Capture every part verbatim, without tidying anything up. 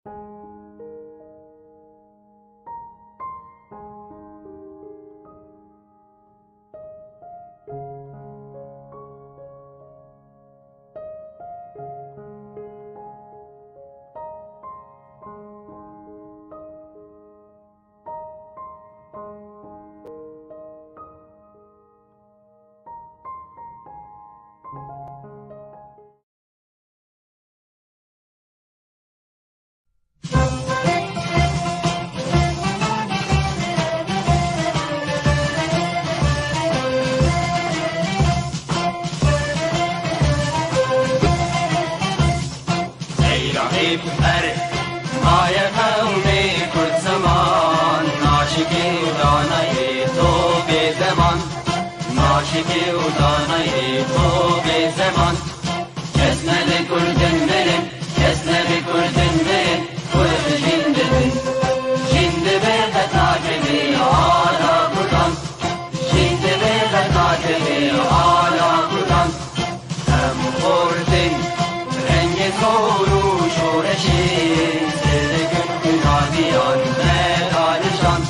Ey Rahîb, her maye qewmê Kurd ziman, naşikî û danayê to bê zeman, naşikî û danayê to bê zeman. Kes nebe Kurdin mirin, kes nebe Kurdin mirin, Kurd jîn dibin. Jîn dibe qet nakeve ala Kurdan, jîn dibe qet nakeve ala Kurdan. Em xortin rengê zor û şoreşê, sêr dikin xwîna diyan me dalijan,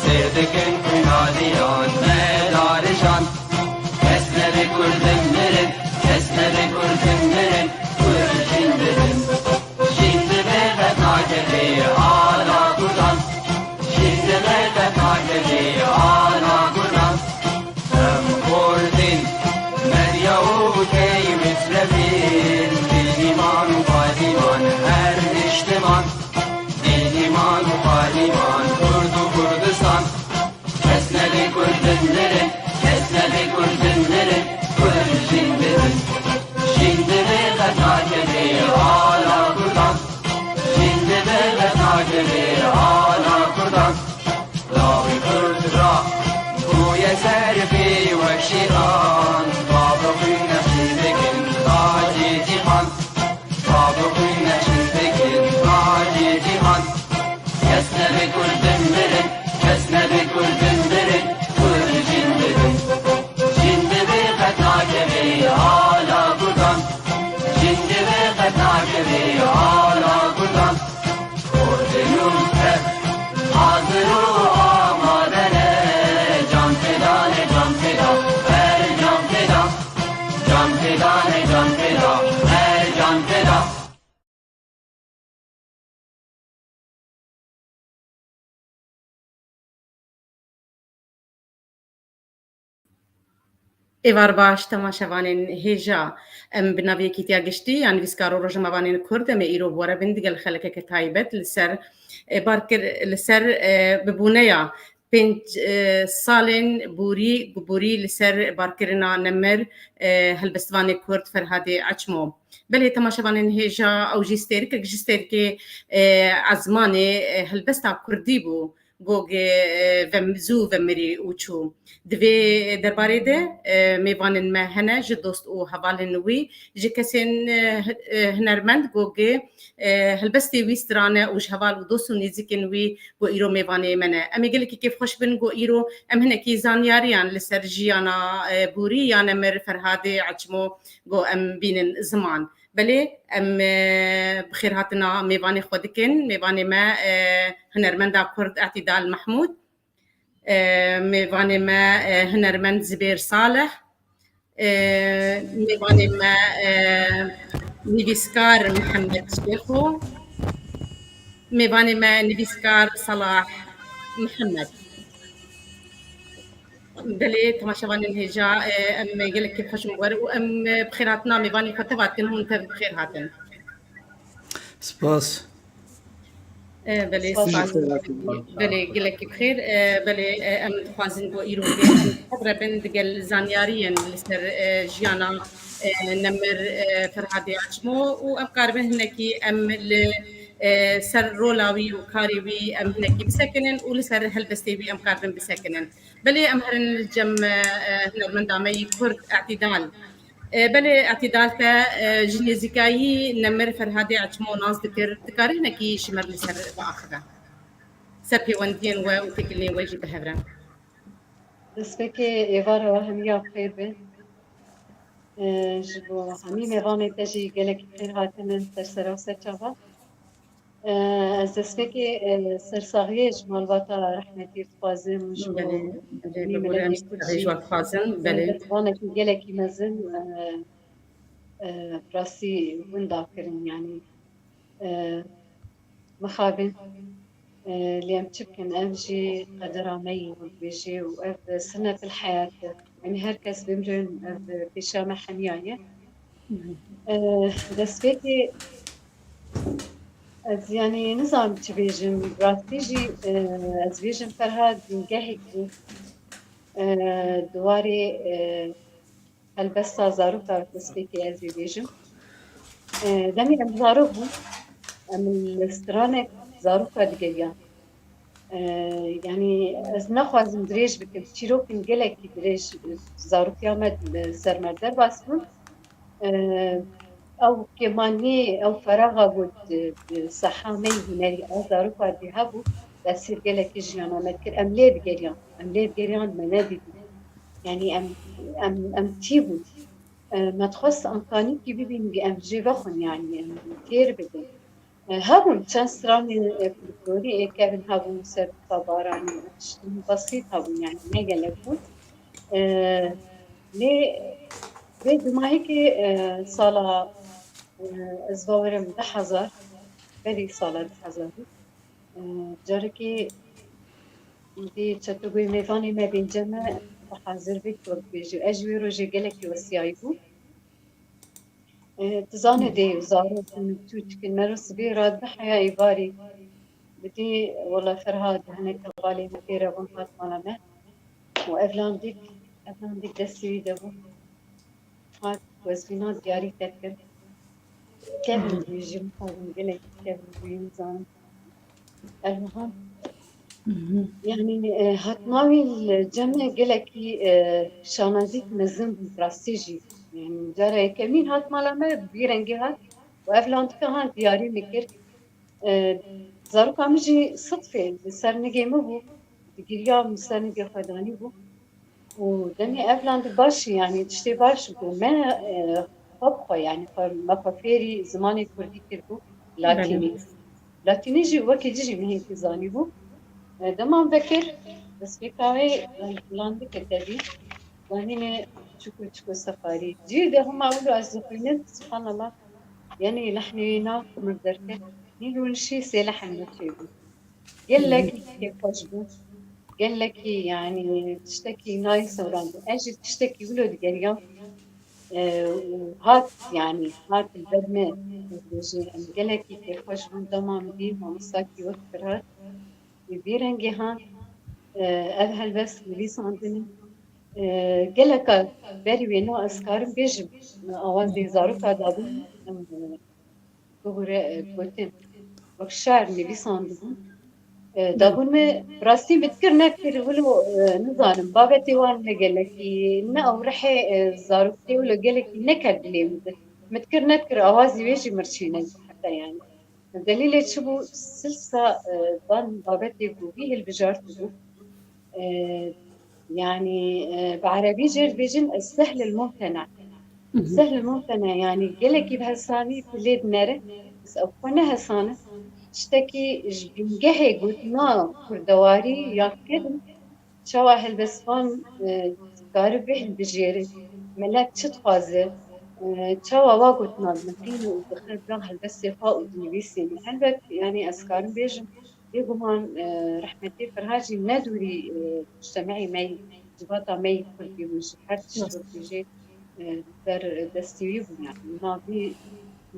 sêr dikin xwîna diyan me dalijan. Kes nebe Kurdin mirin, kes nebe Kurdin mirin, Kurd jîn dibin. Jîn dibe qet nakeve ala Kurdan, jîn dibe qet nakeve ala Kurdan. Em xortin medya û key misrefîn, dîn, îman û padîman her niştiman, dîn, îman û padîman Kurd û Kurdistan. Kes nebe Kurdin mirin, kes nebe Kurdin mirin, Kurd jîn dibin. Jîn dibe qet nakeve ala Kurdan, jîn dibe qet nakeve ala Kurdan. Lawê Kurd ra bûye ser pê wek şîran, bavê xwîn nexşîn dikin tacê cîhan. Bavê xwîn nexşîn dikin tacê cîhan. Kes nebe Kurdin mirin, kes nebe Kurdin mirin, Kurd jîn dibin. Jîn dibe qet nakeve ala Kurdan, jîn dibe qet nakeve ala Kurdan. Kurdê nû tev hazir û amade ne, can feda ne, can feda, her can feda. Can feda ne, can feda, her can feda. Êvar baş, temaşevanên hêja. Em bi navê Yekîtiya Giştî ya Nivîskar û Rojnamevanên Kurd, em ê îro bi we re bin digel xelekeke taybet li ser, e, barkir-, li ser, e, bibûneya pênc, e, salên borî, borî li ser barkirina nemir, e, helbestvanê Kurd Ferhadê Eçmo. Belê temaşevanên hêja, ew jî stêrikek ji stêrikê, e, ezmanê, e, helbesta Kurdî bû. Gogê, e, vem-, zû vemirî û çû. Di vê derbarê de, e, mêvanên me hene ji dost û hevalên wî, ji kesên, e, h-, e, hunermend Gogê, e, helbestê wî strane û ji heval û dost û nêzîkên wî ku îro mêvanê me ne. Em ê gelekî kêfxweş bin ku îro em hinekî zanyariyan li ser jiyana, e, borî ya nemir Ferhadê Eçmo ku em bînin ziman. Belê, em, e, bi xêrhatina mêvanê xwe dikin. Mêvanê me, e, hunermenda Kurd Etîdal Mehmûd, e, mêvanê me, e, hunermend Zibêr Salih, e, mêvanê me, e, nivîskar Mihemed Şêxo, mêvanê me nivîskar Salah Mihemed. Belê, temaşevanên hêja, e, em gelek kêfxweş in bi we re û em, e, bi xêrhatina mêvanê xwe teva dikin, hûn tev bi xêr hatin. Spas. E, belê, Spas. Spas. Belê, gelekî bi xêr. E, belê, e, em dixwazin ku îro em hev re bin digel zanyariyên li ser, e, jiyana, e, nemir, e, Ferhadê Açmo û em karibin hinekî em li, e, ser rola wî û karê wî em hinekî bisekinin û li ser helbestê wî em karibin bisekinin. Belê em herin li cem, e, e, hunermenda me yî Kurd Etîdal. E, belê Etîdal te, e, ji nêzîkayî nemir Ferhadê Eçmo nas dikir. Dikarî hinekî ji me re li ser biaxive. Ser pêwendiyên we û têkiliyên we jî bi hev re. Destpêkê êvara we hemiya bi xêr be. E, ji bo hemî mêvanê te jî gelekî xêr hatine ser sera û ser çava. Ez destpêkê sersaxiyê ji malbata rehmetî dixwazim, ji bo Belê, belê, bi gurê em sersaxiyê ji we dixwazin, belê. Zimanekî gelekî mezin, rastî winda kirin, yanî mixabin. Lê em çi bikin, ev jî qedera me yî, wek bêjî, û ev sunnetil heyat e. Yanî her kes bimrin, ev pêşiya me hemiya ye. Destpêkê ez, yanî, nizanim çi bêjim. Rastî jî, ez bêjim Ferhad bingehek bû. Di warê helbesta zaroka destpêkê ez ê bêjim. Demê em zarok bûn, em li stranek zaroka digeriyan. Yanî ez naxwazim dirêj bikim, çîrokên gelekî dirêj zarokiya me li ser me derbas bûn. Ew kêmaniyê, ew feraxa ku di, di seha me yî hunerî a zaroka dî hebû, tesîr gelekî jiyana me dikir. Em lê digeriyan, em lê digeriyan, me nedîbû. Yanî em, em, em tî bûn. Me dixwest emkanîkî bibîn, em jê vexwin, yanî em têr bibin. Hebûn çend stranên folklorî ê kevin hebûn, ser Baranî, tiştên besît hebûn, yanî ne gelek bûn. Lê vê dumahîkê, sala, ez bawerim du hezar, berî sala du hezar, carekê dî çetogoyê mêvanê me bênce me hazir bê, wek bêjî. Ez ji wê rojê gelekî wesiyayî bûm. Tu zanê dê zarok in, tûçk in, mero sibê radibe heya êvarî. Bidî wela Ferhad, hinek hevalê me pê re bûn hat mala me. Û evlandîk, evlandîk destê wî de bû. Hat wezvîna diyarî te kir. Kevin bûyî jî, mixabin gelek kevin bûyî, nizanim. Erhan. Yanî, e, hatina wî li cem me gelekî, e, şanazîk mezin bû, rastî jî. Yanî, cara yekemîn hat mala me, bi vî rengî hat û evlandika han diyarî min kir. E, zaroka min jî sidfê li ser nigê min bû, digiriya min ser nigê xwe danî bû. Û demê evlandî baş, yanî tiştê baş bû. Me, e, xwe bi xwe, yanî xwe, me xwe fêrî zimanê kurdî kiribû, latînî. Belê. Latînî jî wekî ci jî min hinkî zanîbû. E, dema min vekir, destpêka wê, e, hulandike tevî. Zanînê çiko çiko sefarî. Cî de hema wilo ez dixwînim, subhanallah. Yanî lehnê wî nakim min derket. Nî rûnişî sê lehn min çêbû. Gelekî kêfxweş bû. Gelekî, yanî, tiştekî nayê sewrandin. Ez jî tiştekî wilo digeriyam. E, û hat, yanî, hat li ber me, ez bêjî, em gelekî kêfxweş bûn, dema min dî mamostakî wek Ferhad. Bi vî rengê han, e, ev helbest nivîsandin. E, geleka berî wê, no, ez karim bêjim, awazê zaroka dabûn, e, bibûre, e, gotin. Wek şer nivîsandibûn. E, dabûn me, rastî min dikir nekir, wilo, e, nizanim, babetê wan ne gelekî, ne ew rihê, e, zarokê wilo gelekî neker dilê min de. Min dikir nekir, awazî wê jî mirçî nebû heta, yanî. Delîlê çi bû? Silsa, e, van babetê ku wî hilbijartibû. E, yanî, e, bi erebî jê dibêjin, e, sehl el mumtena. Sehl el mumtena, yanî gelekî bi hesanî tu lê dinere, ez ew xwe nehesane. Tiştekî ji bingehê gotina kurdewarî ya kevin, çawa helbestvan, e, dikare bê hilbijêre, milet çi dixwaze, e, çawa wa gotina dinixîne û dixe da helbestê xwe û dinivîsîne. Helbet, yanî ez karim bêjim, bêguman, e, rehmetî Ferhad jî ne dûrî, e, mujtemeyê me yî, civata me yî kurdî bû, ji her tişt wekî jê, e, li ser destê wî bû, yanî navî,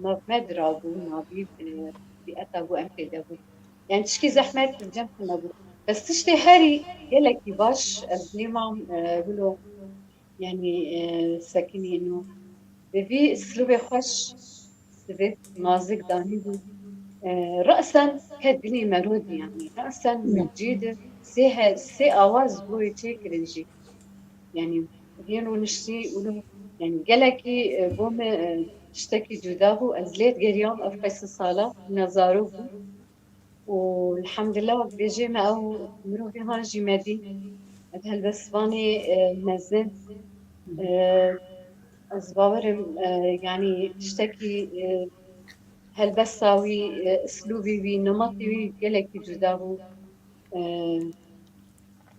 nav me dirabû, navî, e, bîeta ku em tê de bûn. Yanî tişkî zehmet li cem xwe nebû. Bes tiştê herî gelekî baş, ez nêmam, e, wilo, yanî, e, sekinî ino. Bi vî uslûbê xweş, sivê nazik danî bû. E, resen ke dilê me rodî, yanî resen min cî di sê he-, sê awaz boyê çêkirin jî. Yanî vê rûniştî wilo, yanî gelekî, e, bo me, e, tiştekî cuda bû. Ez lê digeriyam, ev qey sê sala, hîna zarok bû. Û elhamdulillah, bêjê me ew mirovê han jî me dî. Ev helbestvanê, e, mezin, e, ez bawerim, e, yanî tiştekî, e, helbesta wî, e, islûbî wî, nematê wî gelekî cuda bû. E,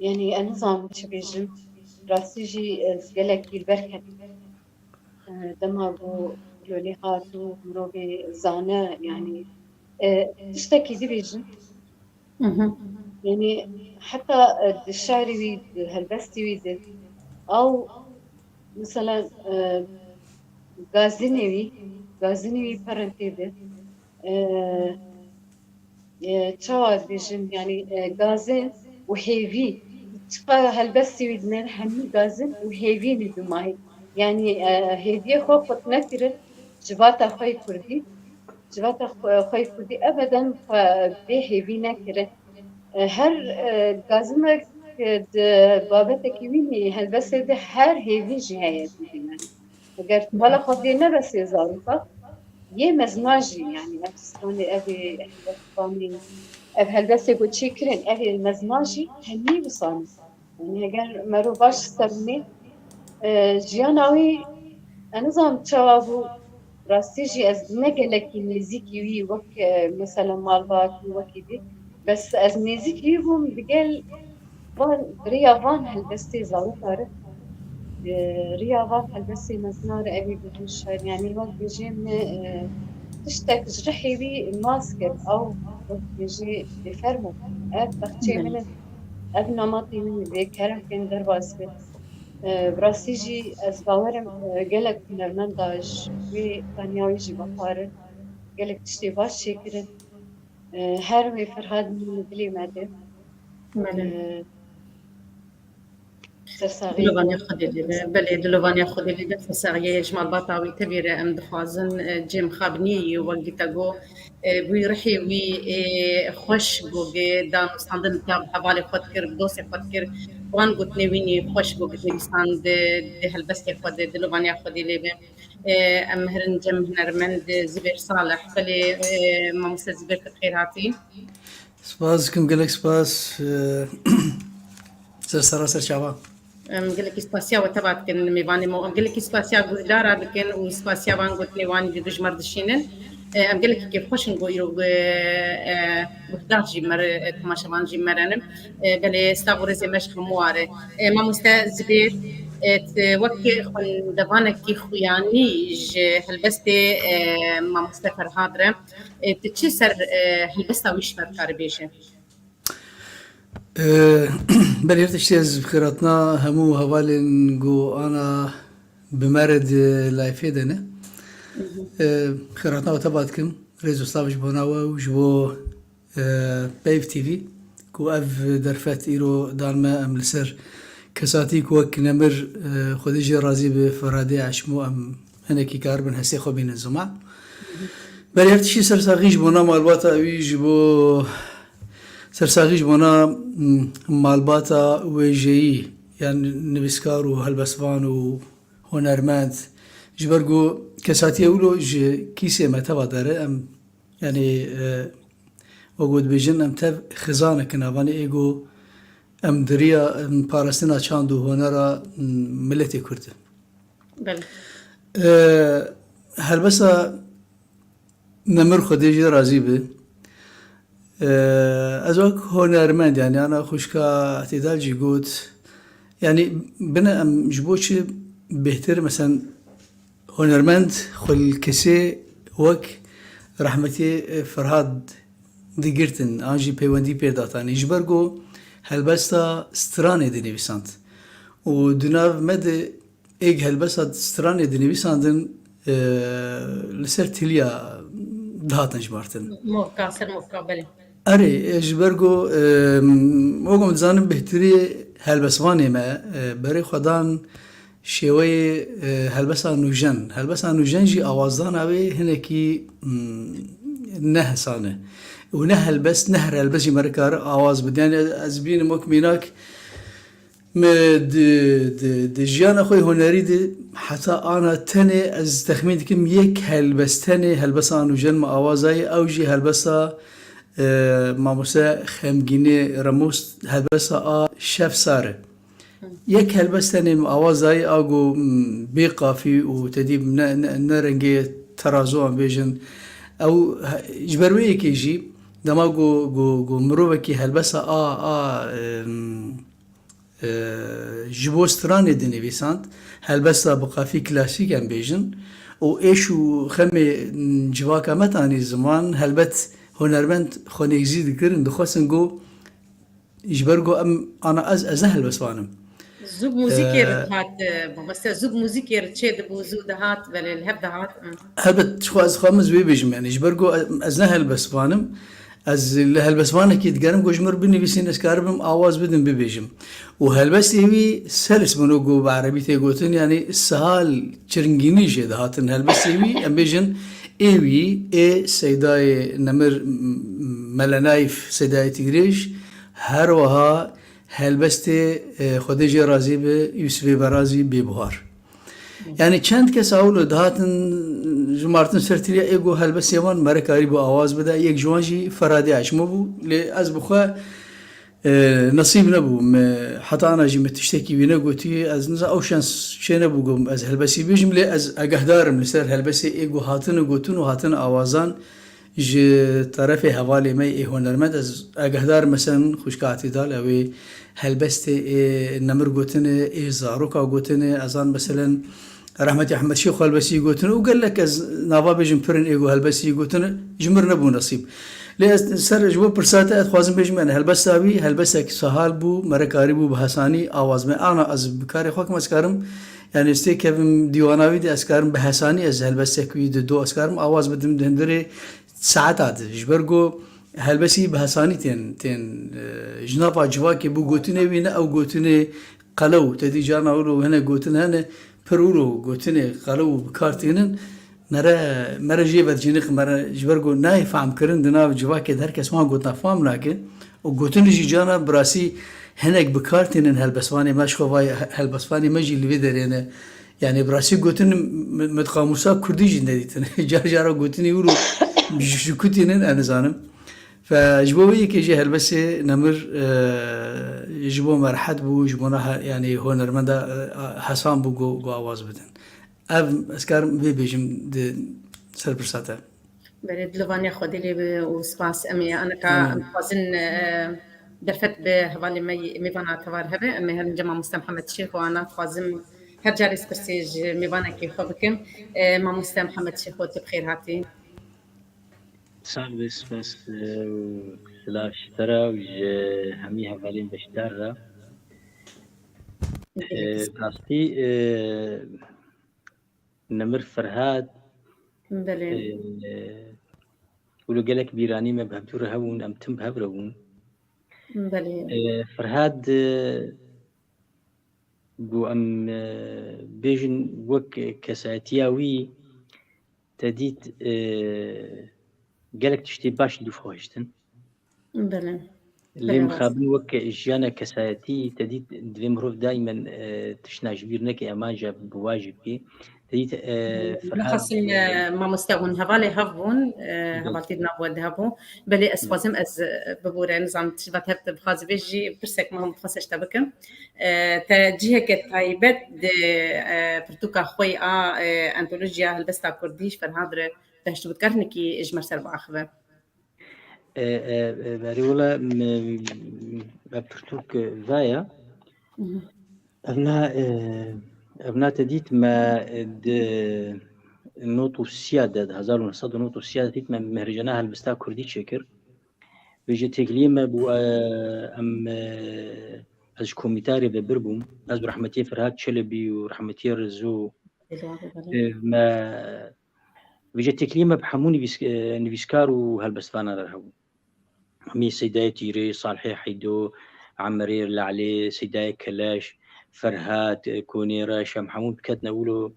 yanî ez nizanim çi bêjim. Rastî jî ez gelekî li ber ketim. E, dema ku lolê hat û mirovê zane, yanî, e, tiştekî dibêjin. Mhm. Yanî heta, e, di şarê wî, di helbestê wî de ew, mesela, e, gazinê wî, gazinê wî perintê de, e, e, çawa dibêjin, yanî, e, gazin û hêvî, çiqa helbestê wî dinêr hemî gazin û hêvî ne dumahî. Yanî, e, hêviyê xwe qut nekirin, civata xwe yê kurdî, civata xwe, xwe yê kurdî ebeden xwe bê hêvî nekirin. E, her, e, gazinek, e, di babetekî wî nî helbestê de her hêvî jî heye didî me. Eger tu bala xwe dê nebesê zaroka, yê mezna jî, yanî ev stranê, ev ê, ev helbestê ku çêkirin, ev ê mezna jî hemî wisan e. Yanî eger mero baş ser binê, e, jiyana wî, ez nizanim çawa bû, rastî jî ez ne gelekî nêzîkî wî wek, e, mesela malbat û wekî dî, bes ez nêzîkî wî bûm, digel van, bi rêya van helbestê zaroka re, e, rêya van helbestê mezina re evî bibin şer. Yanî wek bêjê min, e, tiştek ji rihê wî nas kir, ew wek bêjê bêferm e. Ev bexçê min e, ev nematê min e, vê kerem kên derbas be. E, bi rastî jî ez bawerim, e, gelek hunermenda ji wê tanya wî jî bexwarin, gelek tiştê baş çêkirin. E, her wê Ferhad min li dilê me de. Belê. E, Sersaxî. Dilovaniya Xwedê lê be. Belê, dilovaniya Xwedê lê be. Sersaxiyê ji malbata wî tevî re em dixwazin, e, cem xabniyê wek gî te got, e, wî rihê wî, e, xweş got, gê danûstandin ka bi hevalê xwe dikir, bi dostê xwe dikir. Wan gotinê wî nî xweş got, nivîsand di, di helbestê xwe de, dilovaniya Xwedê lê be. E, em herin cem hunermend Zibêr Salih. Belê, e, mamoste Zibêr, tu bi xêr hatî. Spas dikim, gelek spas. E, ser sera ser çava. Em gelekî spasiya we teva dikin mêvanê me. Em gelekî spasiya guhdara dikin û spasiya van gotinê wan jî dijmar dişînin. E, em gelekî kêfxweş in ku îro, e, e, guhdar jî mere, e, temaşevan jî merenin. E, belê, stav û rêzê me ji hemû ware. E, mamoste Zibêr, e, tu wek xwendevanekî xuyanî ji helbestê, e, mamoste Ferhad re, e, tu çi ser, e, helbesta wî ji me dikarî bêjî? E, belê, her tiştî ez bi xêr hatina hemû hevalên ku ana bi me re di layfê de ne. E, xêr hatina we teva dikim. Rêz û stav ji bona we û ji bo e, Peyv T V, ku ev derfet îro dan me, em li ser kesatî ku wek Nemir, e, Xwedê jê razî bi, Ferhadê Eşmo, em hinekî karibin hestê xwe bînin ziman. Belê, her tiştî sersaxî ji bona malbata wî, ji bo sersaxî ji bona, m, malbata wêjeyî, yan nivîskar û helbestvan û hunermend, ji ber ku kesatiye wilo ji kîsê me teva dere, em Yanî, e, wek ku dibêjin, em tev xizanek in, avanê ê ku em di riya, em parastina çand û honera, m, miletê Kurd in. Belê. E, helbesta Nemir Xwedê jê razî be. E, ez wek hunermend, yanî ana xwişka Îtidal jî got, yanî bine em ji bo çi bêhtir, meselen, hunermend xwe li kesê wek rehmetî Ferhad digirtin, an jî peywendî pê datanî. Ji ber ku helbesta stranê dinivîsand. Û di nav me de êk helbesta stranê dinivîsandin, e, li ser tiliya dihatin jimartin. Mohka, ser mohka, belê. Erê, e, ji ber ku, e, wek em dizanin bêhtirî helbestvanê me, e, berê xwe dan şêweyê, e, helbesta nûjen. Helbesta nûjen jî awazdana wê hinekî, mm, ne hesan e. Û ne helbest, ne her helbest jî me re kare awaz bide. Yanî ez bînim wek mînak, me di, di, di jiyana xwe yê hunerî de heta ana tenê ez texmîn dikim yek helbest tenê helbesta nûjen me awaza ye, ew jî helbesta, e, mamoste Xemgînê Remos, helbesta a Şef Sar e. Yek helbest tenê min awaz dayî, a got, m, bê qafî û tedî ne, ne, ne rengê terazo em bêjin, Ew he-, ji ber wê yekê jî dema ku, ku, ku mirovekî helbesta a, a, em, e, ji bo stranê dinivîsand, helbesta bi qafî klasîk em bêjin, û êş û xemê civaka me tanî ziman, helbet hunermend xwe nêzî dikirin, dixwestin ku ji ber ku em ana ez, ez ne helbestvan im. Zû bi muzîkê re Ee, dihat, e, mamoste, zû bi muzîkê re çê dibû, zû dihat, belê li hev dihat. Hı. Helbet, ji xwe ez dixwazim ez wê bêjim, yanî ji ber ku ez ne helbestvan im, ez li helbestvanekî digerim ku ji min re binivîsîn, ez karibim awaz bidim, bibêjim. Û helbestê wî selis bûn, ku bi erebî tê gotin, yanî sihal çiringînî jê dihatin helbestê wî, em bêjin ê wî, ê Seydayê Nemir, m-, Mele Naîf, Seydayê Tîrêj, her wiha helbestê, e, Xwedê jê razî be, Yûsifê Berazî, Bêbuhar. Yanî çend kes awlo dihatin, jimartin ser tiriya ê ku helbestê wan mere karîbû awaz bide, yek ji wan jî Ferhadê Aşmo bû. Lê ez bi xwe, e, nesîb nebûm. E, heta ana jî min tiştekî wî negotî. Ez niza ew şans çê nebû ku ez helbestî bêjim, lê ez agehdar im li ser helbestê ê ku hatine gotin û hatine awazan. Ji terefê hevalê me ê hunermend ez agehdar, meselen, xwişka Atîdal, ew ê helbestê ê nemir gotine, ê zaroka gotine, ez an, meselen, rehmetî Ehmed Şêxo helbestî gotine û gelek ez nava bêjim pirin ê ku helbestî gotine, ji mir nebû nesîb. Lê ez ser ji bo pirsa te ez dixwazim bêjim, yani helbesta wî helbestek sehal bû, mere karîbû bi hesanî awaz me. Ana ez bi karê xwe kim ez karim, yani ez têkevim dîwana wî de ez karim bi hesanî ez helbestek wî di do ez karim awaz bidim di hundirê saeta di. Ji ber ku helbestî bi hesanî tên, tên, e, ji nava civakê bû gotinê wî ne ew gotinê qelew. Te dî carna wilo hinek gotin hene, pir wilo gotinê qelew bi kar tînin. Mere, mere jê ve cîniq, mere ji ber ku nayê fehm kirin di nav civakê de her kes wan gotina fehm nake. Û gotin jî carna bi rastî hinek bi kar tînin helbestvanê me, ji xwe vay he-, helbestvanê me jî li vê derê ne. Yani bi rastî gotin min, min qamûsa kurdî jî nedîtin. Car cara gotinî wilo ji, ji ku tînin, ez nizanim. Fe ji bo wê yekê jî helbestê nemir, e, ji bo me rehet bû, ji bona he-, yani hunermenda, e, hesan bû ku, ku awaz bidin. Ev ez karim vê bêjim di ser pirsa te. Belê, dilovaniya Xwedê lê be û spas. Em ê aneka Amin. Em dixwazin, e, derfet bi hevalê me yê mêvana tevar hebe. Em ê herin cem mamoste Mihemed Şêxo ana dixwazim her carê ez pirsê ji mêvanekî xwe bikim. E, mamoste Mihemed Şêxo, tu bi xêr hatî. Sax be, spas, e, û silav ji te re û ji hemî hevalên beşdar re. Gelek E, spas. Rastî, e, Nemir Ferhad, Belê. E, wilo gelek bîranî me bi hevdû re hebûn, em tim bi hev re bûn. Belê. E, Ferhad, e, ku em, e, bêjin wek kesayetiya wî, te dît, e, gelek tiştê baş li dû xwe hiştin. Belê. Lê Belê, rast. Mixabin wek jiyana kesayetî, te dît divê mirov daîmen, e, tiştna ji bîr neke, emanca bi wajî bikê. Te dît, e, Ferhad, Nexasim, e, e, mamoste hûn hevalê hev bûn, e, Belê. Hevaltî di nav we de hebû. Belê ez Belê. Xwazim ez, e, bibûre, nizam tişt vat hev te bixwazî bê jî pirsek me hûn dixwase ji te bikim. E, te ciheke taybet di, e, pirtûka xwe yê a, e, antolojiya helbesta kurdî ji Ferhad re behs tu bikar hinekî ji me ser biaxive. E, e, e, berê wila me, me pirtûk vaya. Mhm. Evna, e, evna te dît me, e, di not û siya de, di hezar û neh sed û not û siya de dît me mehrêcana helbesta kurdî çêkir. Vêje têkiliyê me bû, e, em, e, ez ji komîtayê re vebir bûm. Ez û rehmetiyê Ferhat Çelebî û rehmetiyê Rezo, e, me, vêje têkiliyê me bi hemû nivîs-, e, nivîskar û helbestvanan re hebû. Hemî Seydayê Tîrê, Salihê Heydo, Emerê Lalê, Seydayê Keleş, Ferhat, e, Konê Reş, em hemû diketine wilo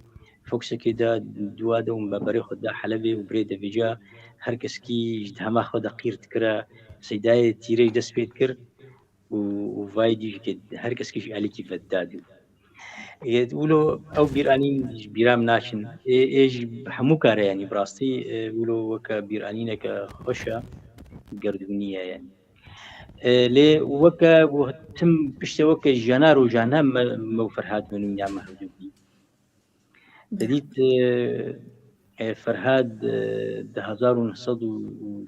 foksekê de, dûa de û me berê xwe da Helebê û birê de vêca her keskî ji hema xwe de qîr dikira. Seydayê Tîrê ji dest pê dikir û, û vayê dî jî ke her keskî ji alîkî vedidadî. Ê, wilo ew bîranîn ji bîra min naçin. Ê, ê ji hemû kare, yanî bi rastî, ê, wilo weke bîranîneke xweş e, gerdûnî ye, yanî. Ê, lê weke, tim piştê weke jiyana rojane me, me û Ferhat min û ya me hevdû bî. Te dît, e, E, Ferhad, e, di hezar û neh sed û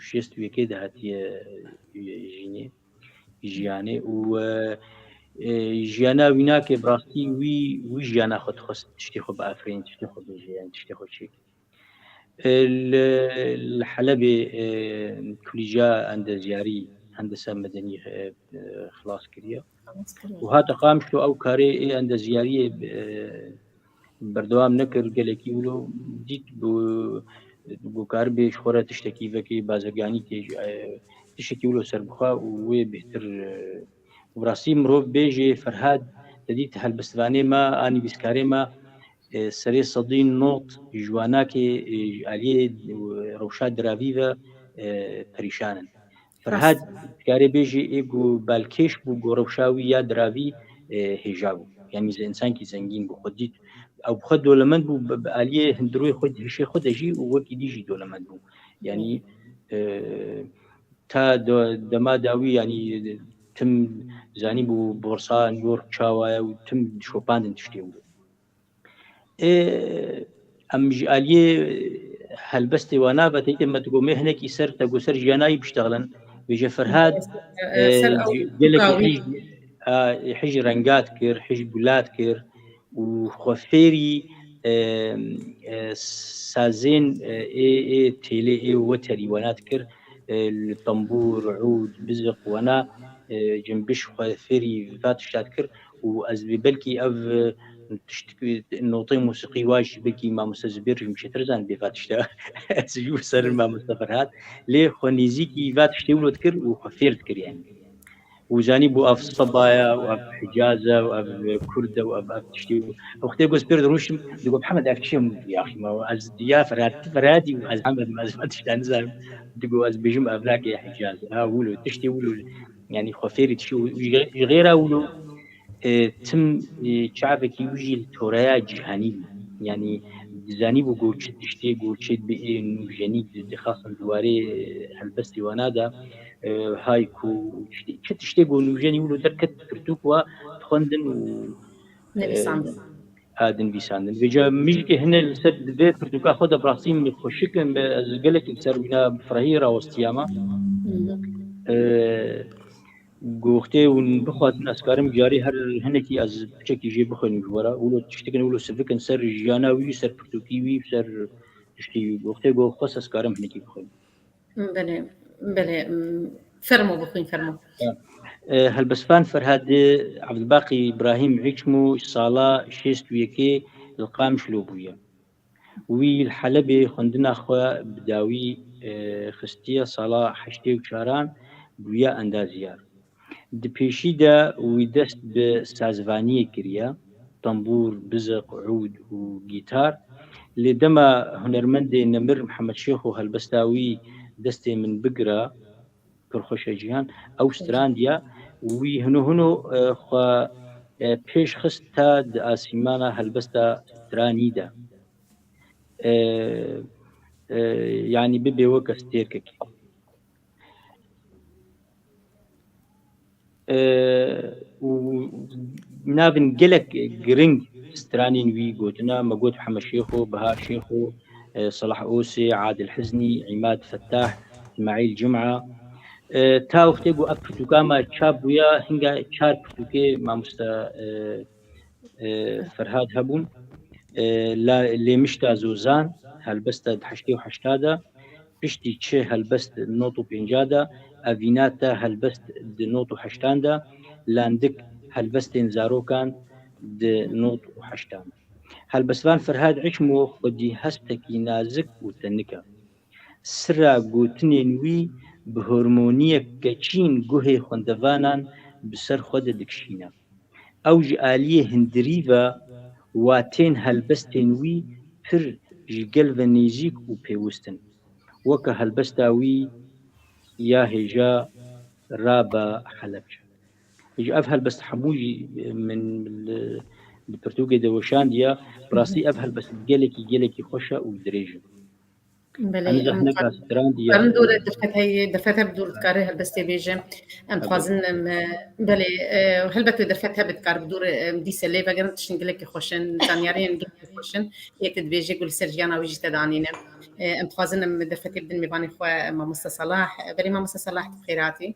şêst û yekê de hatiye, e, jînê, jiyanê û, e, e, jiyana wî nake, bi rastî wî, wî jiyana xwe dixwest tiştê xwe biafirîn, tiştê xwe bêje, yani tiştê xwe çêke. E, li, li Helebê, e, kulîca endezyarî, hendesa medenî, e, e, xilas kiriye. Û hate Qamişlo ew karê ê endezyariyê, e, berdewam nekir, gelekî wilo dît ku, ku karibê ji xwe re tiştekî vekê, bazirganî tê, e, tiştekî wilo serbixwe û wê bêhtir, e, û bi rastî mirov bêjê Ferhad, te dît helbestvanê me, a nivîskarê me, e, serê sedî nod ji wanakê, e, ji aliyê, e, rewşa diravî ve, e, perîşan in. Ferhad, dikarê bêjî ê ku balkêş bû, ku rewşa wî ya diravî, e, hêja bû. Yanî ze-, însankî zengîn bû, xwe dît. Ew bi xwe dolemend bû, bi, bi aliyê hundirûyê xwe, hişê xwe de jî û wekî dî jî dolemend bû. Yanî, e, ta de-, dema dawî, yanî tim zanîbû borsa New York çawa ye û tim dişopandin tiştê wilo. Ê, em ji aliyê helbestê wana ve teytê me digo me hinekî ser, te go ser jiyana yî biştexilin. Vêje Ferhad, e, ser ew gelekî tûkawî hij, a, hij rengat kir, hij gulat kir û xwe fêrî, e, e, sazên, e, ê, ê têlê ê weterî wana dikir, e, li tembûr, ûd, biziq wana, e, cimbiş xwe fêrî va tişta dikir û ez bê belkî ev, e, tişt, notê musîqî wa jî belkî mamoste Zubêr jî min çêtir zanibê va tişta. Ez jî ser mamoste Ferhad. Lê xwe nêzîkî va tiştê wilo dikir û xwe fêr dikir yani. Û zanîbû ev Seba ye û ev Hicaz e û ev Kurd e û ev, ev tiştê. Wextê ku ez pêr dirûştim, digo, Mihemed, ev çi ye? Min digo, Yaxî ma ez ya Ferhad, tu Ferhadî û ez Mihemed im, ez va tişta nizanim. Digo, ez bêjim ev nake Hicaz e. Ha, wilo, tiştê wilo. Yanî xwe fêrî tiştê wilo. Ji, ji xêra wilo, e, tim, e, çavekî wî jî li toreya cîhanî bû. Yanî dizanîbû ku çi tiştê, ku çi bi ê nûjenî di, dixwestin di warê, e, helbestê wana de, e, hayku, çi, çi tiştê ku nûjenî wilo derket pirtûk wa dixwendin û, e, nivîsandin. A, dinivîsandin. Vêca min jî hine li ser vê pirtûka xwe de bi rastî min xweşik in, ez gelekî li ser wîna bi firehî rawestiyama. Hı hı. E, Goxtê hûn bixwazin, ez karim carî her hinekî ez piçekî jê bixwînim ji we re. Wilo tiştikin, wilo sivikin ser jiyana wî, ser pirtûkî wî, ser tiştî wî. Goxtê goxwes ez karim hinekî bixwînim. Belê, belê. Fermo bixwîn, fermo. E, helbestvan Ferhadê Evdibaqî Îbrahîm Hîçmo sala şêst û yekê li Qamişlo bûye. Wî li Helebê xwendina xwe bi dawî, e, xistiye, sala heştê û çaran bûye endazyar. Di pêşî de wî dest bi sazvaniyê kiriye, tembûr, biziq, ûd û gîtar. Lê dema hunermendê nemir Mihemed Şêxo helbesta wî Destê Min Bigira, pir xweş e Cîhan, ew strandiya, wî hino hino, e, xwe, e, pêş xist ta di asîmana helbesta stranî de. E, e, yanî bibê weke stêrkekê. E, û navên gelek giring stranên wî gotina, me got Heme Şêxo, Biha Şêxo, e, Silah Osê, Adil Hiznî, Îmad Fettah, Îsmaîl Cuma. E, ta wextê ku ev pirtûka me çap bûya, hinga çar pirtûkê mamoste, e, e, Ferhad hebûn. E, la, Lêmişta Zozan, helbesta di heştê û heşta de, Piştî Çi helbest di nod û pênca de, Evîna Te helbest di nod û heştan de, Landik helbestên zarokan di nod û heştan de. Helbestvan Ferhad Hîçmo xwedî hestekî nazik û tenik e. Sira gotinên wî bi hormoniyek keçîn guhê xwendevanan bi ser xwe de dikişîne. Ew ji aliyê hundirî ve watên helbestên wî pir ji gel ve nêzîk û pêwist in. Weke helbesta wî ya hêja Rabe Helebce. Ji ev helbest hemû jî min li, li pirtûkê de weşandiye. Bi rastî ev helbest gelekî, gelekî xweş e û dirêj e. Belê, em karin dûr derfet heye, derfet hebe dûr dikare helbestê bêje. Em dixwazin, em, e, belê, e, helbet wê derfet hebe dikar bi dûr, em, dîse lê vegerin tiştin gelekî xweş in, zanyariyên gelekî xweş in. Yek dibêje ku li ser jiyana wî jî te danîne. E, em dixwazin em derfetê bidin mêvanê xwe, e, mamoste Salah. E, belê mamoste Salah tu bi xêr hatî.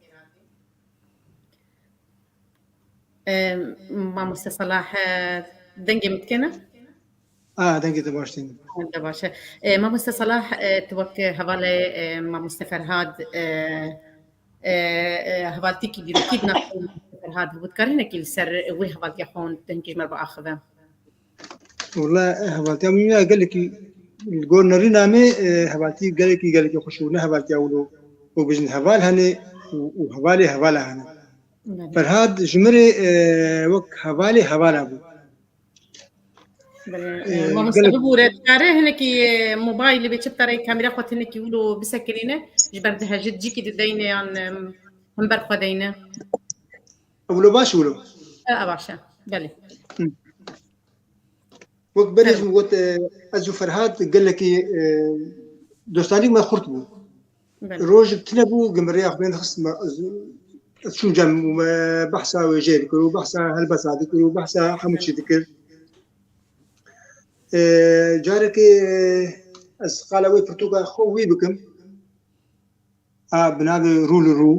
E, mamoste Salah, e, dengê min dikene? A, dengê te baş tîne. De baş e. E, mamoste Salah, e, tu wek hevalê, e, mamoste Ferhad, e, e, e, hevaltîkî dîrokî di nav mamoste Ferhad bû. Dikarî hinekî li ser wê hevaltiya xwe hûn tu hinkî ji me re biaxive? Wela, e, hevaltiya min ya gelekî li gor nerîna me, e, hevaltî gelekî, gelekî xweş û ne hevaltiya wilo. Û bijin heval hene û, û hevalê hevala hene. Belê. Ferhad ji min re, e, wek hevalê hevala bû. Belê. E, e, mamoste gelek- bibûre, dikare hinekî, e, mobaylê bê çi bi te re kamera xwe hinekî wilo bisekinîne, ji ber dihejit cîkî dideyne yan, em, hember xwe deyne? Wilo baş wilo. E, e, baş e. Belê. Hı. Wek berê Fermo. Jî min got, e, ez û Ferhad gelekî, e, dostanîk me xurt bû. Belê. Rojek tune bû, gimirêya xwe bên dixist me, ez, ez çûm cem û me behsa wêjeyê dikir û behsa helbesta dikir û behsa hemû çî dikir. E, carekê, e, ez qala wê pirtûka xwe wî bikim. A, bi navê Rû li Rû.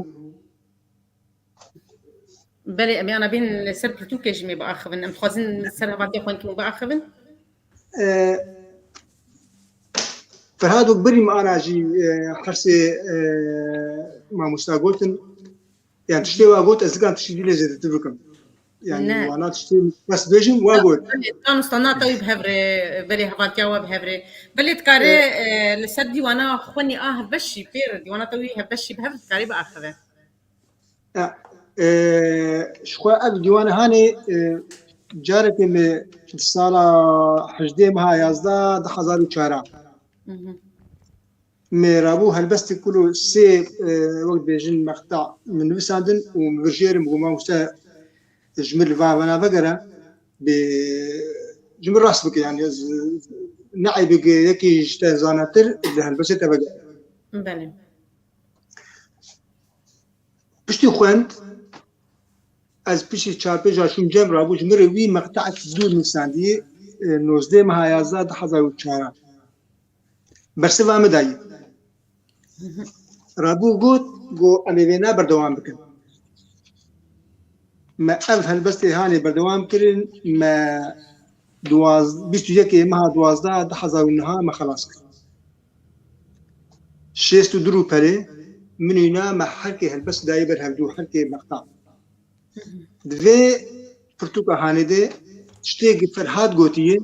Belê, em yana bên li ser pirtûkê ji me biaxivin. Em dixwazin li ser hevaltiya xwe hinkî biaxivin. E, Ferhad û berî min ana jî, e, hersê, e, mamosta gotin. Yani tiştê wa got, ez dikan tiştî dî lê zêdetir bikim. Yani Ne. Wana tiştê bes bêjim, wa got. Belê, danûstana te wî bi hev re, belê hevaltiya we bi hev re. Belê dikare, E, e, li ser dîwana xwenî a hevbeş jî pêr, dîwana te wî hevbeş jî bi hev dikarî biaxive. Ya, e, ji xwe ev dîwane hanê, e, carekê me di sala hejdê meha yazdeh du hezar û çar. Mhm. Me rabû helbestê kul û sê, e, wek dibêjin mexta min nivîsandin û min vir jêr im, got, "Mamoste, ji min li va vena vegere, bê, ji min rast bike, yani ez ne eyb e yekî ji te zanatir li helbestê te vegere." Belê. Piştî xwend, ez piştî çar pênc a çûm cem rabû, ji min re wî meqteek dûr nivîsandî, e, nozdeh meha yazdeh du hezar û çar. Bersiva min dayî. Rabû got, got, "Em ê vêna berdewam bikin." Me ev helbestê hanê berdewam kirin, me duwaz-, bîst û yekê meha duwazdeh du hezar û neh me xelas kir. Şêst û du rûpelê min û na me herkê helbest dayê ber hevdû, herkê mexta. Di vê pirtûka hanê de tiştê gi Ferhad gotiye,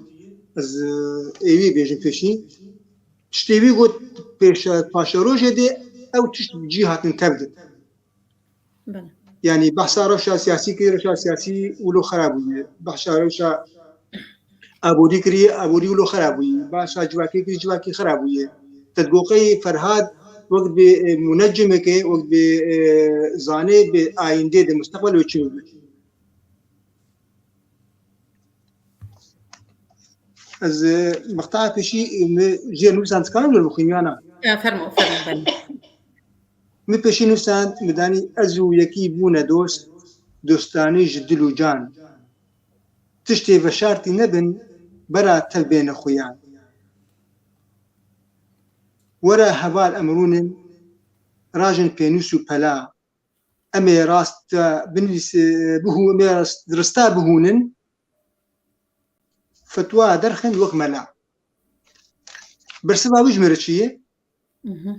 ez, e, êwî bêjim pêşî. Tiştê wî got pêşe, paşerojê de ew tişt cî hatin tev de. Belê. Yani behsa rewşa siyasî kiriye, rewşa siyasî wilo xera bûye. Behsa rewşa aborî kiriye, aborî wilo xera bûye. Behsa civakî kiriye, civakî xera bûye. Tedgoqeyê Ferhad wek bi, e, munecimeke, wek bi, e, zanê bi ayîndê de, mustaqbel wê çi bibe. Ez, e, mexta pêşî, e, mi jêr nivîsand, dikarim li bixwîn yana? E, fermo, fermo, belê. Mi pêşî nivîsand, mi danî ez û yekî bûne dost, dostanî ji dil û can. Tiştê veşartî nebin, bera tev bêne xuyan. Were heval em rûnin, rajin pênûs û pela. Em ê rast binivîs-, bihû-, em ê rast-, rista bihûnin, fetwa derxin wek mela. Bersiva wî ji me re çi ye? Mhm.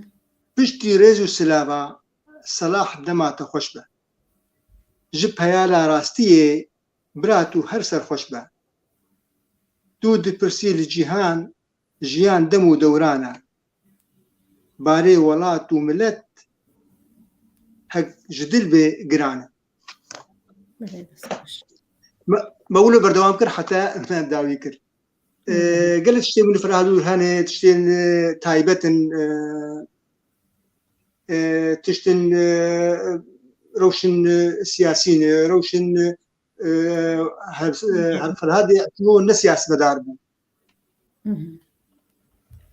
Piştî rêz û silava Selah dema te xweş be. Ji peyala rastiyê bira tu her serxweş be. Tu dipirsî li cîhan, jiyan dem û dewran e. Barê welat û milet hek ji dil bê giran e. Belê, dest xweş. Me, me wilo berdewam kir heta me dawî kir. Hı hı. E, gelek tiştên min Ferhad û hene, tiştên, e, taybet in, e, e, tiştên, e, rewşin, e, siyasî ne, rewşin, e, e, her, e, her Ferhadê çû ne siyasetmedar bû. Hı hı.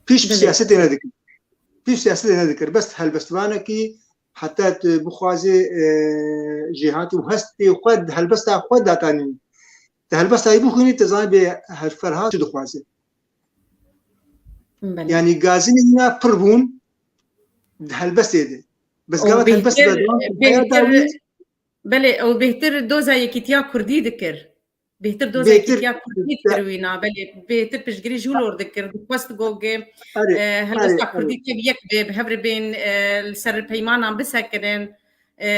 Pişt bi Belê. Siyasetê nedikin. Pir siyasetê nedikir. Bes helbestvanekî heta tu bixwazê, e, jêhatî û hestê xwe di helbesta xwe datanî. Di helbesta wî bixwînî, tu zanî bê Hel-, Ferhat çi dixwaze. Belê. Yanî gazinê wîna pir bûn di helbestê de. Bes Û gava helbest bêhtir, berdewam kir, bêhtir, heyata wî belê, ew bêhtir doza yekîtiya kurdî dikir. Bêhtir doza Bêhtir yekîtiya kurdî dikir wîna, belê, bêhtir piştgirî ji wilo re dikir, dixwest ku ge, Erê, e, erê, helbesta kurdî erê. tev yek be, bi hev re bên, e, li ser peymanan bisekinin, e,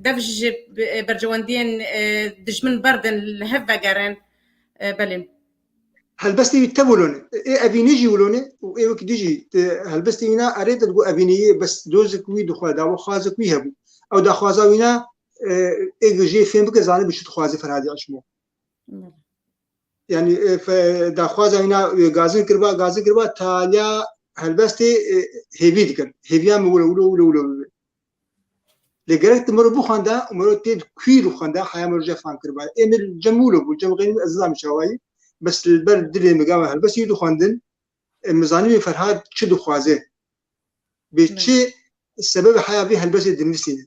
dev ji, e, berjewendiyên, e, dijmin berdin, li hev vegerin. E, belê. Helbestê wî tev wilo ne. Ê evînê jî wilo ne û ê wekî dî jî, e, helbestê wîna erê te digo evînê yê, bes dozik wî dixwe, daxwazek wî hebû. Ew daxwaza wîna, e, ê jê fêm bike, zanî bi çi dixwaze Ferhadê Aşmo. Belê. Yanî, e, fe-, daxwaza wîna, e, gazin kiriba, gazin kiriba, taliya helbestê, e, hêvî dikir. Hêviya min wilo, wilo, wilo, wilo bibe. Lê gerek tu mero bixwenda û mero tê di kuî rû xwenda, heya mero jê fam kiriba. Ê min cem wilo bû, cem xeynî ez nizam çawayî. Bes li ber dilê min gava helbestî dixwendin, e, min zanîbî Ferhad çi dixwaze. Bi Belê. çi sebebê heya vê helbestê dinivîsîne.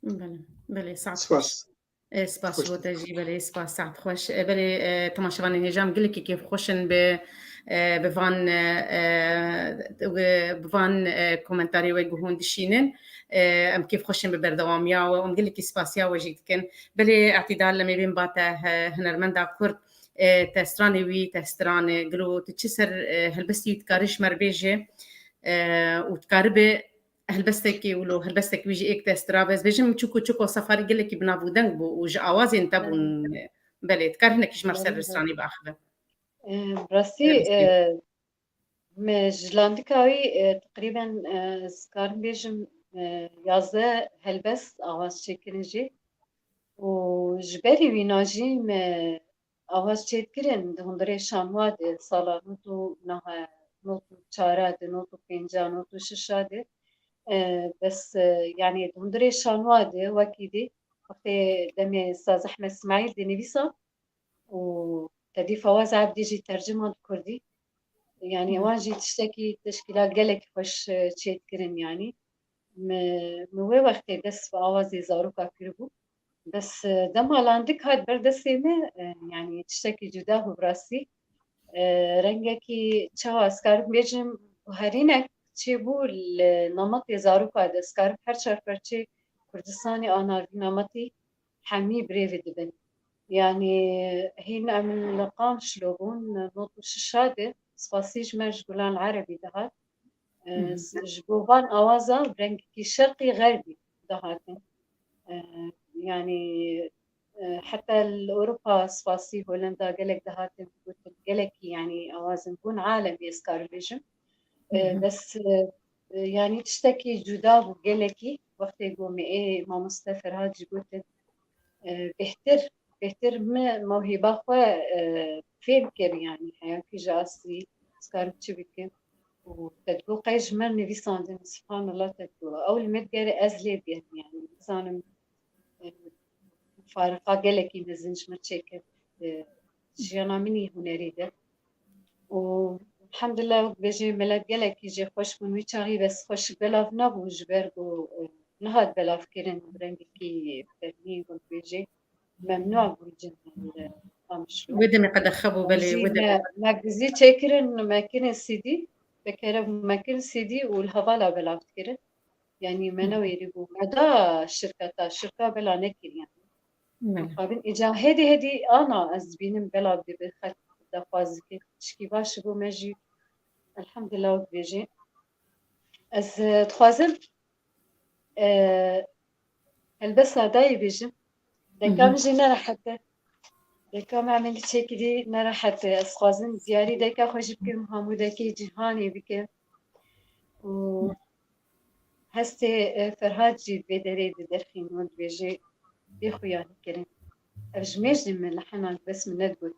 Belê, belê, saet Spas. xweş. E, spas Xweş bo te jî, belê, spas, saet xweş. E, belê, e, temaşevanên hêja, em gelekî kêfxweş in bi, e, bi van, e, e, bi van, e, komentarê we guhûn dişînin. E, em kêfxweş in bi berdewamiya we, em gelekî spasiya we jî dikin. Belê, Îtidal, em ê bên ba te, e, hunermenda Kurd, e, te stranê wî, te stranê, gelo tu çi ser, e, helbestî wî dikarî ji me re bêje, e, û dikaribe helbestekî wilo, helbestek wî jî êk dest dirabe. Ez bêjim, çiku, çiku Sefarî gelekî bi nav û deng bû û ji awazên te bûn. Belê. Belê, dikar hinekî ji me ser Belê, belê. stranî biaxive. Em, rastî, Rastî. e, me ji landika wî, e, teqrîben, e, ez karim bêjim, e, yazdeh helbest awaz çêkirin jî. Û ji berî wîna jî me awaz çêdikirin di hundirê şanwa de, sala nod û neh, nod û çara de, nod û pênca, nod û şeşa de. E, bes, e, yanî di hundirê şanwa de wekî dî, wextê demê Saz Ehmed Smaîl dinivîsa û Tedîf Awaz Ebdî jî tercima di kurdî. Yanî Hı. wan jî tiştekî teşkîlat gelek xweş, e, çêdikirin yanî. Mi, mi wê wextê dest bi awazê zaroka kiribû. Bes, e, dema landik hat ber destê me, e, yanî tiştekî cuda bû bi rastî. E, rengekî çawa ez karim bêjim, guherînek çêbû li nametê zaroka de, ez karim her çar perçê Kurdistanê ana vî nametî hemî birêve dibin. Yanî hîn em li Qamişlo bûn, nod û şeşa de, spasî ji me ji Gulan Erebî dihat. E, Hı hı. s-, ji bo van awaza bi rengekî şerqî xerbî dihatin. E, yanî, e, heta li Ewropa spasî Holenda gelek dihatin, gotin gelekî, yanî awazin bûn alemî, ez karim bêjim. E, Hı hı. bes, e, e, yanî tiştekî cuda bû gelekî. Wextê ku me ê mamoste Ferhat jî gotin, e, bêhtir, bêhtir me mewhîba xwe, e, fêm kir, yanî heyakî ji astî ez karim çi bikim. Û te digot qey ji me nivîsandin, subhanallah, te digot. Ew li me digere ez lê digerim, yanî nizanim, e, fariqa gelekî mezin ji min çêkir, e, jiyana min î hunerî de. Û elhamdulillah, wek bêjê milet gelekî jê xweş bûn. Wî çaxî bes xweşik belav nebû, ji ber ku, e, nehat belavkirin, bi rengekî fermî, wek bêjê, memnû bûn cem li Qamişlo. Wê demê qedexe bû, belê, Jî wê demê me, qedexe. me gizî çêkirin, me kirin C D, bi kerem me kirin C D û li hevala belav dikirin. Yanî me Hı. newêrî bû. Me da şirketa, şirka bela nekir yanî. Ne. Mixabin îca hêdî hêdî ana ez dibînim belav dibe, xelk daxwaz dike. Tişkî baş ji bo me jî elhamdulillah wek bêjê. Ez, e, dixwazim, e, helbesta dayê bêjim. Deka Hı hı. min jî nerehet e. Deka me emelî çêkirî nerehet e. Ez dixwazim diyarî deka xwe jî bikim, hemû dekê cîhanê bikim. Û hestê, e, Ferhat jî vê derê diderxîn û dibêje bê xuyanî kirin. Ev ji mêjê min li hena bes min nedigot.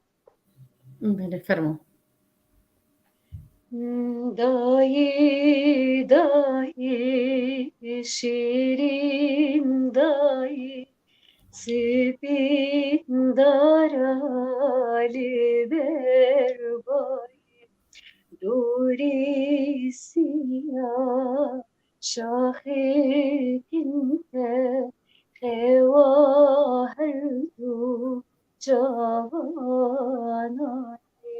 Belê, fermo. Dayî, dayî, şîrîn dayî, sipîn dara li ber bayî. Dorî siya şaxê kin te xewa her du çavana ye.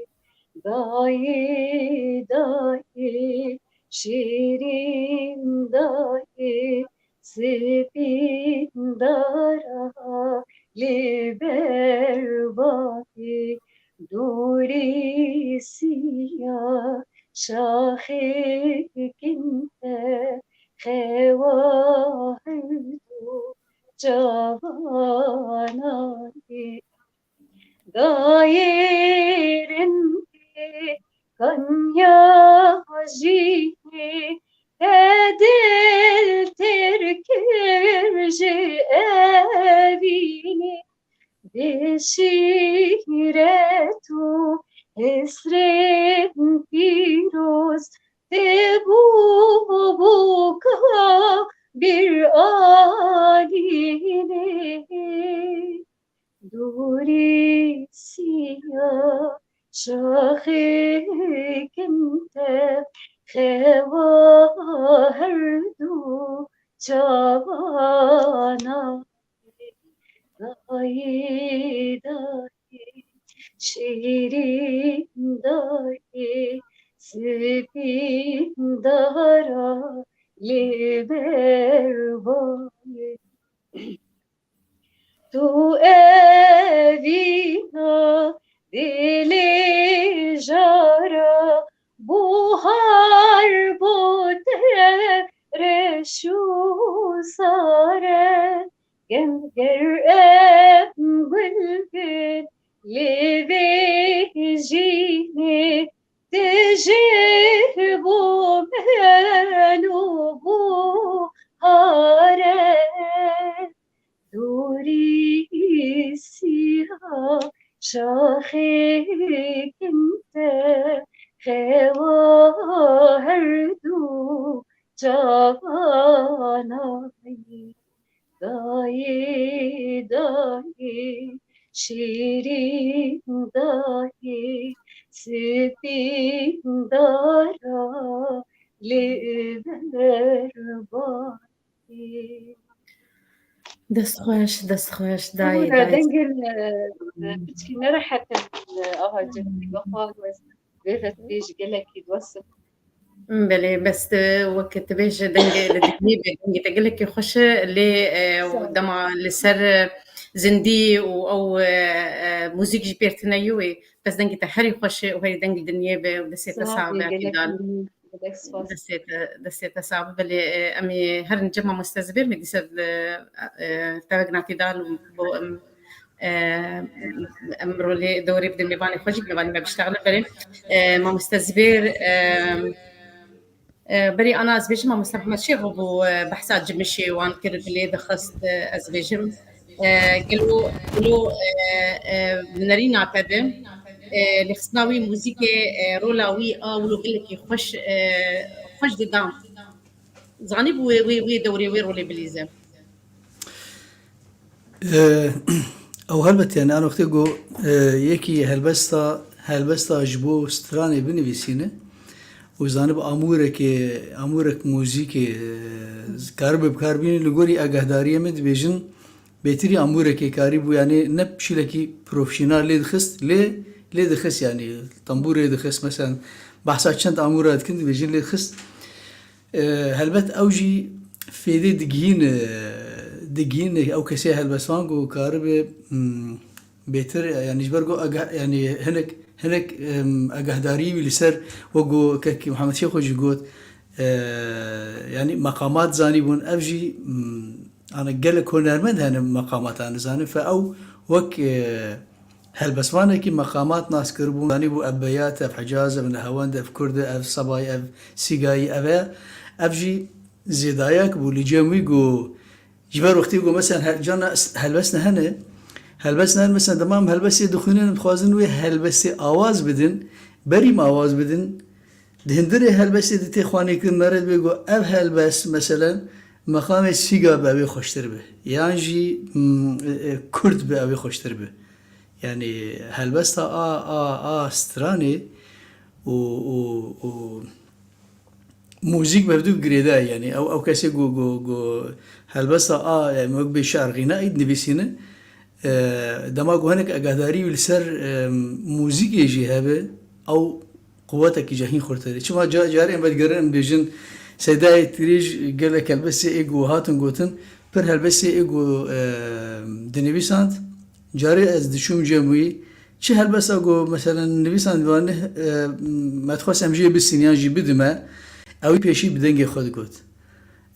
Dayê, dayê, şîrîn dayê, spîndara li ber bayê. Dorî siya şaxê kin te xewa her du çavana ye. Dayê rindê kanya jî te dil têr kir ji evînê. Bi şîret û hesrên pîroz te bû bûka bir alînê. Dorî siya şaxê kin te xewa her du çavana ye. Dayê, dayê, şîrîn dayê, spîndara li ber bayê. Tu evîna dilê jara, buhar bo te reş û sare. Gem ger em gul bin li vê jînê, tu ji bo min û buhar e. Dorî siya şaxê kin te xewa her du çavana ye. Dayê, dayê, şîrîn dayê, spîndara li ber bayê. Dest xweş, dest xweş, dayê, Hûra dayê. Dengên, e, piçkî nerehet in, e, aha, cem, wexwa wez, vê ve tu bêjî gelekî diwestin. Belê, bes tu wek tu bêjî dengê li diklî be, dengê te gelekî xweş e, lê, e, Sağ ol. Dema li ser, e, zindî û ew, e, e, muzîk jî pêr tune yû wê, bes dengê te herî xweş e û herî deng li dinyê be û destê te Sağ ol, sax be, gelek Fîdan. Gelek spas. Destê te, destê te sax be. Belê, e, em ê herin cem mamoste Zibêr, me dîsa, e, e, tevegna Fîdan û bo em, e, em rolê dewrê bidin mêvanê xwe jî, mêvanê me biştexilin. Belê, e, mamoste Zibêr, e, e, berî ana ez bêjim, mamoste Mihemed Şêxo bû, e, behsa Cimişê wan kir, bi lê dixist, e, ez bêjim. E, gelo, gelo, e, e, bi nerîna te de, e, lêxistina wî muzîkê, e, rola wî a wilo gelekî xweş, e, xweş dida. Zanîbû wê, wê, wê dewrê wê rolê bilîze. E, ew helbet, yani, an wextê ku, e, yekî helbesta, helbesta ji bo stranê binivîsîne û zanib amûrekê, amûrek muzîkê, e, karibe bi kar bîne, li gorî agahdariyê me dibêjin, bêtirî amûrekê karîbû, yani ne pişîlekî profesyonel lê dixist, lê, lê dixist, yani tembûrê dixist, mesela behsa çend amûra dikin, dibêjin lê dixist. E, helbet ew jî fêdê digihîn, e, digihîn ew kesê helbestvan ku karibe, hmm, bêtir, yani ji ber ku age-, yani hinek, hinek, em, agahdarî wî li ser, wek ku kek Mihemed Şêxo jî got, e, yani meqamat zanîbûn, ev jî, mm, ana gelek hunermend hene meqamatan zanin, fe ew wek, e, helbestvanekî meqamat nas kiribûn, zanîbû ev beyat, ev hicaz, ev nehewend, ev kurd e, ev sebayî, ev sîgayî, ev e. Ev jî zêdayek bû, li cem wî ku ji ber wextê ku mesela he-, cana s-, helbest ne hene, helbest ne hene, mesela dema em helbestê dixwînin, em dixwazin wê helbestê awaz bidin, berî me awaz bidin, di hundirê helbestê de tê xwanê kirin, mere dibê ku ev helbest, meselen, meqamê sîga be, ew ê xweştir be. Yan jî, mm, e, e, kurd be, ew ê xweştir be. Yani helbesta a, a, a stranê û, û, û muzîk mevdû girêdayî, yanî ew, ew kesê ku, ku, ku helbesta a, yanî wek bê şerxîne ê dinivîsîne, e, dema ku hinek agahdarî wî li ser, e, muzîkê jî hebe, ew quwetekî jî hîn xurtir e. Çima ca-, carê em vedigerin, em bêjin, Seydayê Tîrêj gelek helbestê ê ku hatin gotin, pir helbestê ê ku, e, dinivîsand, carê ez diçûm cem wî, çi helbesta ku, meselen, nivîsand wan, e, me dixwest em jê bisîn yan jî bidime, ew pêşî bi dengê xwe digot.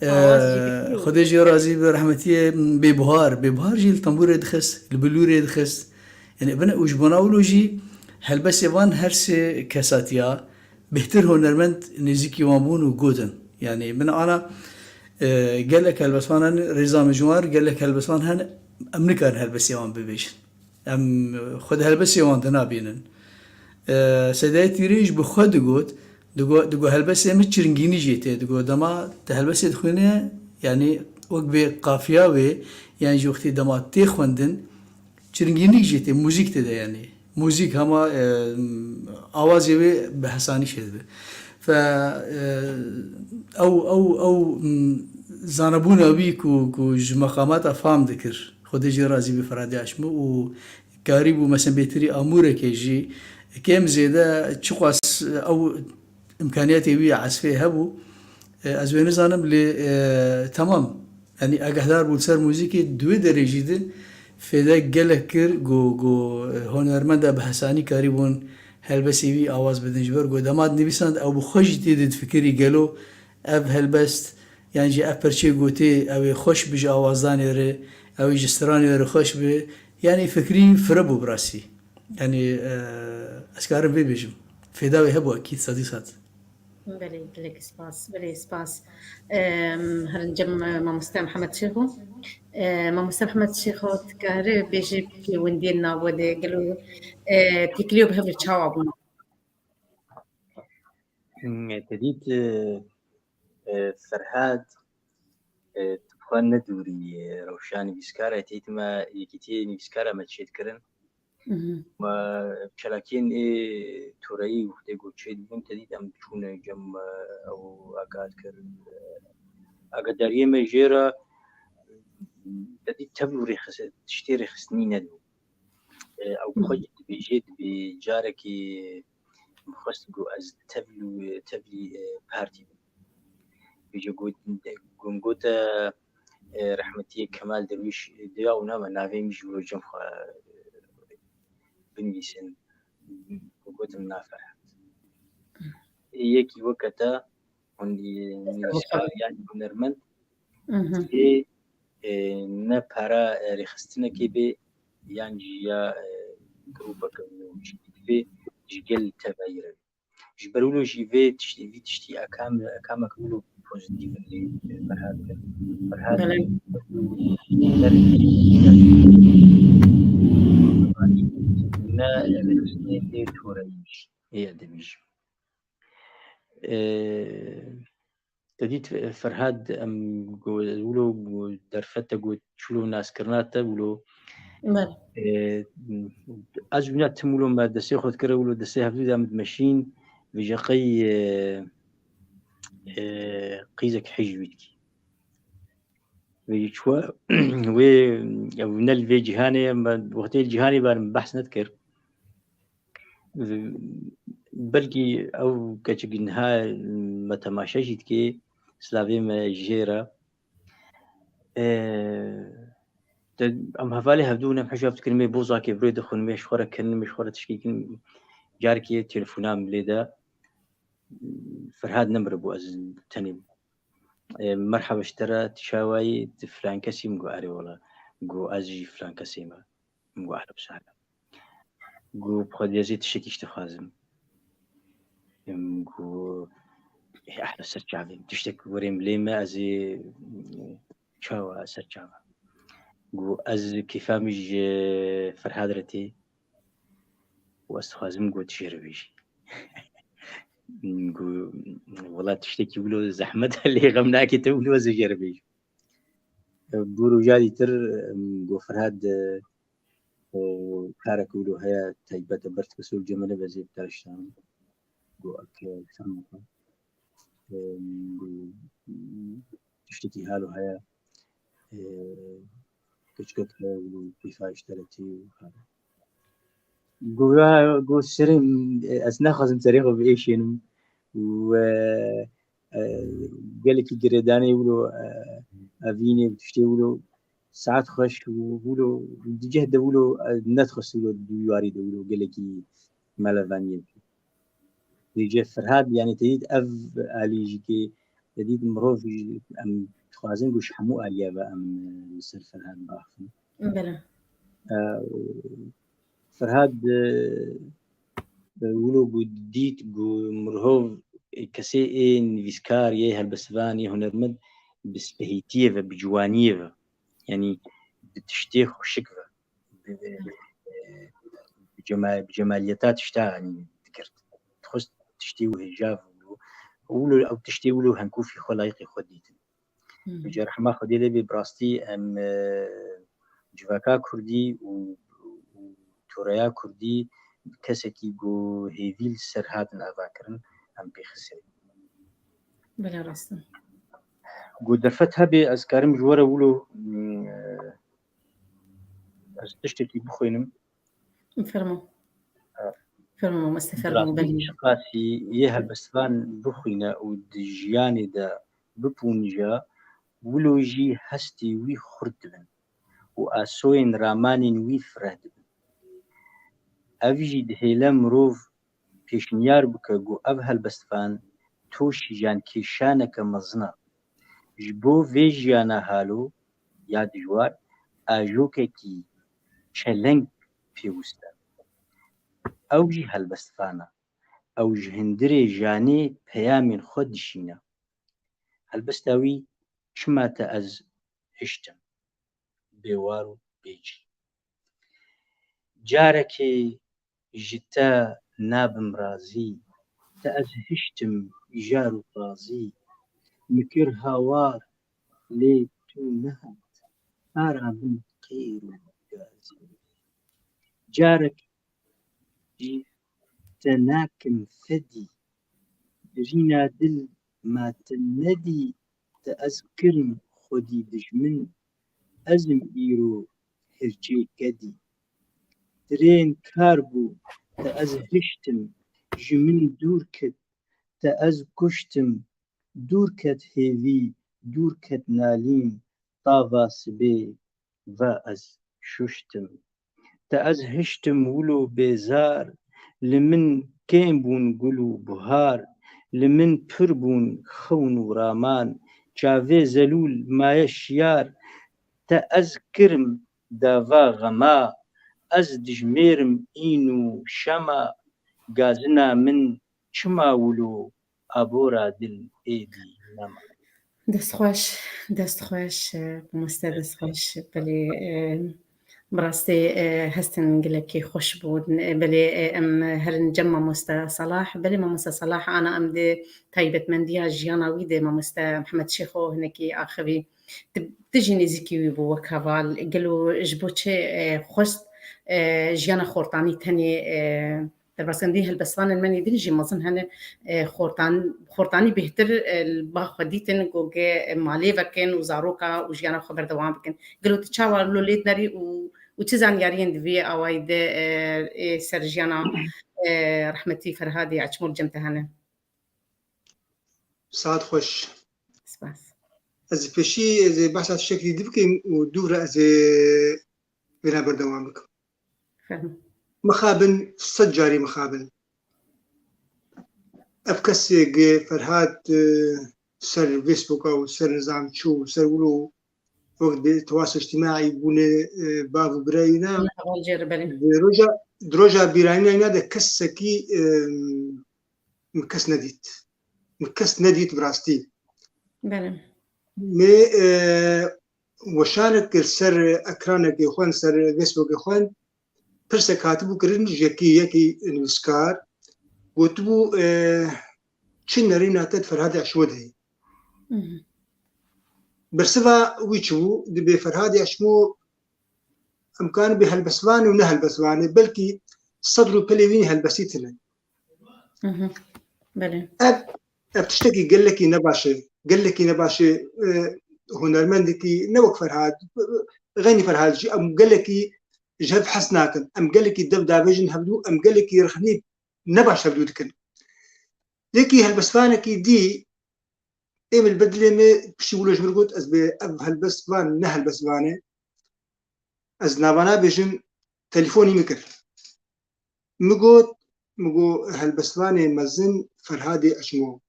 E, Awaz jî dikî. Xwedê jê razî be, rehmetiyê Bêbuhar. Bêbuhar jî li tembûrê dixist, li bilûrê dixist. Yanî, bin û ji bona wilo jî helbestê van her sê kesatiya bêhtir hunermend nêzîkî wan bûn û gotin. Yanî, bin ana, e, gelek helbestvan hene, Rêza Mijwar, gelek helbestvan hene, em nikarin helbestê wan bibêjin. Em, e, xwe di helbestê wan de nabînin. E, Seydayê Tîrêj bi xwe digot, digo, digo helbestê min çiringînî jê tê. Digo dema te helbestê dixwîne, yanî wek bê qafiya wê, yan jî wextê dema tê xwendin, çiringînî jê tê, muzîk tê de yanî. Muzîk hema, e, awazê wê bi hesanî çêdibe. Fe, e, ew, ew, ew, m, zanebûna wî ku, ku ji meqamata fam dikir, Xwedê jê razî be, Ferhadê Aşmû û karîbû, mesela, bêtirî amûrekê jî kêm zêde çiqas ew îmkaniyetê wî ya esfê hebû, e, ez wê nizanim, lê, e, temam. Yanî agehdar bû li ser muzîkê, di wê derê jî de fêde gelek kir, ku, ku, e, hunermenda bi hesanî karîbûn helbestê wî awaz bidin. Ji ber ku dema dinivîsand, ew bi xwe jî tê de difikirî, gelo ev helbest, yan jî ev perçeyê gotê, ew ê xweş bi ji awazdanê re, ew ê ji stranê re xweş bi. Yanî fikrî fire bû bi rastî. Yanî, e, ez karim vê bêjim. Fêda wê hebû ekîd, sedî sed. Belê, gelek spas, belê spas. Em, herin cem, e, mamoste Mihemed Şêxo. E, mamoste Mihemed Şêxo, dikare bêje pêwendiyên navê de gelo, e, têkiliyo bi hev re çawa bûn? Hmm, te dît, e, e, Ferhad, e, tu xwe ne dûrî, e, rewşa nivîskara, te dît me yekîtiyê nivîskara me çêdikirin. Mhm. Me çalakiyên ê toreyî wextê ku çêdibûn, te dît em diçûne cem, e, ew agah dikir. E, agadariyê me jê re, te dît tevlû rêxis-, tiştê rêxistinî nedibû. E, ew bi xwe jî dibêje, dibê carekê min xwest ku ez tevlû, tevlî, e, partî bim. Bêje got, gon gote, e, rehmetiyê Kemal Derwîş, e, diya û nama navê min jî wilo cem xwe, e, binivîsin. Gotim na Ferhat. Ê yekî weke te, hûn, e, nivîskar yan hunermend, Mhm. ê, e, ne para, e, rêxistinekê bê, yan jî ya, e, grûpeke nû jî bê, ji gel tevayî re. Ji ber wilo jî vê tiştî, vî tiştî ekam, ekamek wilo pozîtîf in lê, e, Ferhat. Ferhat Belê. ne rêxistinê tê toreyî jî, ê edebî jî. E, Te dît, e, Ferhad, em go-, wilo go-, derfet te got, çilo naskirina te wilo. Belê. E, ez wina tim wilo me destê xwe dikire wilo destê hevdû de em dimeşîn, vêje qey, e, e, qîzek hej wî dikî. Vêje çi we, wê, ew ne li vê cîhanê ye, me wextê li cîhanê ber min behs nedikir. Belkî ew keçik niha me temaşe jî dike, silavê me jê re. Ee, te, em hevalê hevdû ne em hejab dikirin, mê bozakê birê dixwin, mê ji xwe re kirin, mê ji xwe re tişkî kirin. Carekê telefona min lê de, Ferhad nemiribû, ez tenê bûm. Ee, merhaba ji te re, tu çawa yî, tu filan kesî? Min got, erê wela. Got, ez jî filan kesê me. Min got, ehlen we sehlen. Got, bi Xwedê ez ê tiştekî ji te dixwazim. Min got, ê, ehlen, ser çavê min. Tiştek werê min lê me, ez ê, çawa ser çava. Got, ez kêfa min ji Ferhad re tê û ez dixwazim got tu jê re bêjî. Min got, wela tiştekî wilo zehmet e, lê xem nake, tu wilo ez ê jê re bêjim. Bo roja dîtir, min got, Ferhad, e, û kareke wilo heye, taybet e, ber tu kesor cemele bezê bi te re şitanim. got, eke, çend got, e, got, tiştekî halo heye, e, keçikek heye, got, kêfa îşteretî û halo. Got, ya, got, serê, e, ez naxwazim serê xwe biêşînim û, e, e, gelekî girêdanê wilo, e, evînê û tiştê wilo saet xweş û wilo di cih de wilo, e, nedixwest wilo di warî de wilo gelekî melevaniyê bî. Vêce Ferhad, yanî te dît ev alî jî kê te dît mirov jî em dixwazin ku ji hemû aliyê ve em, e, li ser Ferhad biaxivin. Belê. E, Ferhad, e, e, wilo ku dît ku mirov, e, kesê ê nivîskar, yê helbestvan, yê hunermend bi spehîtiyê ve, bi ciwaniyê ve, yanî bi tiştê xweşik ve, bi, bi, bi cema-, bi cemaliyeta tişta, yanî digirt. Dixwest tiştê wilo hêja wilo, wilo ew tiştê wilo henkûfî xwe, layîqî xwe dîtin. Hmm. Vêce rehma Xwedê lê bê, bi rastî em, e, civaka kurdî û, û toreya kurdî kesekî ku hêvî li ser hatin avakirin, em pê xisirîn. Belê rast e. Ku derfet hebe, ez karim ji we re wilo, mm, e, ez tiştekî bixwînim. Fermo. E, Fermo, mamoste, fermo, belê. Çiqasî yê helbestvan bixwîne û di jiyanê de bipûnije, wilo jî hestê wî xurt dibin û asoyên ramanên wî fireh dibin. Ev jî dihêle mirov pêşniyar bike ku ev helbestvan toşî jankêşaneke mezin e. Ji bo vê jiyana halo ya dijwar, ajokekî çeleng pêwist e. Ew jî helbestvan e. Ew ji hundirê janê peyamên xwe dişîne. Helbesta wî Çima te ez hiştim, bêwar û bêcî. Carekê ji te nabim razî, te ez hiştim îjar û tazî. Min kir hawar, lê tu nehat, para min qîr û gazî. Carek jî te nakim fedî, birîna dil ma te nedî, te ez kirim xwedî dijmin, ez im îro hirçê kedî. Tirên kar bû, te ez hiştim, ji min dûr ket, te ez kuştim, dûr ket hêvî, dûr ket nalîn, tava sibê ve ez şuştim. Te ez hiştim wilo bêzar, li min kêm bûn gul û buhar, li min pir bûn xewn û raman, çavê zelûl maye şiyar, te ez kirim dava xema, ez dijmêrim în û şema, gazina min çima wilo abora dil êdî nema. Dest xweş, dest xweş, e, mamoste, dest xweş. Belê, e, bi rastî, e, hestin gelekî xweş bûn. E, belê, e, em herin cem mamoste Salah. Belê mamoste Salah, ana em di taybetmendiya jiyana wî de mamoste Mihemed Şêxo hinekî axivî. Tu, tu jî nêzîkî wî bû wek heval. Gelo ji bo çi, e, xwest, e, jiyana xortanî tenê, e, Derbasî helbestvanên me nêdîn jî mezin hene, e, xortan-, xortanî bêhtir, e, li ba xwe dîtin, ku ge, e, malê vekin û zaroka û jiyana xwe berdewam bikin. Gelo tu çawa lo lê dinerî û, û çi zanyariyên di vê awayî de, e, ê ser jiyana, e, rehmetî Ferhadê Eçmûr cem te hene? Saet xweş. Spas. Ez ê pêşî, ez ê behsa tiştekî dî bikim û dû re ez ê vêna berdewam bikim. Fermo. Mixabin, sed carî mixabin. Ev kesê gi Ferhad, e, ser Facebooka û ser nizam çû û ser wilo wek di tewas îctimaî bûne, e, bav û birayî ne. Heval jê re, belê. Di roja, di roja bîranîna ne de kesekî, e, min kes nedît. Min kes nedît bi rastî. Belê. Mê, e, weşanek kir ser ekranekê xwe, ser Facebookê xwe, pirsek hatibû kirin ji yekî, yekî nivîskar, gotibû, e, çi nerîna te di Ferhadê Eşmo de ye? Mhm. Bersiva wî çi bû? Dibê Ferhadê Eşmo em karin bê helbestvanê û ne helbestvanê, belkî sedr û pelê wî helbestî tune. Mhm. Belê. Ev, ev tiştekî gelekî nebaş e. Gelekî nebaş e. E, hunermendekî ne wek Ferhad, xeynî Ferhad jî em gelekî ji hev hez nakin. Em gelekî dev davêjin hevdû, em gelekî rexnî nebaş hevdû dikin. Yekî helbestvanekî dî ê min li ber dilê min piştî wilo ji min got, ez bi ev helbestvan ne helbestvan e. Ez nava nabêjim, telefonî min kir. Min got, min got, helbestvanê mezin Ferhadê Eşmo.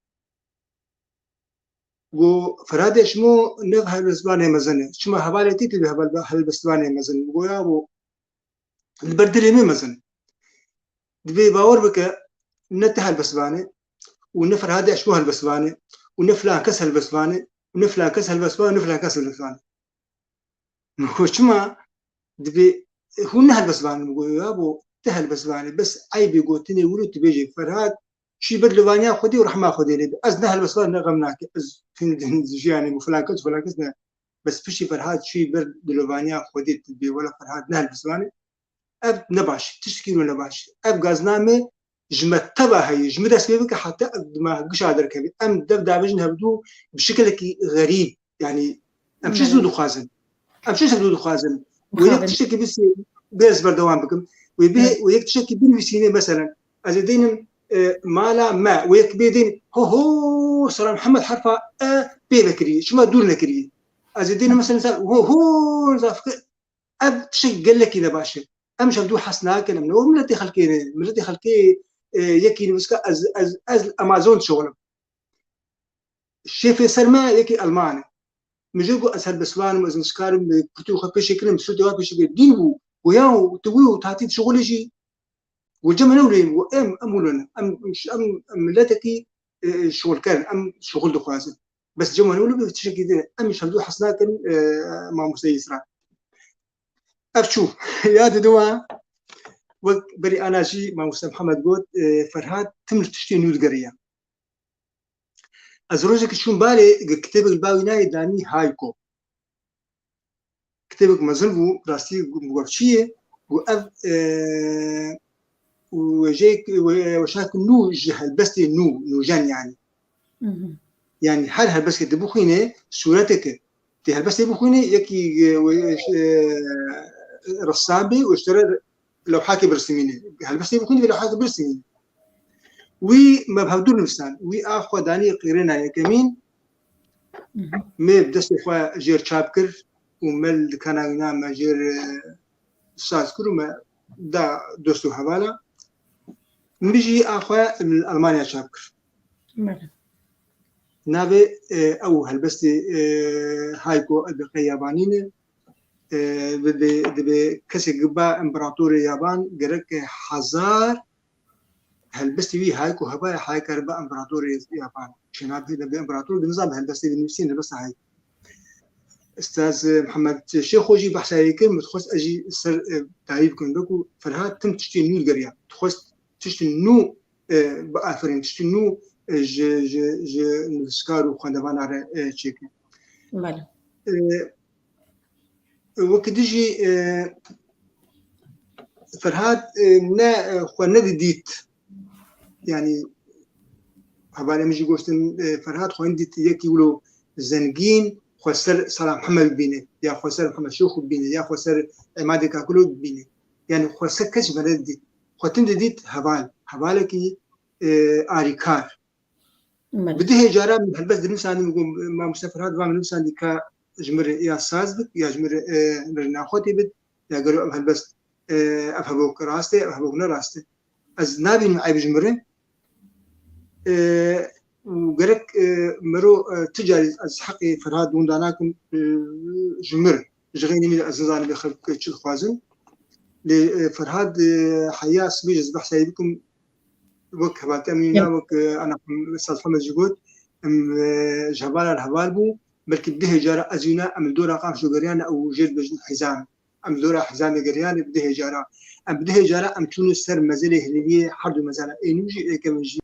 Got, Ferhadê Eşmo ne helbestvanê mezin e. Çima hevalê te tê bi heval-, helbestvanê mezin? Min got, ya bo, li ber dilê min mezin. Divê bawer bike, ne te helbestvan e û ne Ferhadê Eşmo helbestvan e û ne filan kes helbestvan e û ne filan kes helbestvan e û ne filan kes helbestvan e. Min got, çima? Divê hûn ne helbestvan in. Min got, ya bo, te helbestvan e. Bes eybê gotinê wilo tu bêjê Ferhad çûyî ber dilovaniya Xwedê û rehma Xwedê lê be. Ez ne helbestvan, ne xem nake. Ez jiyanê min filan kes, filan kes ne. Bes piştî Ferhad çûyî ber dilovaniya Xwedê, tu dibê wela Ferhad ne helbestvan e. Ev ne baş, tiştekî wilo ne baş. Ev gazna min ji me teva heye, ji min dest pê bike heta ev di me gişa derkeve. Em dev davêjin hevdû bi şekilekî xerîb, yanî em çi zû dixwazin? Em çi zû dixwazin? Wê yek tiştekî bisî, bê ez berdewam bikim. Wê bê, wê yek tiştekî binivîsînê, meselen, ez ê deynim, e, mala me, wê yek bê deynim, ho ho, Selam Mihemed herfa e pê vekirî, çima dûr nekirî? Ez ê deynim, meselen, ho ho, zafike, ev tiştek gelekî nebaş e. Em ji hevdû hez nakin, em ne wek miletê xelkê ne. Miletê xelkê, e, yekî nivîska ez, ez, ez Amazon dişixulim. Şêfê ser me yekî Elman e. Min jê got, ez helbestvan im, ez nivîskar im, kurtê xwe pêşê kirim, sûretê xwe pêşê kirim. Dîn bû. Got, ya, tu wilo, tu hatî dişixulî jî? Got, cem ne wilo, got, em, em wilo ne. Em, em, em miletekî, e, şixulker in, em şixul dixwazin. Bes cem ne wilo, tiştekî din e. Em ji hevdû hez nakin, e, mamoste Îsra. Ev çû. Ya diduwa, wek berî ana jî mamoste Mihemed got, e, Ferhad tim li tiştê nû digeriya. Ez rojekê çûm balê, kitêbek li ba wî nayê danî Hayko. Kitêbek mezin bû, rastî bi gor çi ye? Got ev, e, û wêjeyek, we-, weşank nû ji helbestê nû, nûjen yanî. Yanî her helbestkê tu bixwînê, sûreteke. Tê helbestê bixwînê, yekî, e, we-, e, ressam bê û ji te re lewhakê birisîmînê. Helbestê bixwînî vê lewhakê birisîmînî. Wî me bi hevdû nivîsand. Wî a xwe danî qîrêna yekemîn. Me bi destê xwe jêr çap kir û me li dikana wîna me jêr, e, saz kir û me da dost û hevala. Min jî a xwe li Elmanya çap kir. Belê. Navê, e, ew helbestê, e, Hayko Elbeqê Yabanî ne. E, dibê, dibê kesê giba împeratorê Yaban gerek hezar helbestê wî Hayko heba, Hayko heba împeratorê Yaban. Çêna bê, dibê împerator, di nizam helbestê binivîsî, helbesta Hayko. Ustaz, e, Mihemed Şêxo jî behsa wê kir, min dixwest ez jî ser, e, dawî bikim. Wekû Ferhad tim tiştê nû digeriya. Dixwest tiştê nû, e, biaferin, tiştê nû, e, ji, ji, ji nivîskar û xwendevana re, e, çêke. Belê. E, wekî din jî, e, Ferhad, e, ne, e, xwe nedidît. Yanî, hevalê min jî goştin, e, Ferhad xwe nedît yekî wilo zengîn, xwe ser Selam Mihemed bibîne, ya xwe ser Mihemed Şêxo bibîne, ya xwe ser Îmadê Kakulo bibîne. Yanî, xwe ser kes ji me nedidît. Xwe tim didît heval, hevalekî, e, arîkar. Belê. Bi dihê cara min helbest dinivîsandî, min got, mamoste Ferhad, va min nivîsandî ka ji min re ya saz bik, ya ji min re, e, rênaxwetê bid, ya gelo ev helbest, e, ev hevok rast e, ev hevok ne rast e. Ez nabînim eyb ji min re. E, û gerek, e, mero, e, ti carî ez heqê Ferhad winda nakim, e, ji min re. Ji xeynî min de ez nizanim vê xelk çi dixwazin. Lê, e, Ferhad, e, heya sibê jî ez behsa wî bikim, wek hevaltiya min ya, wek, e, ana Ustaz Hemed jî got, em, e, ji hevala li heval bû, belkî dihê cara ez wîna em li dora Qamişlo geriyane û jê dibêjin hizam. Em li dora hizamê geriyane bi dihê cara. Em bi dihê cara em çûne ser mezelê Hilêliyê, her du mezela ê nû jî ê kevin jî.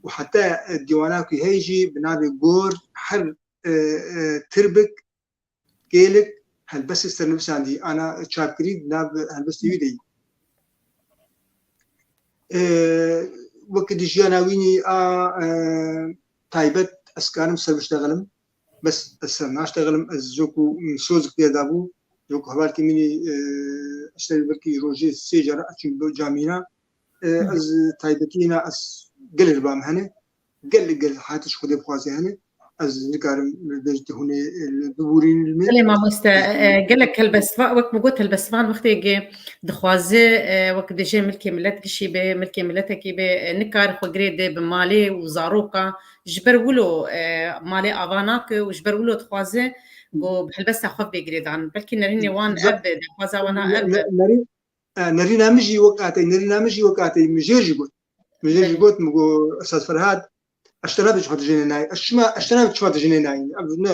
Û heta, e, dîwana ku heye jî bi navê Gor her, e, e, tirbik, kêlik, helbestê sernivîsandî, ana çapkirî di nav helbestê wî de yî. E, wekî di jiyana wînî a, e, taybet ez karim ser biştexilim. Bes ez ser naştexilim, ez joku sozik pê dabû, joku hevalkî min î, e, ez ser belkî rojê sê cara ez çûm camîna. E, ez taybetî hîna ez gelek li ba min hene. Gelek gelek hatiş Xwedê bixwaze hene. Ez nikarim bêj di hûnê, e, bibûrîn li min. Belê mamoste, e, gelek helbestvan, wek min got helbestvan wextê ge dixwaze, e, wek dibêje milkê millet gişî be, milkê milletekî be, e, nikare xwe girê de bi malê û zaroka, ji ber wilo, e, malê ava nake û ji ber wilo dixwaze ku bi helbesta xwe bê girêdan. Belkî nerînê wan ev be, daxwaza wana ev be. Nerî-, e, nerîna min jî wek atey, nerîna min jî wek atey, min jêr jî got. Min jêr jî got, min got, Esas Ferhad, ez te nabe çima tu jinê nayî. Ez çima, ez te nabe çima tu jinê nayî. Ev ne,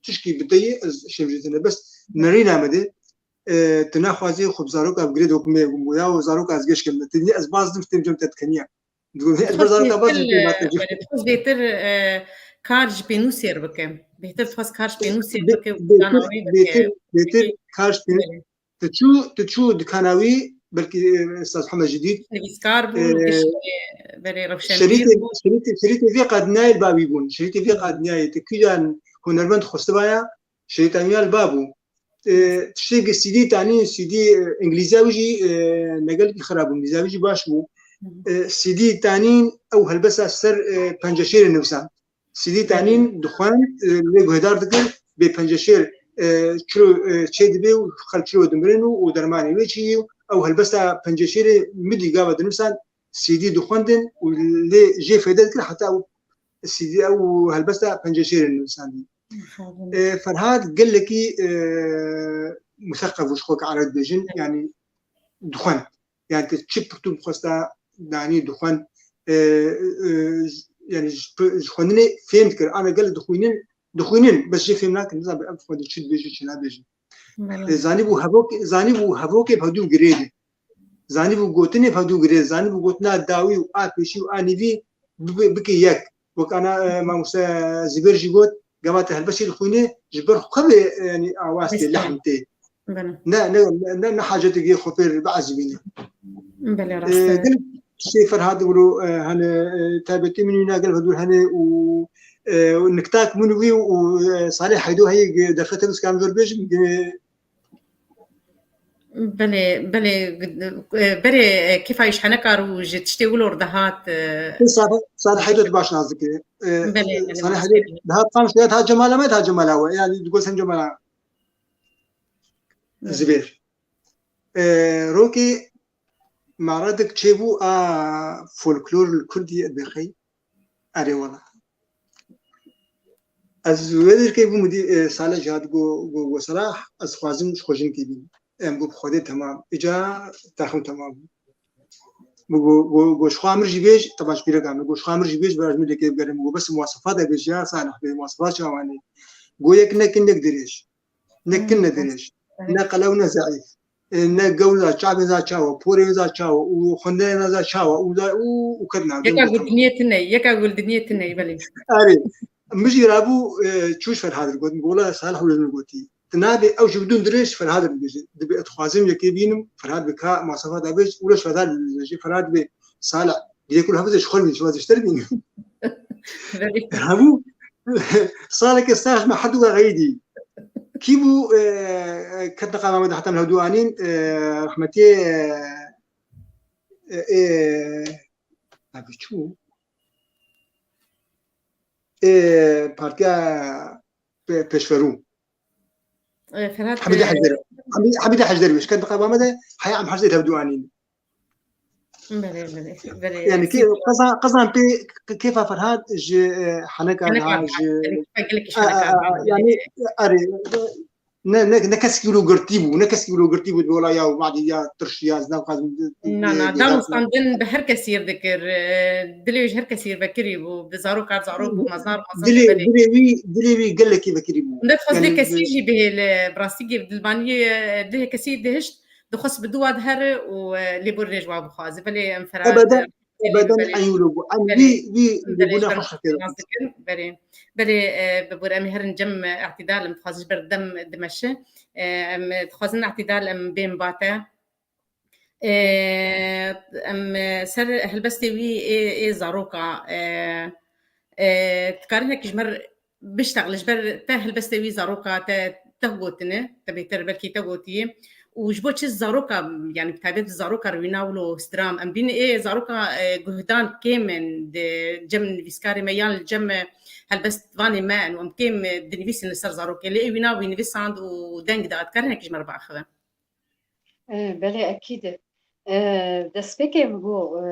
tişkî bi te ye, ez şêm jî tine. Bes nerîna min de, e, tu naxwazî xwe bi zaroka bi girê de wek me, wek ya û zaroka ez geş kem. Tu dî ez baz dim, têm cem te dikeniya. Digo, ez bi zaroka baz dim, têm cem. Dixwaz bêtir, e, kar ji pênûsê re bike. Bêtir dixwaz kar ji pênûsê re bike û dana wê bike. Bêtir, bêtir kar ji pênûsê. Tu çû, tu çû dikana wî, belkî, e, Ustaz Hemed jî dît. Nivîskar bû, e, berê rewşenbîr şerîtê, bû. Şerîtê, şerîtê vê qadnayê li ba wî bûn. Şerîtê vê qadnayê, tu kîjan hunermend xwestibaya, şerîta wî ya li ba bû. E, tiştê ki C D tanî, C D, e, îngilîziya wî jî, e, ne gelkî xirab bû, îngilîziya wî jî baş bû. E, C D tanîn ew helbesta ser, e, penceşêrê nivîsan. C D tanîn dixwend, e, lê guhdar dikir, bê penceşêr, e, çilo, e, çê dibe û xelk çilo dimirin û, û dermanê wê çi yî û ew helbesta penceşêrê midî gava dinivîsan, C D dixwendin û lê jê fêde dikir heta ew C D ew helbesta penceşêrê nivîsandî. E, Ferhad gelekî, e, museqef û ji xwe ke ereb dibêjin, yanî dixwend. Yani tu çi pirtûk bixwesta danî dixwend, e, e, yani ji, ji xwendinê fêm dikir. Ana gelek dixwînin, dixwînin, bes jê fêm nakin, nizam ev xwendin çi dibêjin, çi nabêjin. E, zanîbû hevok-, zanîbû hevokê bi hevdû girê de. Zanîbû gotinê bi hevdû girê de. Zanîbû gotina dawî û a pêşî û a nîvî bibe, bike yek. Wek ana, e, mamoste Zibêr jî got, gava te helbestê dixwîne, ji ber xwe be, e, yani awaz tê, lehn tê. Belê. Ne, ne, ne, ne, ne hacetê gê xwe pêr biezibîne. Belê, e, rast e. Gelek tiştê Ferhad wilo, e, hene, e, taybetî min wîna gelek dûr hene û, e, niktak min wî û, e, Salih Heydo heye, derfet hebe, ez karim jor bêjim, e, Belê, belê, e, berê, e, kêfa wî ji henekar û ji tiştê wilo re dihat, e, Salih, Salih Heydo tu baş nas dikî. E, belê, belê, Salih Heydo dihat tam şeya dihat Cemala me, dihat Cemala we. Yani digot sen Cemala. Zibêr. E, rokê Maradik çêbû a folklor li Kurdî dibêxey. Erê wela. Ez wê dirkê bûm dî, e, Salih jî hat go, go, go Salah, ez xwazim ji xwe jinkê bînim. Em go bi Xwedê temam. Îca texim temam bû. Go, go, go ji xwe emir jî bêj, teba ji pîreka min. Go ji xwe emir jî bêj, bira ji min lêkê bigerim. Go bes muwasefat e bêj ya Salih bê, muwasefat çawa ne? Go yek nekin, nek dirêj. Ne kin ne dirêj. Ne qelew ne zeîf. E, ne gewr za, çavên za çawa, porê za çawa, û xwendinê za çawa, û za, û, û kedna. Yeka gul dinyê tune, yeka gul dinyê tune, belê. Erê. Min jî rabû, e, çûş Ferhad li got, min got, wela Salih wilo min gotî. Tu nabê ew ji bidûn dirêj Ferhad li dibêje. Dibê ez dixwazim yekê bînim, Ferhad bi ka masafat da bêj, û leş Ferhad li dibêje. Ferhad dibê Salih, dirê kul hafizê ji xwe bîn, ji xwe zêştir bîn. Belê. Hemû saleke staj me her du wexeyî dî. Kî bû, e, e, ketine qama me de heta min hevdû anîn, e, rehmetî, e, e, e, ev çi bû? E, Partiya Pe-, Pêşverû. E, Ferhat, Hemîdê e, Hejderî. Hemî-, Hemîdê Hejderî bêj. Ketine qama me de heya em her sê hevdû anîn. Belê, belê, belê. Yani kê-, qezan, qezan pê, kê-, kêfa Ferhad ji, e, heneka niha, ji, yani, erê, ne, ne, ne kesekî wilo girtî bû, ne kesekî wilo girtî bû, wela ya madî ya tirş ya, ez naxwazim. Na, na, danûstandin bi her kesî re dikir, e, dilê wî ji her kesî re vekirî bû, bi zarokar zarok bû, meznar mezin, dilê, belê. Dilê wî, dilê wî gelekî vekirî bû. Hûn dixwest lê kesî jî bihêle, bi rastî gê dilbaniyê, e, dilê kesî dihişt, dixwest bi dû wa dihere û, e, lêborînê ji wa bixwaze. Belê em Ferhad, ebeden, ebeden eyn wilo bû. Em wî, wî lêbûna xweş dikir. Belê, e, bibûr em ê herin cem, e, îtidal, em dixwazin ji ber dem dimeşe. E, em dixwazin îtidal em bên bate. E, Em, e, ser helbestê wî ê, ê zaroka, e, e, dikarî hinekî ji me re biştexile, ji ber te helbestê wî zaroka te, te gotine, te bêtir belkî te gotiye. Û ji bo çi zaroka, yani bi taybet zaroka re wîna wilo stran? Em bînin ê zaroka, e, guhdan kêm in di cem nivîskarê me yan li cem, e, helbestvanê me in û em kêm, e, dinivîsin li ser zarokê. Lê ê wîna wî nivîsand û deng da, dikarî hinekî ji me re biaxive? E, belê, ekîd e. E, destpêkê min got, e,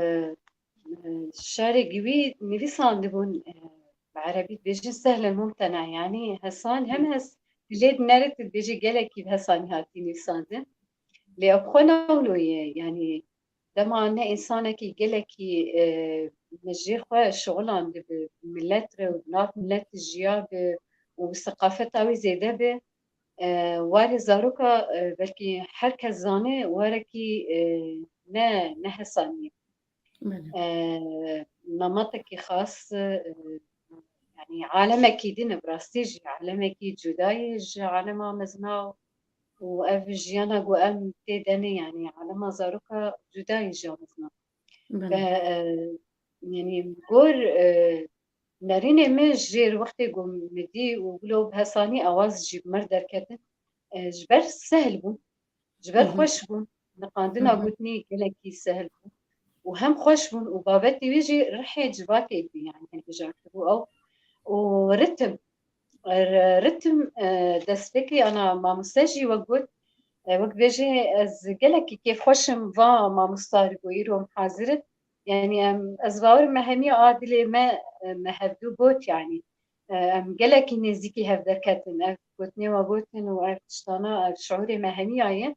e, şerê giwî nivîsandibûn, e, bi erebî dibêjin sehl el mumtena, yanî hesan hem hes dilê dinere tu dibêjî gelekî bi hesanî hatî nivîsandin. Lê ew bi xwe ne wilo ye, yanî dema ne însanekî gelekî, e, min jê xwe şixulandibi milet re û bi nav milet jiyabi û seqafeta wî zêde bi, e, warê zaroka, e, belkî her kes zane warekî, e, ne, ne hesanî ye. Belê. E, namatekî xas, e, yanî alemekî din e, bi rastî jî alemekî cuda ye ji alema mezin û ev jiyana ku em tê de ne, yanî alema zaroka cuda ye ji ya mezin. Belê. Ve, e, yanî gor, e, nerînê min jêr wextê ku min dî û wilo bi hesanî awaz jî bi mir derketin, e, ji ber sehl bûn, ji ber Hı hı. xweş bûn, niqandina Hı hı. gotinî gelekî sehl bû û hem xweş bûn û babetê wî jî rihê civakê bû, yanî hilbijartibû ew û ritim, r-, ritim, e, destpêkê ana mamoste jî wek got, e, wek bêjê ez gelekî kêfxweş im va mamosta ku îro em hazir in. Yanî em, ez bawer me hemiya a dilê me, e, me hevdû got, yanî, e, em gelekî nêzîkî hev derketin. Ev gotinê we gotin û ev tiştana, ev şiûrê me hemiya ye.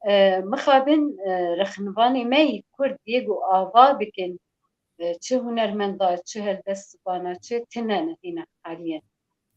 E, mixabin, e, rexnivanê me yî Kurd yê ku ava bikin, e, çi hunermenda, çi helbestvana, çi tine ne hîna haliye.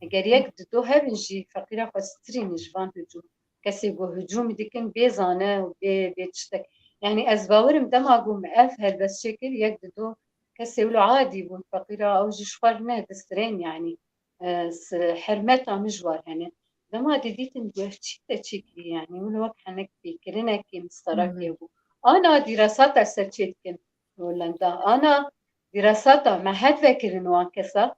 Eger yek di do hebin jî feqîra xwestirî ne ji van hicûm. Kesê ku hicûmî dikin bê zane û bê, bê tiştek. Yanî ez bawer im dema ku me ev helbest çêkir, yek di do kesê wilo adî bûn, feqîra ew jî ji xwe re ne distirên, yanî, e, s-, hermeta min ji war hene. Dema didîtin ku ev çi te çêkirî, yanî wilo wek henek pêkirinekê, misterekê Hı hı. bû. Ana dîrasata ser çê dikin Holenda. Ana dîrasata me het vekirin wan kesa.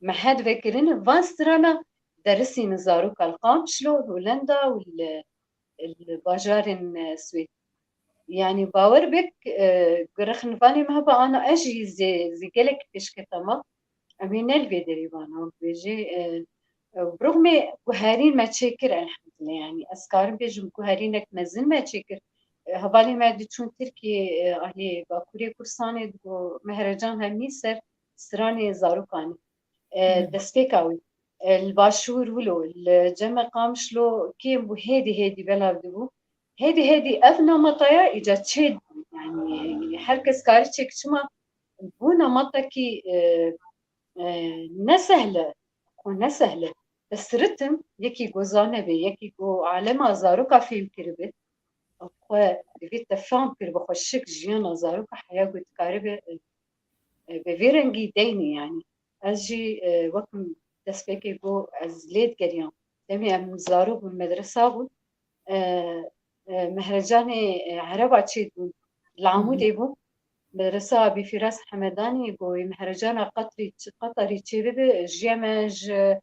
Me het vekirin van strana derisînin zaroka li Qamişlo, Holenda û li, li bajarên, e, Swêd. Yanî bawer bik, e, rexnivanê me heba ana ez jî zê, zê gelek pêşketa me. Em ê ne li vê derê vana, wek bêjê, e, e, bi rixmê guherîn me çêkir, elhamdulillah. Yanî ez karim bêjim guherînek mezin me çêkir. E, hevalê me diçûn Tirkiyê, e, ahlê Bakurê Kurdistanê digo mehrecan hemî ser stranê zarokan e. E, Hı. destpêka wî. E, li Başûr wilo, li Cem Qamişlo kêm bû, hêdî hêdî belav dibû. Hêdî hêdî ev namataya îca çê dibû. Yanî her kes karî çêk çima bû namatekî, e, e, ne sehle, xwe ne sehle. Bes ritim, yekî ku zane be, yekî ku alema zaroka fêm kiribe, xwe divê te fam kir bi xweşik jiyana zaroka heya ku dikaribe, e, e, bi vê rengî deynê, yanî. Ez jî, e, wek destpêkê got, ez lê digeriyam. Demê em zarok bûn, medresa bûn, e, e, mehrecanê, e, ereba çêdibûn. Li Hı hı. Amûdê bûn. Medresa Abî Fîras Hemedanî, got, wê mehrecana Qetrî, Qeterî çêbibe, jiya me ji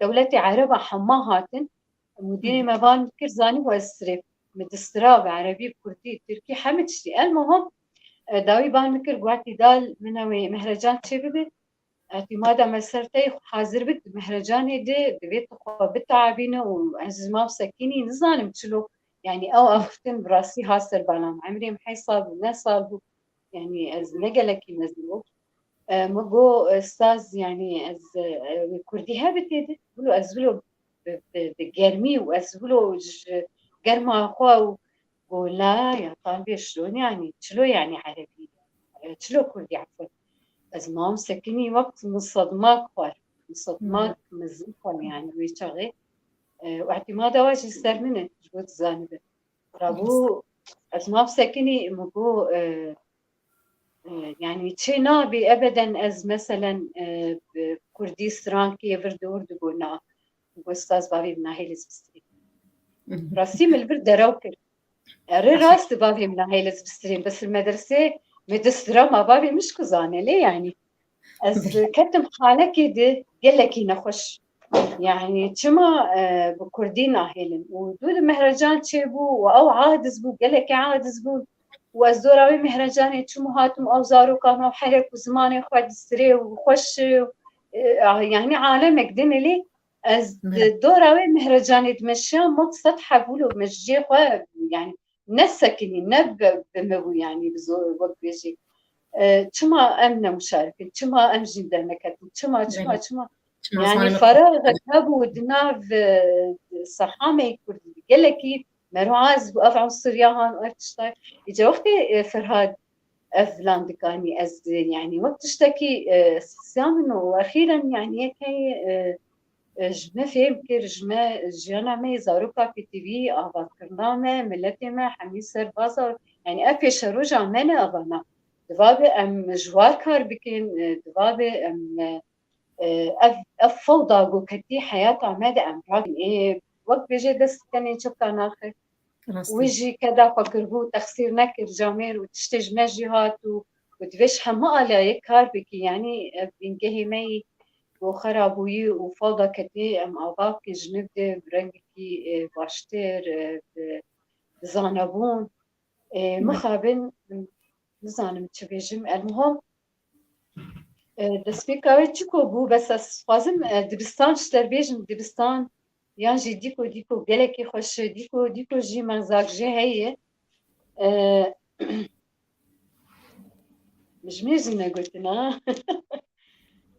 dewletê ereba hema hatin. Mudîrê Hı hı. me van kir, zanî û ez sirê. Me distira bi erebî, kurdî, tirkî, hemî tiştî. El muhim, e, dawî ban min kir, guhertî dal min ew ê mehrecan çêbibe. Îtîmada me ser te yê, hazir bik, di mehrecanê de divê tu xwe biteabîne û ez ji mav Sekinî nizanim çilo. Yanî ew axiftin bi rastî hat ser bala min. Emrê min heyş sal bû, neh sal bû. Yanî ez ne gelekî mezin bûm. E, min got, e, staz, yanî ez, e, wê kurdî hebe tê de. Wilo ez wilo bi, bi, bi germî û ez wilo ji germa xwe û got, la, ya talibê şilon, yanî çilo, yanî erebî, e, çilo kurdî, efûn. Ez mam Sekinî wext min sedmak xwar. Min sedmak Hı. mezin xwar, yanî wê çaxê. E, û îtîmada wa jî ser min e, ji bo tu zanibe. Rabû, ez mam Sekinî, min got, e, e, yanî çê nabî ebeden ez meselen, e, bi kurdî strankê vir dor digot, na. Min got, staz, bavê min nahêle ez bistirîm. Hı hı. Rastî min li vir derew kir. Erê, rast e, bavê min nahêle ez bistirîm. Bes li medresê Me dest dira ma bavê min ji ku zane lê, yanî ez ketim halekê di gelekî nexweş. Yanî çima e, bi kurdî nahêlin? Û dû di mehrecan çêbû û ew aciz bû, gelekî aciz bû. Û ez dora wê mehrecanê çûm û hatim, ew zarokan ew herek û zimanê xwe distirê û xweş e, yanî alemek din e lê. Ez di dora wê mehrecanê dimeşiyam, wek sed heb wilo me ji cihê xwe, yanî ne sekinî, ne bi, bi me bû, yanî bi zor, wek bêjî. E, çima em ne muşarikin? Çima em jî derneketin? Çima, çima, çima? Yanî feraxek hebû di nav, e, sehamê kurdî, gelekî mero aciz bû, ev unsur ya han, ev tişta. Îca wextê, e, Ferhad ev lan dikanî, ez, yanî wek tiştekî, e, sisiya min û exîren, yanî yek heye, e, e, ji me fêm kir, ji me, jiyana me yê zaroka pêtivî, avatkirina me, miletê me hemî serbaza, yanî ev pêşeroja me ne evana. Divabe em ji war kar bikin, e, divabe em, e, e, ev, ev fewda ku ketî heyata me de em rakin. Ê, wek bêjê dest tenê çepka naxe. Rastî. Wî jî keda xwe kiribû, texsîr nekir, camêr û tiştê ji me jî hat û, û divê ji hemû aliyê kar bikî. Yanî ev bîngehê me yî ku xera bûyî û fewda ketî em ava bikî ji nû de bi rengekî, e, baştir, e, bi, bi zanebûn. E, mixabin, nizanim çi bêjim. Elmuhim, e, destpêka wê çiko bû, bes ez dixwazim, e, dibistan ji te bêjim, dibistan yan jî dîko, dîko gelekî xweş e, dîko, dîko jî mexzak jê heye. E, ji me jî negotina.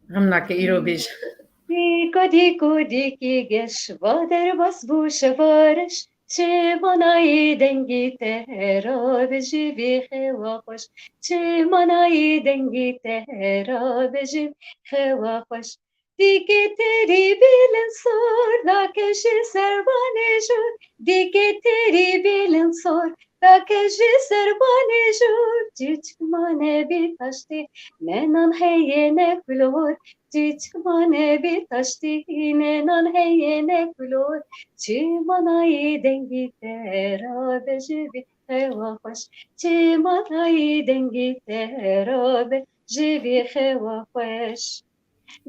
Him nake îro bêj. Dîko, dîko, dîkî geş, va derbas bû şeva reş. Çi manayê dengê te, rabe ji vê xewa xweş. Çi manayê dengê te, rabe ji vê xewa xweş. Dîkê terî bîlin sor, dake ji servanê jor. Dîkê terî bîlin sor, dake ji servanê jor. Çiçik mane bî taştê, ne nan heye ne kulor. Çiçik mane bî taştê, ne nan heye ne kulor. Çi manayê dengê te, rabe ji vê xewa xweş. Çi manayê dengê te, rabe ji vê xewa xweş.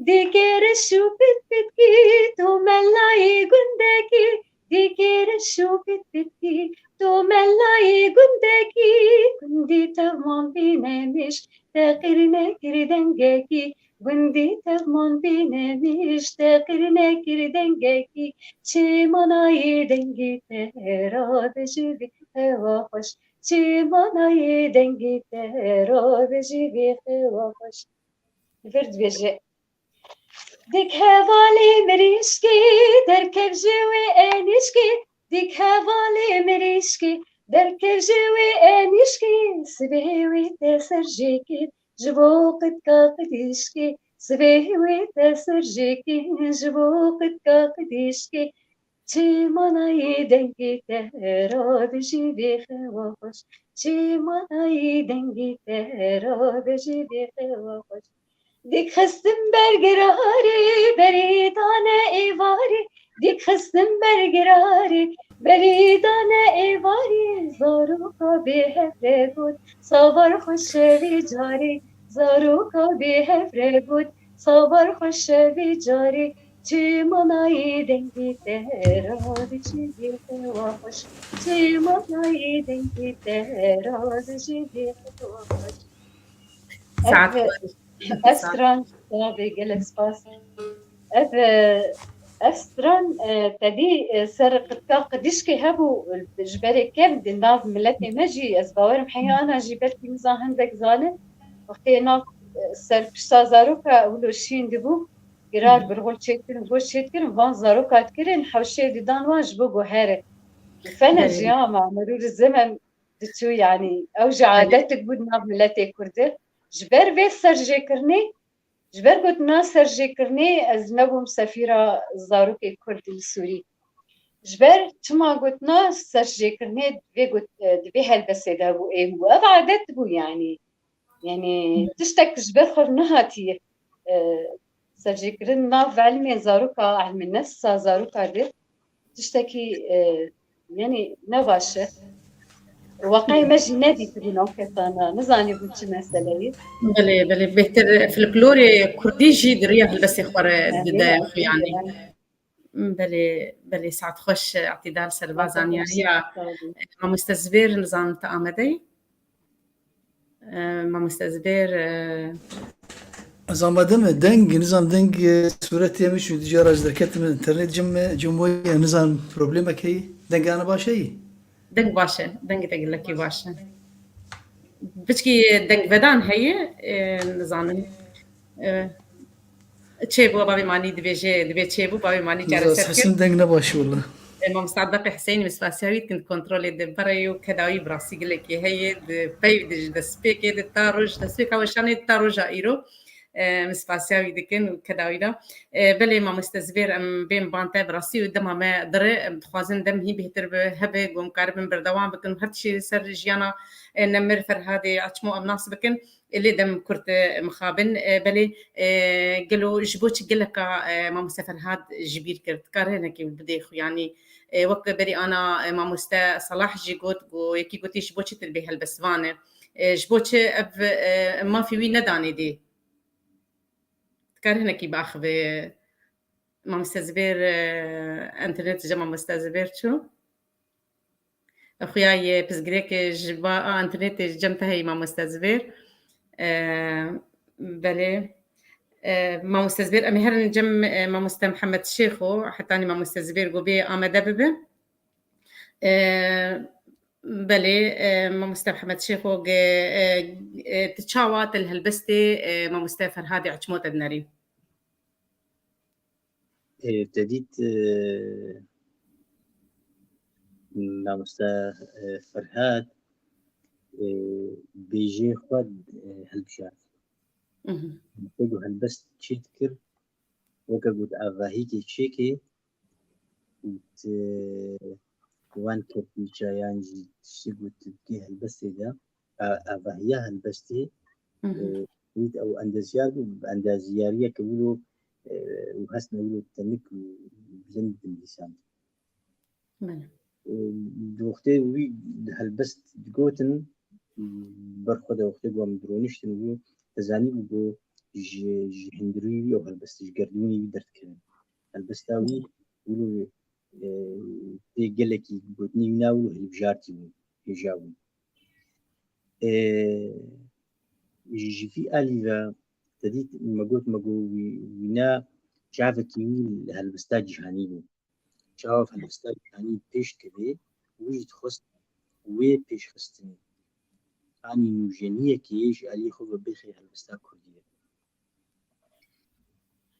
Dîkê reş û pit pitkî, tu melayê gundekî. Dîkê reş û pit pitkî, tu melayê gundekî. Gundî tev man bîne mêj, teqîr nekir dengekî. Gundî tev man bîne mêj, teqîr nekir dengekî. Çi manayê dengê te, rabe ji vê xewa xweş. Çi manayê dengê te, rabe ji vê xewa xweş. Li vir dibêje. Dik hevalê mirîşkê, derkev ji wê enîşkê. Dik hevalê mirîşkê, derkev ji wê enîşkê. Sibê wê te ser jê kir, ji bo qitka qidîşkê. Sibê wê te ser jê kir, ji bo qitka qidîşkê. Çi manayê dengê te, rabe ji vê xewa xweş. Çi manayê dengê te, rabe ji vê xewa xweş. Dik xistin ber girarê, berî dane êvarê. Dik xistin ber girarê, berî dane êvarê. Zaroka bêhev re got, sabar xweş e vê carê. Zaroka bêhev re got, sabar xweş e vê carê. Çi manayê dengê te, rabe ji vê xewa xweş. Çi manayê dengê te, rabe ji vê xewa xweş. Saet xweş. Ev stran, tabi, gelek spas. Ev, e, ev stran, e, tedî, e, ser qitka qidîşkê hebû, e, ji berê kevn di nav miletê me jî, ez bawerim heyana jî belkî nizan hindek zane. Wextê nav, e, ser pişta zaroka wilo şîn dibû, girar birxul çêdikirin, goş çêdikirin, van zaroka dikirin, hewşê didan wan ji bo guhere. Fene jî ama merûr zemen diçû, yanî ew jî adetik bû di nav miletê Kurd de. Ji ber vê serjêkirinê, ji ber gotina serjêkirinê ez nebûm sefîra zarokê Kurd li Sûrî. Ji ber çima gotina serjêkirinê di vê got-, di vê helbestê de bû êm bû. Ev adet bû yanî. Yanî tiştek ji ber xwe nehatiye, e, serjêkirin nav ilmê zaroka, ilmê nefsa zaroka de tiştekî, e, yanî ne baş e. Weqeyê me jî nedîtibû nav kesana. Nizanîbû çi meseleyî. Belê, belê. Bêhtir folklorê kurdî jî di riya helbestê xwe re dide xwe yanî. Belê, belê, saet xweş, Îtidal, ser va zanyariya. Mamoste Zibêr, nizanim tu amade yî? E, Mamoste Zibêr, e, Ez amade me, deng, nizan deng, e, sûretê min çû, dîca re ji derketim internet cim me, cim wê, nizan problemek heyî, dengê ana baş heyî? Deng baş e, dengê te gelekî baş e. Piçkî dengvedan heye, e, nizanim. E, çêbû, bavê manî dibêje, dibê çêbû, bavê manî çareser kir. Hesin deng ne baş willa. E, Mamoste Abdulqî Hüseyin, min spasiya wî dikin, kontrolê de berê û kedawî bi rastî gelekî heye, di peyv de ji destpêkê de ta roj, destpêka weşanê de ta roja îro. E, min spasiya wî dikin û kedawî de. E, belê Mamoste Zibêr, em bên ban te bi rastî û dema me dire, em dixwazin dem hîn bêhtir bi hebe, ku em karibin berdewam bikin û her tiştê ser jiyana, e, nemir Ferhadê Açmo em nas bikin. Lê dem kurt, e, mixabin. E, belê, e, gelo ji bo çi geleka, e, Mamoste Ferhad ji bîr kir? Dikare hinekî bidê xwe, yanî, e, wek berî ana, e, Mamoste Salah jî got, ku yekî gotî ji bo çi tu dibê helbestvan e? E, ji bo çi ev, e, mafê wî nedanê dê? Dikare hinekî biaxive. Mamoste Zibêr, e, internet ji Mamoste Zibêr çû. Xuya ye pirsgirêk ji ba a internetê ji cem te heyî, Mamoste Zibêr. E, belê. E, Mamoste Zibêr, em ê herin cem, e, Mamoste Mihemed Şêxo, hetanî Mamoste Zibêr go bê amede bibe. E, belê, e, Mamoste Mihemed Şêxo, ge, e, e, tu çawa te li helbestê, e, Mamoste Ferhadê Açmo te dinerî? E, te dît, e, Mamoste, e, Ferhad, e, bêjê xwe, e, hilbijart. Mhm. Te got helbest çê dikir, weke got avahîkê çêkê, û te wan kepîça yan jî tiştê got dikê helbestê de, a-, avahiya helbestê, Mhm. e, wît ew endezyar bû, endeziyariyeke wilo, e, û hesne wilo tenik û bilind dinivîsand. Belê. E, di wextê wî di helbest digotin, ber xwe de wextê ku em dironiştin wî, te zanîbû ku ji, ji hundirî wî ew helbest, ji gerdûnê wî derdikevin. Helbesta wî wilo, e, tê gelekî gotinê wî na wilo hilbijartî bû, hêja bû. E, ji, ji vî alî ve, te dît, me got, me got wî, wîna çavekî wî li helbesta cîhanî bû. Çawa helbesta cîhanî pêş dikeve, wî jî dixwest wê pêşxistinê. Anî nûjeniyekê ji alî xwe ve bêxe helbesta kurdî ye.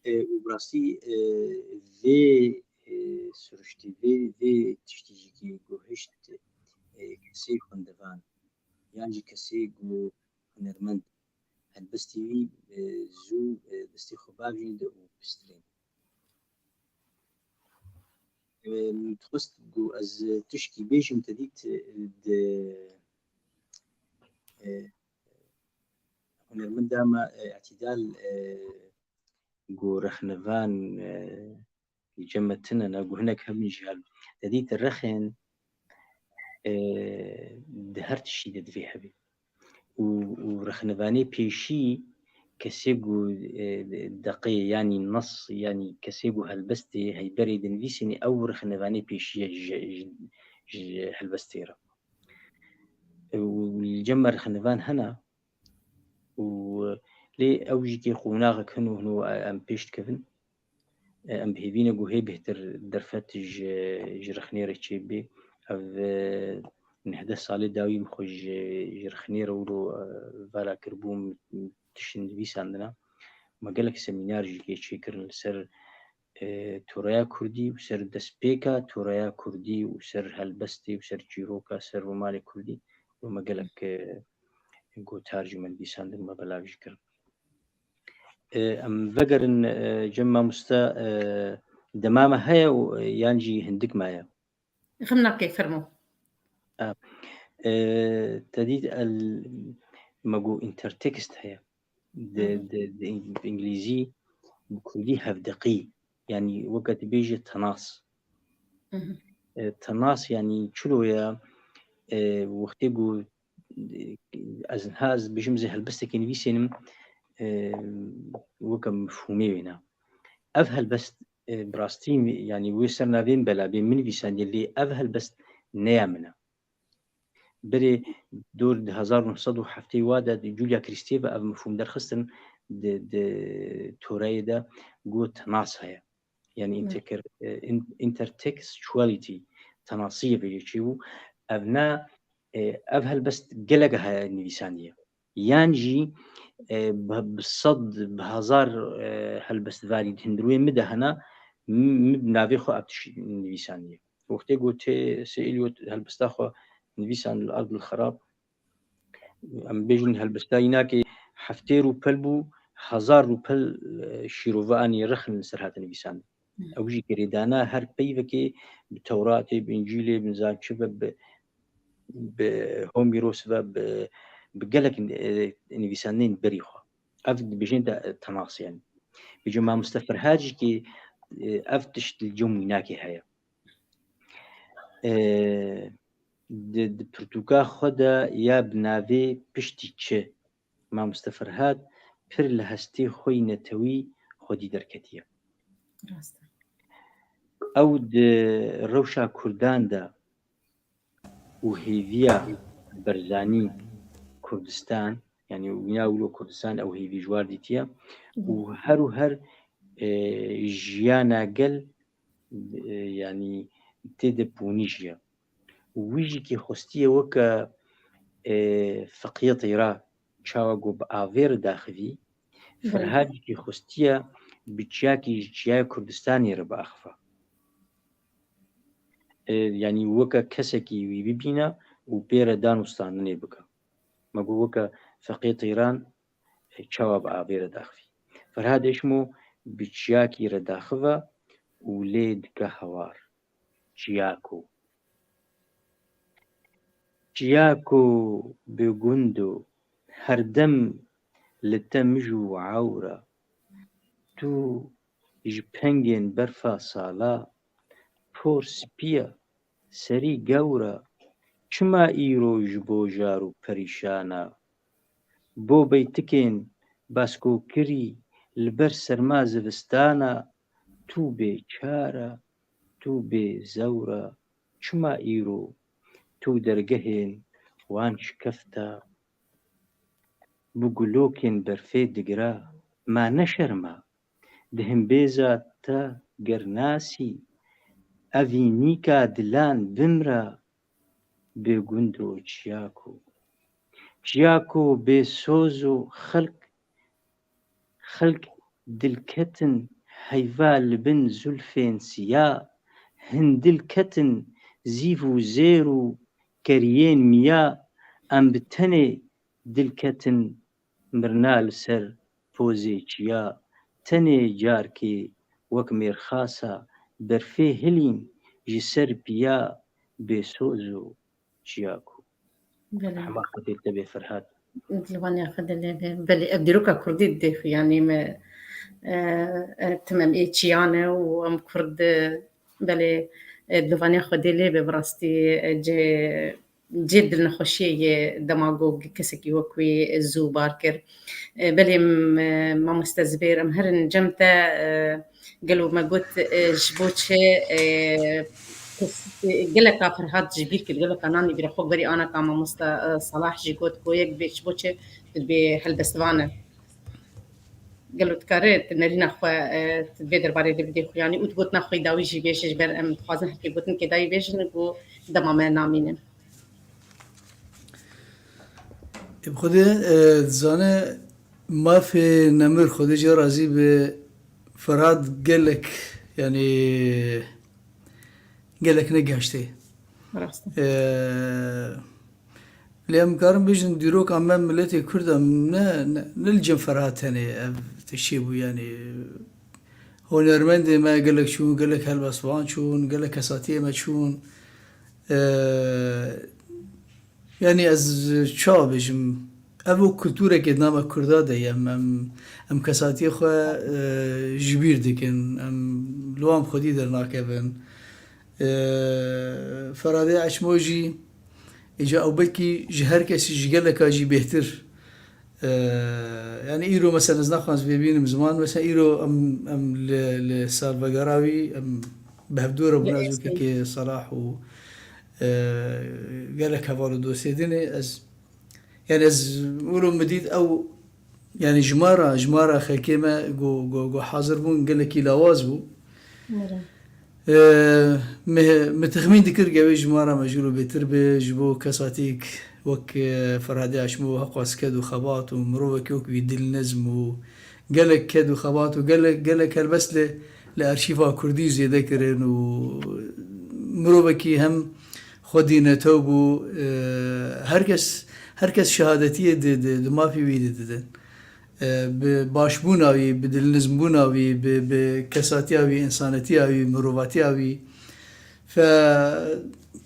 E, û bi rastî, e, vê, e, siruştî, vê, vê tiştî jî kê ku hişt, e, kesê xwendevan, yan jî kesê ku hunermend, helbestê wî, e, zû, e, destê xwe bavêjîne û pistirên. E, min dixwest ku ez tişkî bêjim, te dît, e, di, e, hunermenda me, e, Îtidal, e, ku rexnevan, e, li cem me tune ne, ku hinek hebin jî hebin. Te dît rexên, e, di her tiştî de divê hebe. Û, û rexnevanê pêşî kesê ku, e, deqê, yanî nas, yanî kesê ku helbestê heyberê dinivîsînê, ew rexnevanê pêşî ye ji, ji, ji helbestê re. Û li cem me rexnevan hene, û lê ew jî kê qonaxek hino hino em pêş dikevin. Em bi hêvî ne ku hê bêhtir derfet ji, ji rexnê re çêbê. Ev, e, neh deh salê dawî min xwe ji, ji rexnê re wilo, e, vala kiribû, min tişt nivîsandine. Me gelek semînar jî kê çêkirin li ser, e, toreya kurdî û ser destpêka toreya kurdî û ser helbestê û ser çîroka, ser rûmalê kurdî û me gelek, e, gotar jî me nivîsandin, me belav jî kirin. E, em vegerin, e, cem mamoste, e, dema me heye û, e, yan jî hindik maye? Xem nake, fermo. E, e, te dît el, me got intertext heye. Di, Hı hı. di, di ing-, bi îngilîzî, bi kurdî hevdeqî. Yanî weke tu bêjî tenas. Hı hı. E, tenas yanî çilo ye, e, wextê ku, e, ez niha ez bijim zê helbestekê nivîsênim, e, weke mifhûmê wêna. Ev helbest, e, bi rastî, yanî wê ser navê min bela bê min nivîsandiye, lê ev helbest ne ya min e. Berê dor di hezar neh sed û heftê wa de di Julia Kristeva ev mifhûm derxistin di, di Toreyê de got nas heye. Yani Hmm. interker-, e, in-, intertextuality, tenasiyê vê yekê bû. Ev ne, e, ev helbest gelek heye nivîsandiye. Yan jî, e, bi, bi sed, bi hezar, e, helbestvarî di hundirê min de hene, min, min bi navê xwe ev tişt nivîsandiye. Wextê ku tê Sê Eliot helbesta xwe nivîsand Li Erd El Xerab, em bêjin helbesta înakê heftê rûpel bû, hezar rûpel, e, şîrove anî rexin li ser hate nivîsandin. Hmm. Ew jî girêdana her peyvekê bi Tewratê, bi Încîlê, bi nizam çi ve, bi, bi Homîros ve, bi, bi gelek, e, nivîsandinên berî xwe. Ev dibêjin de, e, tenas yani. Bêje mamoste Ferhad jî ki, e, ev tişt li cem wînakê heye. E, di, di pirtûka xwe de ya bi navê Piştî Çi, mamoste Ferhad pir li hestê xwe yî netewî xwedî derketiye. Rast e. Ew di rewşa Kurdan de û hêviya Berzanî Kurdistan, yani wîna wilo Kurdistan ew hêvî ji war dîtiye û her û her, e, jiyana gel, e, yani tê de pûnîjiye. Wî jî kî xwestiye weke, e, Feqiyê Teyra çawa ku bi avê re daxivî, Belê. Ferhad jî kî xwestiye bi çiyakî ji çiyayê Kurdistanê re biaxifa. E, yanî weke kesekî wî bibîne û pê re dan û standinê bike. Me got weke Feqiyê Teyran, e, çawa bi avê re daxivî. Ferhad Eşmo bi çiyakî re daxive û lê dike hewar. Çiyako. Çiyako bi gund o, her dem li te mij û ewr e. Tu ji pengên berfa sala, por spî ye, serî gewr e. Çima îro ji bo jar û perîşan e? Bo beytikên baskokirî li ber serma zivistana, tu bêçar e, tu bêzewr e. Çima îro tu dergehên wan şikefta? Bi gulokên berfê digira, ma ne şerm e? Di himbêza te ger nasî, evî nîka dilan bimra, bêgund o çiyako. Çiyako bêsoz o xelk, xelk dilketin heyva li bin zulfên siya, hin dilketin zîv û zêr û keriyên miya, em bi tenê dilketin mirna li ser pozê çiya, tenê carkê wek mêrxasa berfê hilîn ji ser piya bêsoz û çiyako. Belê. Hema Xwedê te bê Ferhat. Dilvaniya Xwedê lê bê. Belê, ev dîroka kurdî didê xwe, yanî me, e, e, tim em ê çiyan e û em kurd, e, belê, e, dilvaniya Xwedê lê bê bi rastî, e, cê cê dilnexweşiyê yê dema ku kesekî wek wî zû bar kir. E, belê, m-, e, mamoste Zibêr, em herin cem te, e, gelo me got, e, ji bo çi, e, kes-, e, geleka Ferhat ji bîr kir, geleka nanî bîra xwe, berî aneka mamoste, e, Salah jî got ku yek bê ji bo çi tu dibê helbestvan e. Gelo dikare tu nerîna xwe, e, tu vê derbarê de bidê xwe, yanî û tu gotina xwe yî dawî jî bêje, ji ber em dixwazin herkê gotinkê dayî bêjin ku dema me namînin. Ê, bi Xwedê, e, dizane mafê nemir Xwedê jê razî be, Ferhat gelek, yanî gelek negeştê. Rast e. E, lê em karin bêjin dîroka me miletê Kurd e, ne, ne, ne li cem Ferhat tenê ev tiştê bû, yanî hunermendê me gelek çûn, gelek helbestvan çûn, gelek kesatiyê me çûn. E, yanî ez çawa bêjim, ev o kultureke di nava Kurda de ye, em, em, em kesatiyê xwe, e, ji bîr dikin, em li wan bi xwedî dernakevin. E, Ferhadê Eçmo jî Îca ew belkî ji her kesî, ji geleka jî bêhtir. E, yani îro mesela ez naxwazim vê bînim ziman, mesela îro em, em li, li salvegera wî em bi hevdû re bûn, ez û kekê Salah û, e, gelek heval û dostê din ê. Ez, yani ez wilo min dît ew Yani ji me re, ji me re xelkê me ku, ku, ku hazir bûn gelekî lawaz bû. Nere. Ee, me, me texmîn dikir ge wê ji me re mecbûr û bêtir be, ji bo kesatîk wek, e, Ferhadê Aşmo, heqas ked û xebat û mirovekî wek wî dilnizm û gelek ked û xebat û gelek, gelek helbest li, li arşîva kurdî zêde kirin û mirovekî hem xwedî netew bû. E, her kes, her kes şehadetiyê di, di, di mafê wî de didin. E, bi başbûna wî, bi dilnizmbûna wî, bi, bi kesatiya wî, însanetiya wî, mirovatiya wî. Fe,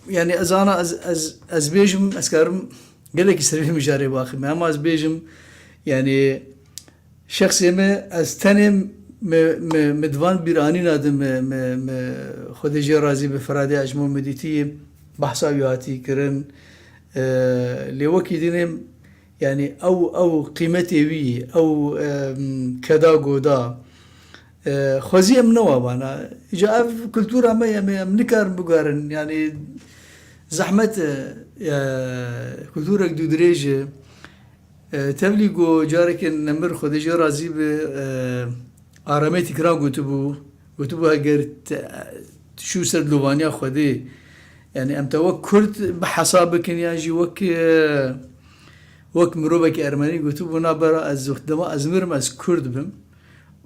yani ez ana, ez, ez, ez bêjim, ez karim gelekî ser vê mijarê baxim. Ama ez bêjim, yani şexsê me, ez tenê me, me, me di van bîranîna de me, me, me Xwedê jê razî bi Ferhadê Aşmo me dîtî behsa wî hatî kirin. E, lê wekî dinê Yani ew, ew qîmetê wî, ew, em, keda goda, e, xwezî em newabana. Îca ev kultura me ye, em, em nikarin biguherin. Yani zehmet e, e, kulturek dûdirêj e. E, tevlî ku carekê Nemir Xwedê jê razî bi, e, Aramê Tîkran gotibû, gotibû eger te, tu çû ser dilovaniya Xwedê, yani em te wek Kurd bi hesab bikin yan jî wek, e, wek mirovekî ermenî, gotibû, na bera ez dema ez mirim ez Kurd bim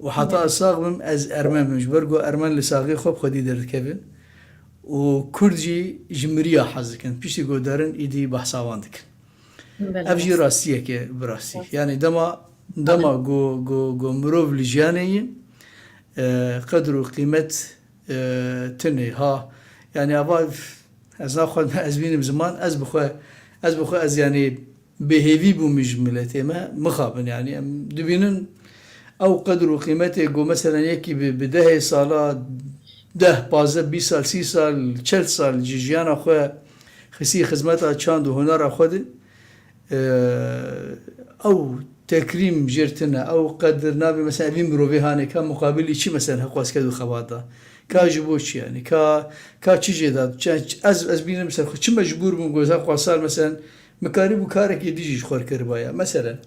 û heta ez sax bim ez ermen bim. Ji ber ku ermen li saxê xwe bi xwedî derdikevin û Kurd jî ji miriya hez dikin. Piştî ku derin îdî behsa wan dikin. Belê, ev jî rast. Rastiyek e bi rastî. Rast. Yani dema, dema Belê. Go, go, go mirov li jiyanê ye, e, qedr û qîmet, e, tune ha. Yani ava ez naxwazim ez bînim ziman, ez bi xwe, ez bi xwe ez yani bêhêvî bûm ji miletê me, mixabin yani. Em dibînin ew qedr û qîmetê ku meselen yekî bi, bi dehê sala, deh, pazdeh, bîst sal, sî sal, çel sal ji jiyana xwe xisî xizmeta çand û hunera xwe de, e, ew tekrîm jêr tune, ew qedir nabe, mesela, evî mirovê hanê ka muqabilî çi, mesela, heqwaz ked û xebat da. Ka ji bo çi yani? Ka, ka çi jê da? Çi, ez, ez bînim ser xwe. Çi mecbûr bûm ku heqwaz sal, mesela, mikarî bû karekê dijî ji xwe kiribaya. Mesela,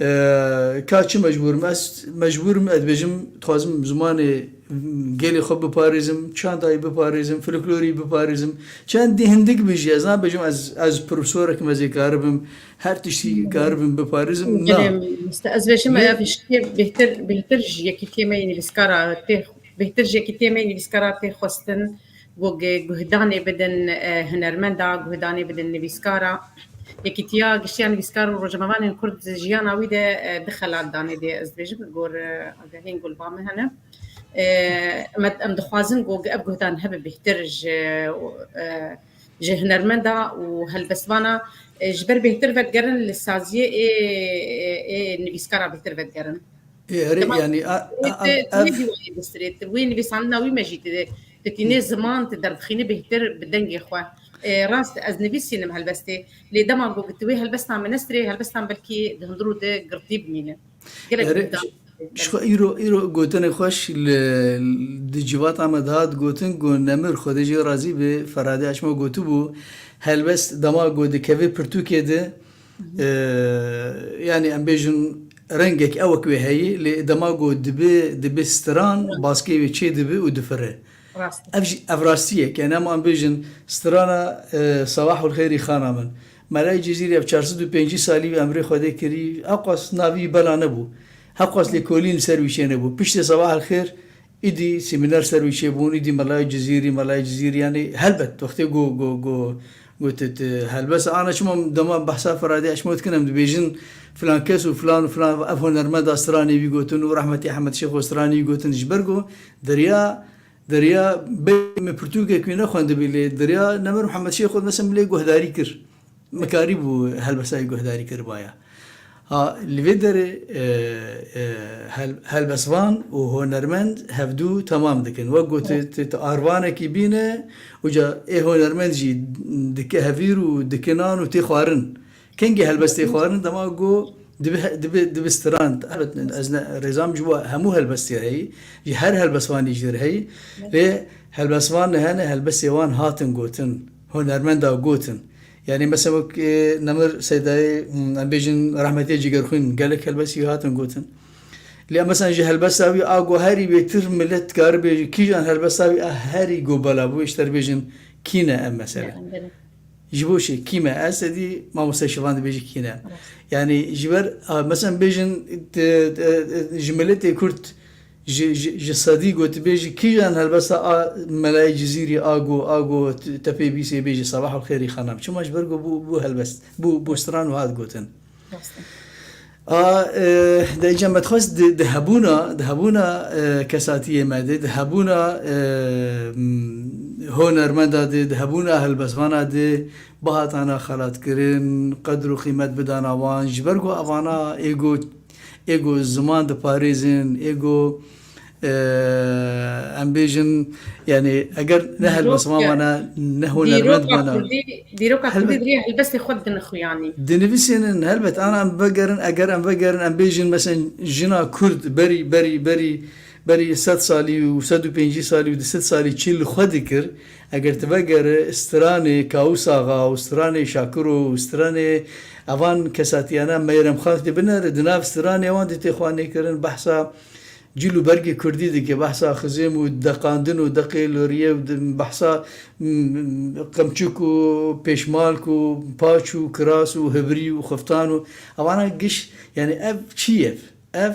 Ee, ka çi mecbûr im? Ez mecbûr im, ez dibêjim, dixwazim zimanê gelê xwe biparêzim, çandayê biparêzim, folklorî biparêzim. Çendî hindik bijî, ez nabêjim, ez, ez profesorek im, ez ê karibim, her tiştî karibim biparêzim. Na. Gelê mamoste, ez dibêjim, Lê ev şikê bêhtir, bêhtir ji yekîtiyê me yê nivîskara tê, bêhtir ji yekîtiyê me yê nivîskara tê xwestin. Ku ge-, guhdanê bidin, e, hunermenda, guhdanê bidin nivîskara. Yekîtiya Giştî ya Nivîskar û Rojnamevanên Kurd di jiyana wî de, e, du xelat danê dê, ez dibêjim, li gor, e, agahiyên ku li ba me hene. E, me, em dixwazin ku ev guhdan hebe bêhtir ji, e, ji hunermenda û helbestvana, e, ji ber bêhtir vedigerin, li saziyê ê, ê, ê nivîskara bêhtir vedigerin. Ê, erê, Dema yani, a, a, a, wê, ev wê dîwanê distire, tu wê nivîsandina wî me jî tu, tu tînê ziman, tu derdixînî bêhtir bi dengê xwe. Ê, rast, ez nivîsînim helbestê, lê dema ku tu wê helbestan me nestirê, helbestan belkî di hundir û di girtî bimîne. Gelek Erê, guhdan. Ji xwe îro, îro gotinê xweş li, di civata me de hat gotin ku Nemir Xwedê jê razî bi Ferhadê Aşmo gotibû, helbest dema ku dikeve pirtûkê de, Ee, yani em bêjin rengek ewek wê heyî, lê dema ku dibi, dibi stiran, baskê wê çê dibi û difire. Rast. Ev jî, ev rastiyek, yani em, em bêjin strana, e, Sabahul Xêrî xana min. Melayê Cizîrî ev çar sed û pêncî salî wî emrê Xwedê kirî, ewqas navî bela nebû. Hewqas lêkolîn li ser wî çênebû. Piştê Sabahul Xêr, Îdî semîner ser wî çêbûn, îdî Melayê Cizîrî, Melayê Cizîrî, yanî helbet wextê ku, ku, ku, ku tu, tu helbest ana çima dema behsa Ferhadê Aşmo dikin, em dibêjin filan kes û filan û filan, ev hunermenda stranê wî gotin û rehmetî Ehmed Şêxo stranê wî gotin, ji ber ku deriya, deriya bê min pirtûkek wî nexwendibî lê deriya Nemir Mihemed Şêxo mesela min lê guhdarî kir. Mikarî bû helbestayê guhdarî kiribaya. Ha, li vê derê, e, e, hel-, helbestvan û hunermend hevdû temam dikin. Wek got, tu, tu, tu arvanekî bîne, û ca ê hunermend jî dike hevîr û dikinan û tê xwarin. Kengê helbestê xwarin dema go dibi, dibi, dibi strand. Elbet ez ne, rêzam ji bo hemû helbestê heyî. Ji her helbestvanî jî heyî. Lê helbestvan hene, helbestê wan hatin gotin. Hunermenda gotin. Yani mesela wek, e, Nemir Seydayê, hmm, em bêjin rehmetê Cigerxwîn, gelek helbestî hatin gotin. Lê em mesela ji helbesta wî a go herî bêtir millet dikare bêje, kîjan helbesta wî a herî go bela bû, ji te re bêjin kî ne em mesela. Belê, belê. Ji bo şê kî me? Ez te dî mamoste Şivan dibêje kî ne. Evet. Yani ji ber, a, mesela bêjin te, te, te, ji milletê Kurd ji, ji, ji sedî got bêjî kîjan helbesta a Melayê Cizîrî a go, a go te-, te pê bîsê bêjî Sabah el Xêrî Xanam. Çima ji ber go bû, bû helbest, bû, bû stran û hat gotin. Rast e. A, e, de îca me dixwest di, di hebûna, di hebûna, e, kesatiyê me de, di hebûna, e, m, hunermenda de, di hebûna helbestvana de bihatana xelatkirin, qedr û qîmet bidana wan, ji ber ku evana ê go, ê go ziman diparêzin, ê go, e, em bêjin, yani eger ne helbestvan vana, ne hunermend vana. Dîroka Kurdî, dîroka Kurdî dirê helbestê xwe dinixuyanî. Dinivîsînin, helbet, ana em vegerin, eger em vegerin, em bêjin, mesela jina Kurd berî, berî, berî, berî sed salî û sed û pêncî salî û du sed salî çi li xwe dikir, eger tu vegere stranê Kawus Axa û stranê Şakiro û stranê evan kesatiyana Meyrem Xan tê binere, di nav stranê wan de tê xwe nêkirin, behsa cil û bergê Kurdî dike, behsa xizêm û deqandin û deqê loriyê û di-, behsa, m, qemçik û pêşmalk û paç û kiras û hibrî û xiftan û evana giş, yani ev çi ye? Ev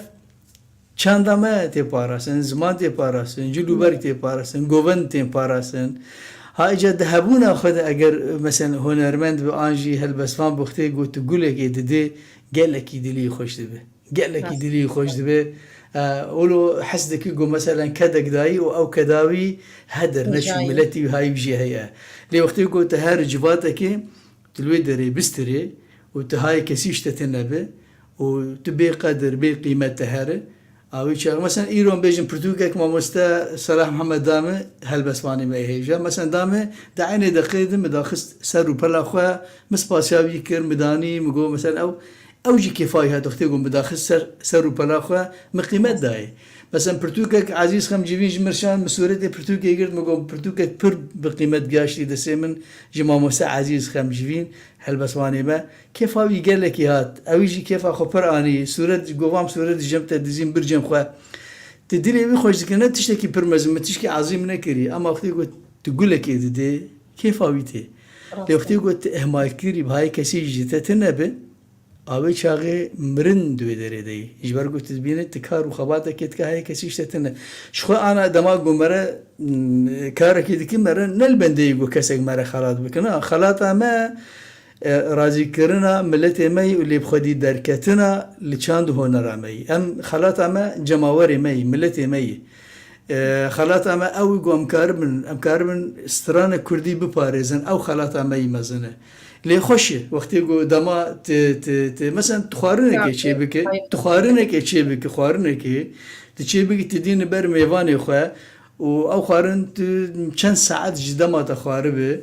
çanda me tê parastin, ziman tê parastin, cil û berg tê parastin, govend tên parastin. Ha, îca di hebûna xwe de eger, mesela, hunermend bi an jî helbestvan bi xwe tê got tu gulekê didê, gelekî dilî xweş dibe. Gelekî dilî xweş dibe. E, wilo hes dikî ku, mesela, kedek dayî û ew keda wî hedir neçû, miletî wî hayî jî heye. Lê wextê ku tu her civatekê tu li wê derê bistirê û tu hayê kesî ji te tune be û tu bê qedir, bê qîmet te here, a wî çax. Mesela, îro em bêjin pirtûkek mamoste Selah Mihemed da min, helbestvanê me hêja. Mesela, da min, di eynê deqê de min daxist ser û pela xwe, min spasiya wî kir, min danî, min got, mesela, ew, ew jî kêfa wî hat, wextê got min daxist ser, ser û pela xwe, min qîmet dayê. Mesela, pirtûkek Ezîz Xemcivîn ji min şand, min sûretê pirtûkê girt, min got, pirtûkek pir bi qîmet gihaştî destê min ji mamoste Ezîz Xemcivîn, helbestvanê me. Kêfa wî gelekî hat. Ewî jî kêfa xwe pir anî. Sûret, govam sûret dijim te dizîm bircêm xwe. Tu dilê wî xweş dikir, ne tiştekî pir mezin, min tişkî ezîm nekirî. Ema wextê got tu gulekê didê, kêfa wî tê. Lê wextê got tu ihmalkirî, bi hayê kesî ji te tune bi, a wê çaxê mirin di wê derê de yî. Ji ber ku tu dibîne tu kar û xebatekê dike, hayê kesî ji te tune. Ji xwe ana dema ku mere, m, karekê dikin, mere ne li bendê yî ku kesek mere xelat bike. Na, xelata me, e, razîkirina miletê me yî û lê bi xwedî derketina li çand û honera me yî. Em xelata me cemawerê me yî, miletê me yî. E, xelata me ew ku em karibin, em karibin stranek kurdî biparêzin, ew xelata me yî mezin e. Lê xweş e, wextê ku dema ti, ti, ti, mesela tu xwarinekê çêbike, tu xwarinekê çêbike, xwarinekê, tu çêbike, tu dîne ber mêvanê xwe û ew xwarin tu çend saet ji dema te xwaribe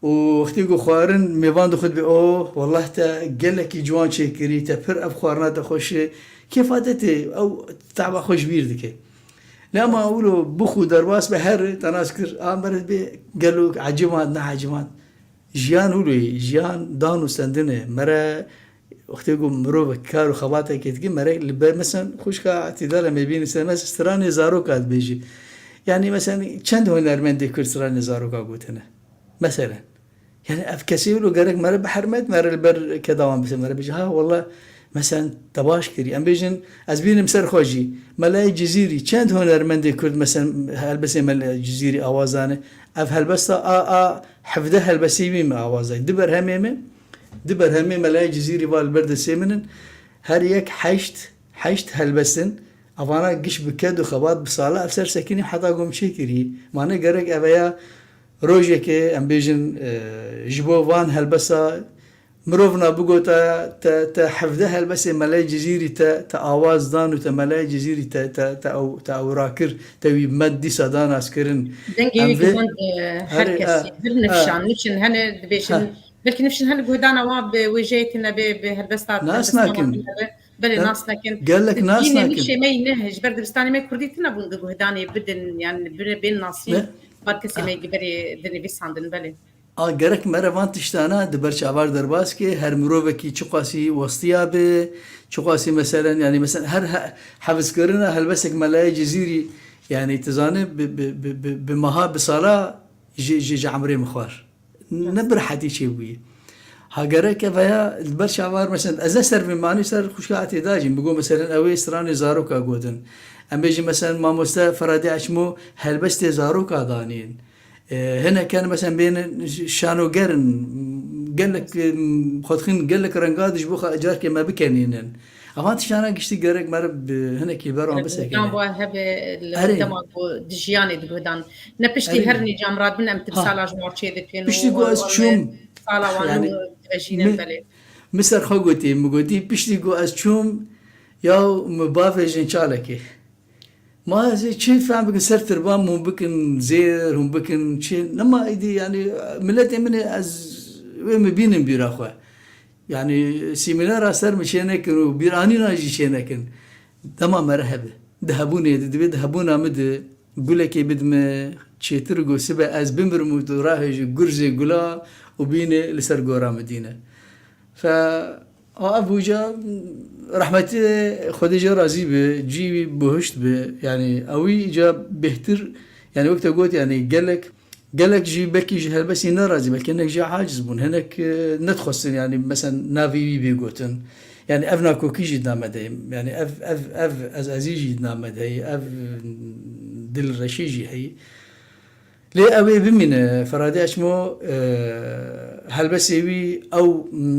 û wextê ku xwarin mêvan dixwe dibe, oh, wellah te gelekî ciwan çêkirî, te pir ev xwarina te xweş e, kêfa te tê, ew taba xwe ji bîr dike. Lê ema wilo bix û derbas be here, te nas kir, a mere bê gelo eciband, ne eciband. Jiyan wilo ye, jiyan dan û stendin e. Mere wextê ku mirov kar û xebatekê dike, mere li ber, mesela, xwişka Îtidal em ê bînin ser, mesela, stranê zaroka dibêjî. Yani, mesela, çend hunermendê Kurd stranê zaroka gotine? Mesela. Yani ev kesê wilo gerek mere bi hermet, mere li ber keda wan bise, mere bêje, ha, wela, mesela, te baş kirî. Em bêjin, ez bînim ser xwe jî. Melayê Cizîrî, çend hunermendê Kurd, mesela, helbestê Melayê Cizîrî awa zane? Ev helbesta a, a hevdeh helbestê wî min awa zane. Du berhemê min, du berhemê Melayê Cizîrî va li ber destê min in. Her yek heşt, heşt helbest in. Evana giş bi ked û xebat bi sala ev ser sekinî heta ku em çêkirî. Ma ne gerek ev ya Rojekê, em bêjin, e, ji bo van helbesta Mirov na bigota te, te hevdeh helbestê Melayê Cizîrî te, te awaz dan û te Melayê Cizîrî te, te, te ew, te ewra kir, te wî me dîsa da naskirin. Dengê Em wî vê gihand, e, her Herê, kesî, e, her e. nifşan, nifşin hene dibêjin, Ha. belkî nifşin hene guhdana wa bi wêjeyê tune be, bi helbesta te, Nas bi sima nakin. tune be. Belê, Em nas nekin. gelek Di nas dînê nakin. nifşê me yî ne, ji ber dibistanê me kurdî tune bûn di guhdanê bidin, yani bire bên nasîn. Ne? Bar kesê A. me yî berê dinivîsandin, belê. A, gerek me re van tiştana di ber çavar derbas ke, her mirovekî çiqasî westiya be, çiqasî meselen, yani meselen her he-, hevizkirina helbestek Melayê Cizîrî, yani tu zanî bi, bi, bi, bi, bi meha, bi sala ji, ji, ji emrê min xwar. Ne bi rehetî çêbûyî. Ha gerek ev heya li ber çavar, meselen ez ne ser vê manî ser xwişka Etê dajîm, bigo meselen ew ê stranê zaroka gotin. Em bêjin meselen mamoste Feradê Eçmo helbestê zaroka danîn. E, hinek hene, mesela, bên şanoger in, gelek, e, xwe dixin gelek renga de ji bo xwe carkê me bikenînin. Evan tiştana giştî gerek me re bi hinekî li ber wan bisekine. Guhdan wa hebe li Erê. dema ku di jiyanê diguhdan. Ne piştî Erê. her nîcam radbin em Ha. timsala ji wan çê dikin Piştî û ku ez ew çûm, sala wan yani, nû divejînin mi, belê. mi ser xwe gotî, mi gotî, piştî ku ez çûm, ya mi bavêjin çalekê. Ma ez ê çi fehm bikin, ser tirban hûn bikin zêr, hûn bikin çi? Nema êdî, yani, miletê min ê ez wê min bînin bîra xwe. Yani, sîmînara ser min çê nekin û bîranîna jî çê nekin. Dema me re hebe. Di hebûnê de, divê di hebûna min de gulekê bidime çêtir, go sibe ez bimirim û tu rahêjî gurzê gula û bînê li ser gora min dîne. Fe, a, ev wîca, rehmetî, Xwedê jê razî be, cî wî bihişt be. Yani, ew wî îca bêhtir, yani, wek te got, yani, gelek, gelek jî belkî ji helbestî nerazî, belkî hinek jî aciz bûn, hinek, e, nedixwestin, yani, mesela navê wî bê gotin. Yani, ev nakokî jî di navê me de ye. Yani, ev, ev, ev ezezî jî di navê me de ye, ev dilreşî jî heye. Lê ew ê bimîne, Feradê Eçmo, e, helbestê wî ew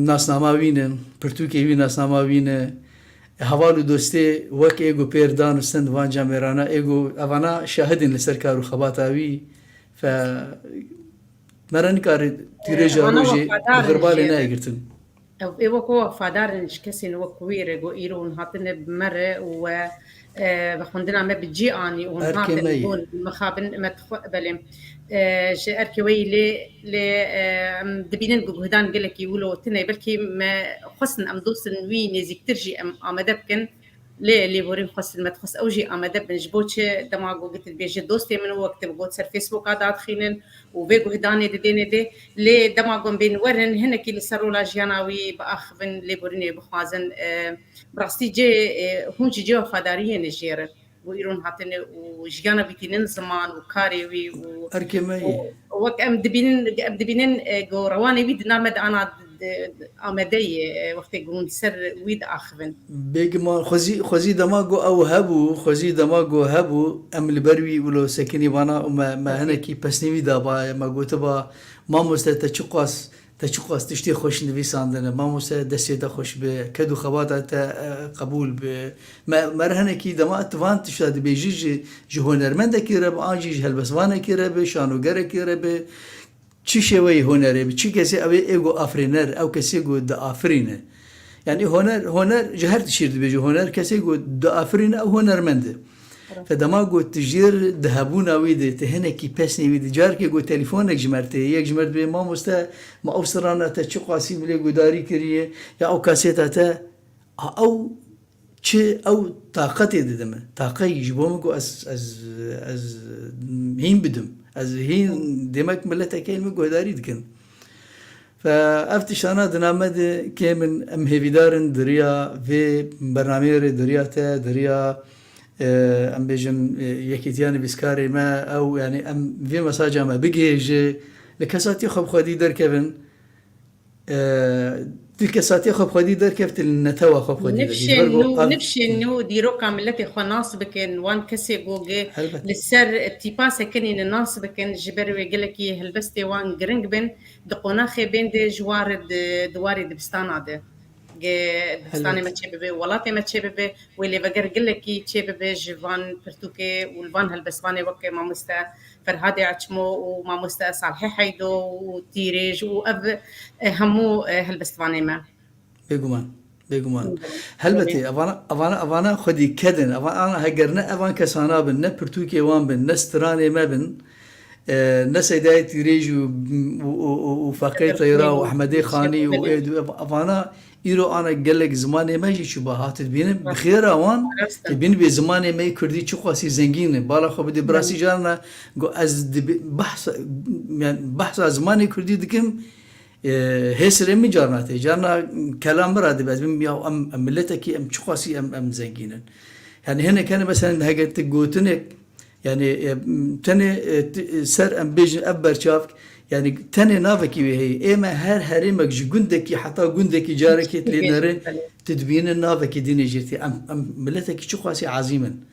nasnama wî ne, pirtûkê wî nasnama wî ne. Heval û dostê wek ê ku pêr dan û stend van camêrana, ê ku evana şahid in li ser kar û xebata wî. Fe, me re nikare tîrêja Ana rojê wefadar in bi xirbalê jê. neyê girtin. Ew ê wek wefadar in ji kesên wek wî re, ku îro hûn hatine bi me re û we, e, vexwendina me bi cî anî û hûn Erkê hatin me ye. hûn mixabin me dixwe-, belê. E, ji erkê we yî lê, lê, e, em dibînin ku guhdan gelekî wilo tune, belkî me xwestin em dostên wî nêzîktir jî em amade bikin. Lê lêborîn xwestin me dixwest ew jî amade bin. Ji bo çi dema ku gitin bêje dostê min û wek te got ser Facebooka dadixînin û vê guhdanê didêne dê. Lê dema ku em bên werin hinekî li ser rola jiyana wî biaxivin, lêborînê bixwazin. E, bi rastî cê, e, hûn jî cê wefadariyê ne jê re. Ku îro hûn hatine û jiyana wî tînin ziman û karê wî û Erkê me ye. û wek em dibînin, em dibînin, e, ku rewanê wî di nav me de ana di, di, amade ye, e, wextê ku hûn ser wî diaxivin. Bêguman xwezî, xwezî dema ku ew hebû, xwezî dema ku hebû, em li ber wî wilo sekinî vana û me, me Tabii. hinekî pesnî wî daba, me gotiba, mamoste te çiqas, te çiqas tiştê xweş nivîsandine, mamoste destê te xweş be, ked û xebata te, e, qebûl be. Me, me re hinekî dema tu van tişta dibêjî ji, ji hunermendekî re be, an jî ji helbestvanekî re be, şanogerekî re be. Çi şêweyî hunerê bi, çi kesê ew ê, ê ku afirîner, ew kesê ku diafirîne. Yani huner, huner ji her tişî re dibêje, huner kesê ku diafirîne, ew hunermend e. Fe dema ku tu jê re di hebûna wî de, tu hinekî pesnê wî de, carkê ku telefonek ji me re tê, yek ji me re dibê, mamoste, ma ew strana te çiqasî min lê guhdarî kiriye, ya ew kasêta te, a, ew çi ew taqetê dide min. Taqeyî ji bo min ku ez, ez, ez hîn bidim. Ez hîn, demek miletekê min guhdarî dikin. Fe ev tiştana di nav me de kêm in, em hêvîdar in di riya vê bernameyê re, di riya te, di riya, e, em bêjin, e, yekîtiya nivîskarê me, ew, yani em vê mesaja me bigihêje, li kesatiya xwe bi xwedî derkevin. E, tu kesatiya xwe bi xwedî derkevtin, netewa xwe bi xwedî derkevtin. Nifşên nû, nifşên nû dîroka miletê xwe nas bikin, wan kesê ku gi Helbet. li ser tîpa sekinîne nas bikin, ji ber wê gelekî helbestê wan giring bin, di qonaxê bên de ji wan re di, di warê dibistana de. dibistanê me çêbibe, welatê me çêbibe, wê lêveger gelekî çêbibe ji van pirtûkê û li van helbestvanê weke mamoste Ferhadê Eçmo û mamoste Salihê Heydo û Tîrêj û ev, e, hemû, e, helbestvanê me. Bêguman, bêguman. Belê. Helbetî, evana, evana, evana xwedî kedin. Evan, ana heger ne evan kesana bin, ne pirtûkê wan bin, ne stranê me bin, e, ne Seydayê Tîrêj û, û, û, û, û Feqê Teyra û Ehmedê Xanî û ê du, ev-, evana îro ana gelek zimanê me jî çûba hat dibînin. Bi xêra wan, dibîn bê zimanê me yê kurdî çi qasî zengîn e. Bala xwe bidê birasî carna, go ez dibi-, behsa, yani behsa zimanê kurdî dikim, e, hêsirê min carna tê. Carna kelam min ra dibe, ez bim ya em, em miletekî, em çiqasî em, em zengîn in. Yani hinek hene mesela hege tu gotinek, yani, e, tenê, e, ti-, e, ser em bêjin ev berçavk, yani tenê navekî wê heye. Ê me her herêmek ji gundekî heta gundekî carekê lê nere, tu dibînin navekî dînê jê tê. Em, em miletekî çiqasî ezîm in.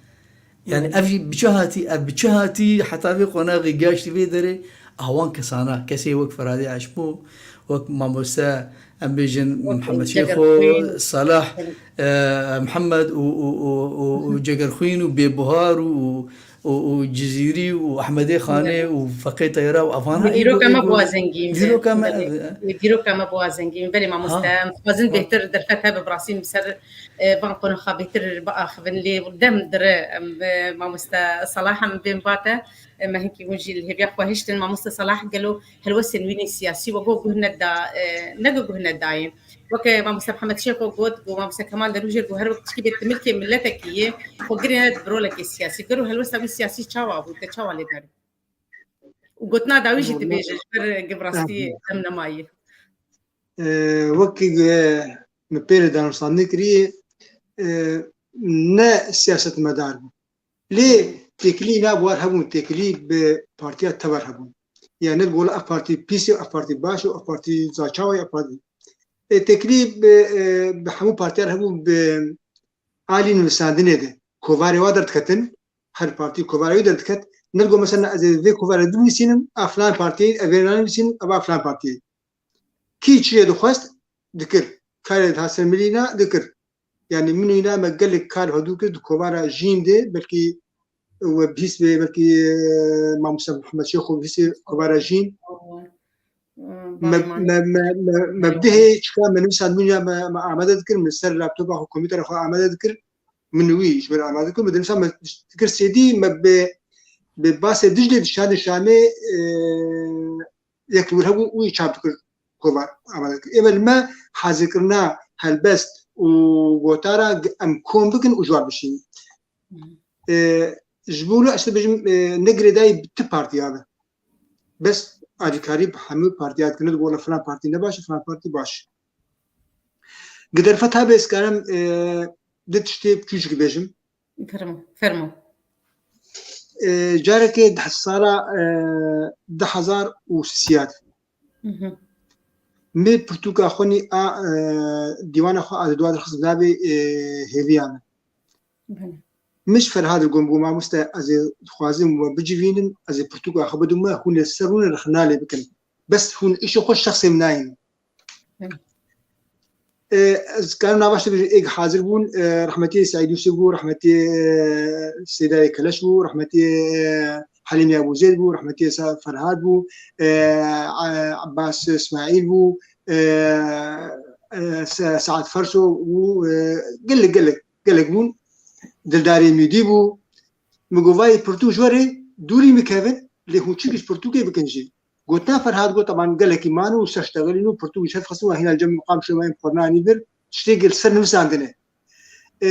Yani ev jî bi çi hatî, ev bi çi hatî heta vê qonaxê gaştî vê derê, awan kesana, kesê wek Feradê Eşmo, wek mamoste, em bêjin Mihemed Şêxo, Salah, e, Mihemed û, û, û, û, û Cegerxwîn û Bêbuhar û, û, û Cizîrî û Ehmedê Xanê û Feqê Teyra û evana. Dîroka me bûa zengîn. Dîroka me, dîroka me bûa zengîn. Belê mamoste, em dixwazin bêhtir derfet hebe, bi rastî em ser e, van qonaxa bêtir biaxivin, lê dem dire, em, e, mamoste Salah em bên ba te, e, me hinkî hûn jî li hêviya xwe hiştin. Mamoste Salah gelo helwestên wî yên siyasî we go guh neda, e, ne go guh nedayê. Weke mamoste Mihemed Şêxo got, go mamoste Kemal Derûjê go her wek tişkî bê timilkê miletekî yê, xwe girê bi rolekê siyasî. Gelo helwesta wî siyasî çawa bû, te çawa lê derî? Û gotina dawî jî dibêje, ji ber gi bi rastî dem nemayî. E, wekî, e, min pê re danûstandinê kiriye, e, ne siyasetmedar bû. Lê têkilî nabû war hebûn, têkilî bi partiya tev re hebûn. Yani ne digola ev partî pîs e, ev partî baş e, ev partî zaçawa ye, ev partî. E, têkilî bi, e, bi hemû partiyan hebû bi alî nivîsandinê de. Kovarê wa derdiketin, her partî kovarê wî derdiket. Ne digot mesela ez ê vê kovarê binivîsînim, a filan partiyê, ez vê nanivîsînim, eva filan partiyê. Kî çi yê dixwest, dikir. Karê dihat ser milîna, dikir. Yani min û îna me gelek kar hevdû kir di kovara Jîn de, belkî we bihîst bê, belkî, e, Mamoste Mihemed Şêxo bihîst bê kovara Jîn. Me, me, me, me, me bi dihê çika me nivîsand min ya me, me amade dikir, min ser laptopa xwe, kompîtera xwe amade dikir, min wî ji ber amade dikir, min dinivîsand me dikir C D, me bi, bi basê Diclê dişandin Şamê, e, yek li wir hebû, wî çap dikir, kovar amade dikir. Ême li me hazirkirina helbest û gotara em kom bikin û ji war bişînin. E, ji bo wilo ez dibêjim, e, ne girêdayî bi ti partiya be. Bes alîkarî bi hemû partiya dikir. Ne digot wela filan partî ne baş e, filan partî baş e. Gi derfeta bê ez karim, e, di tiştê biçûçik bêjim. Fermo, fermo. E, carekê di sala, e, du hezar û sisiyat. Mhm. Min pirtûka xwe nî a, e, dîwana xwe a di dua dirxist navê, e, hêviya min. Belê. Min ji Ferhad re got, bû mamoste, ez ê dixwazim we bicivînim, ez ê pirtûka xwe bidim we, hûn ê ser rûnin rexna lê bikin. Bes hûn îşê xwe şexsê min nayînin. Hı. E, ez karim nava şte bêjim, êk hazir bûn, e, rehmetî Seîd Yûsif bû, rehmetî, e, Seydayê Keleş bû, rehmetî, e, Helîmê Ebûzêd bû, rehmetî Sa-, Ferhad bû, e, e, Abbas Îsmaîl bû, e, e, Se-, Saad Ferso bû, e, gelek, gelek, gelek bûn. Dildarê Mîdî bû. Min got, vayê pirtûk ji we re dûrî min kevin, lê hûn çi ji pirtûkê bikin jî. Gotina Ferhad got, teban gelekî man û ser ştexilîn û pirtûk ji hev xistin û hîna li cem miqam şûmayên xwe nanî vir, tiştê gel ser nivîsandine. E,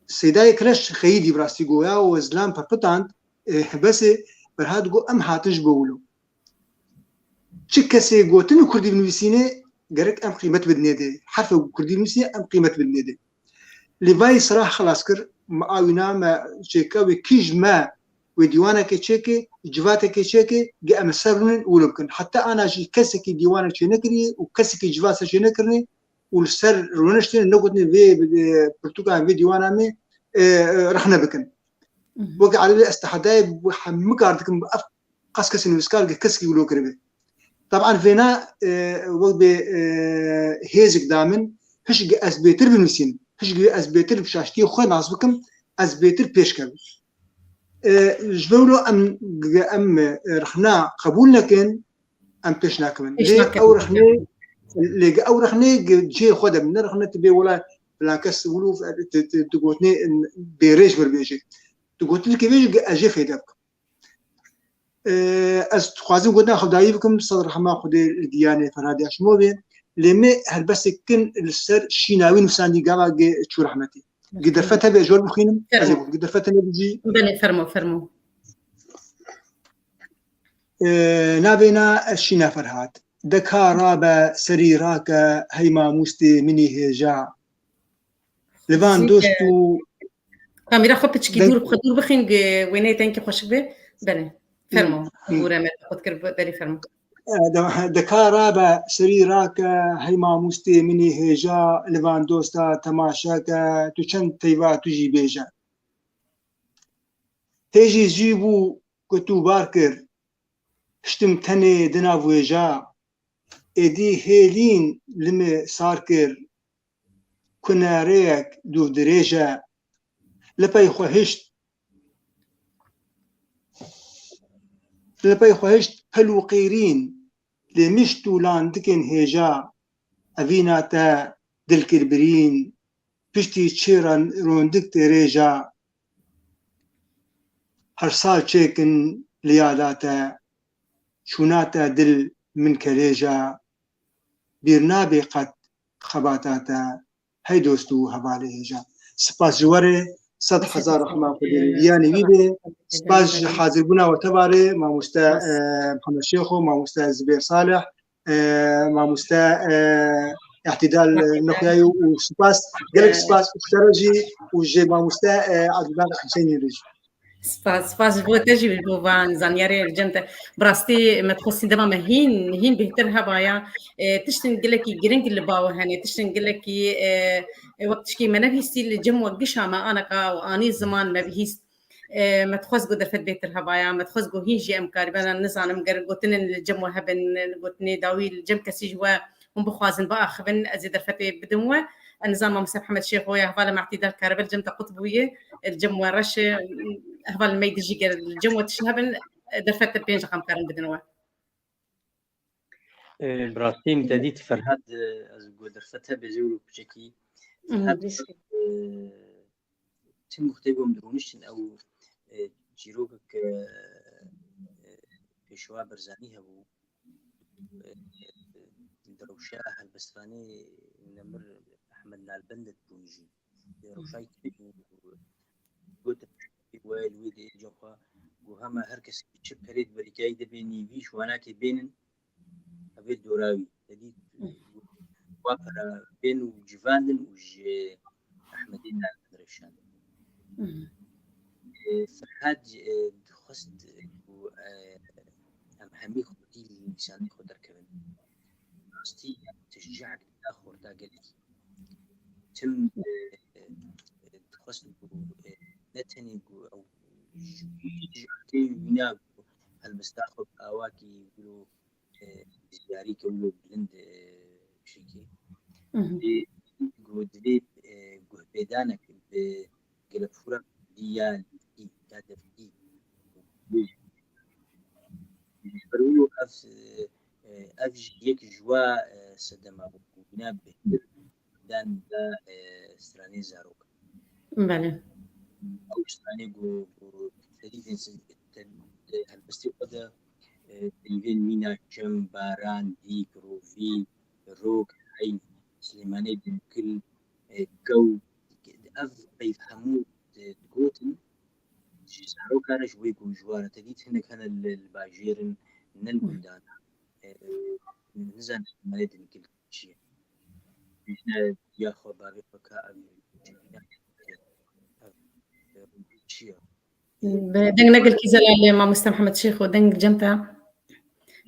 Seydayê Kireş xeyidî bi rastî goya û zilam pepitand, e, bes e, Ferhad got, em hatin ji bo wilo. Çi kesê gotin û kurdî binivîsîne, gerek em qîmet bidinê dê. Herfek kurdî binivîsîne, em qîmet bidinê dê. Lê vayî sirah xilas kir, me awîna me çêke wê kî ji me wê dîwanekê çêke, civatekê çêke, ge em li ser rûnin û wilo bikin. Heta ana jî kesekî dîwanek çênekiriye û kesekî civat ser çênekirine û li ser rûniştine negotinê vê, e, pirtûkan vê dîwana me, e, e, rexne bikin. Mhm. Weke erebê ez tehedayê bi hemû kar dikim, bi ev qas kesê nivîskar, ge kesekî wilo kiribe. Teban vêna, e, wek bê, e, hêzik da min, Hişk ez bêtir binivîsînim, hişk ez bêtir bi şaştiyê xwe nas bikim, ez bêtir pêş kevim. E, ji ber wilo em, em, e, rexna qebûl nekin, em pêş nakevin. Pêş Lê nakevin. Ew rexnê, lê ew rexnê cihê xwe de ne rexne tu bê wela filan kes wilo tu, tu, tu gotinê bêrêj mir bêjî. Tu gotinekê bêjî ez jê fêde bikim. E, ez dixwazim gotina xwe dayî bikim, sed rehma Xwedê li giyanê Ferhadê Aşimovê. Lê me helbestek kin li ser şîna wî nivîsandî gava ge çû rehmetê. Gi derfet hebe ji we bixwînim, ez ê Fermo. Bixwînim. Gi derfet hebe jî. Belê, fermo, fermo. E, navêna ez şîna Ferhad. Deka rabe, serî rake, hey mamostê min î hêja. Li van Zî, dost e, û Kamîra xwe piçikî deng dûr, bi xwe dûr bixîn, ge-, wêneyê te hinkî xweşik be. Belê. Fermo. Hmm, hmm. Bûre me xwe dikir, belê fermo. E, de-, deka rabe, serî rake, hey mamostê min î hêja, li van dosta temaşe ke, tu çend peyva tu jî bêje. Hêjî zû bû ku tu bar kir, hiştim tenê di nav wêja, êdî hêlîn li me sar kir, ku nereyek dûvdirêj e, li pey xwe hişt, li pey xwe hişt pel û qêrîn, lê mişt û landikên hêja, evîna te dil kir birîn, piştî çê re rondik tê rêja, her sal çêkin li yada te, çûna te dil min kelêja, bîr nabê qet xebata te, hey dost û hevalê hêja. Spas ji we re, sed hezar rehma Xwedê li giyanê wî be. Spas ji hazirbûna we teva re, mamoste, Spas. e, Mihemed Şêxo, mamoste Zibêr Salih, e, mamoste, e, Îhtîdal Nuhyayî û spas, gelek spas ji te re jî û ji mamoste, e, Abdullah Huseyinî re jî. Spas, spas ji bo te jî, ji bo van zanyarê li cem te. Bi rastî me dixwestî dema me hîn, hîn bêhtir hebaya. E, tiştên gelekî giring li ba we hene, tiştên gelekî, e, e, wek tişkî me nebihîstî li cem we gişa me aneka û anî ziman me bihîst. E, me dixwest ku derfet bêhtir hebaya, me dixwest ku hîn jî em karibena, nizanim ger gotinên li cem we hebin, gotinê dawî li cem kesî ji we hûn bixwazin biaxivin, ez ê derfetê bidim we. Ez nizanim mamoste Mihemed Şêxo ya hevalê me Îhtîdal karibe li cem te qut bûye, li cem we reş e, hevalên me yî din jî ger li cem we tişt hebin, derfet te pênc deqe em karin bidin we. E, bi rastî min te dît Ferhad, e, ez got derfet hebe zêwr û piçekî. Mhm. Ferhad, e, tim wextê ku em dirûniştin ew, e, çîrokek, e, e, Pêşwa Barzanî hebû. E, e, direwşa helbestvanê nemir Ehmed Nalbend dibûn jî. Rewşayî got we li wê dê cem xwe got hema her kes çi perê di berîkayî de bê nîvî ji wanakê bênin, ev ê dora wî. Te dît, wa pera bên û civandin û ji Ehmedê navê dirêşandin. E, Ferhad, e, dixwest ku, e, em hemî xwedî li nîsanê xwe derkevin. Rastî, teşcîak da xorta gelekî. Tim, e, e, dixwest ku, e, ne tenê ku ew ji, ji aliyê wîna ku helbesta xwe bi awakî wilo, e, biryarî ke wilo bilind, e, çêkê. Mhm. Lê ku divê, e, guhpêdanek bi gelekfûra kurdî ya lî, ya devkî, Ji ber wilo ev, e, ev jî yek ji wa, e, sedema bû ku wîna bêhtir dan da, e, stranê zarok. Belê. Ew stranê ku, ku serî din si-, te-, di helbestê xwe de, e, peyvên mîna çem, baran, dîk, rovî, rok, heyn, Silêmanê Dinkil, e, kew, ev peyv hemû di-, digotin. Ji zarokan re ji wê ku ji wan re te dît hinek hene li, li bajêr in, ne li gundan. E, nizanim Silêmanê Dinkil çi ye. Bêjne diya xwe bavê xwe ka ev, ev, ev çi ye? Bi deng ne gelkî zelal, mamoste Mihemed Şêxo, deng cem te.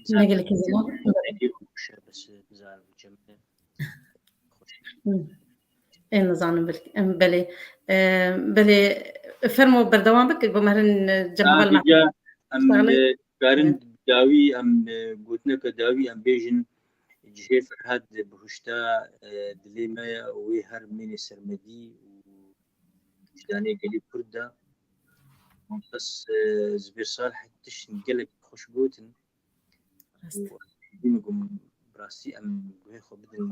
Ne gelkî zelal. Dengê xweş e, bes bizar cem te. Ê, nizanim bil-, em, belê. E, belê, fermo berdewam bike, ku me herin, e, cem heval me. Em, e, karin dawî, em, e, gotineke dawî, em bêjin, Cihê Ferhad bihuşta, e, dilê me ye û wê her mînê sermedî û wijdanê gelê Kurd de. Mamoste, e, Zubêr Salih tişt gelek xweş gotin. Rast. Û dî min ku bi rastî em guhê xwe bidin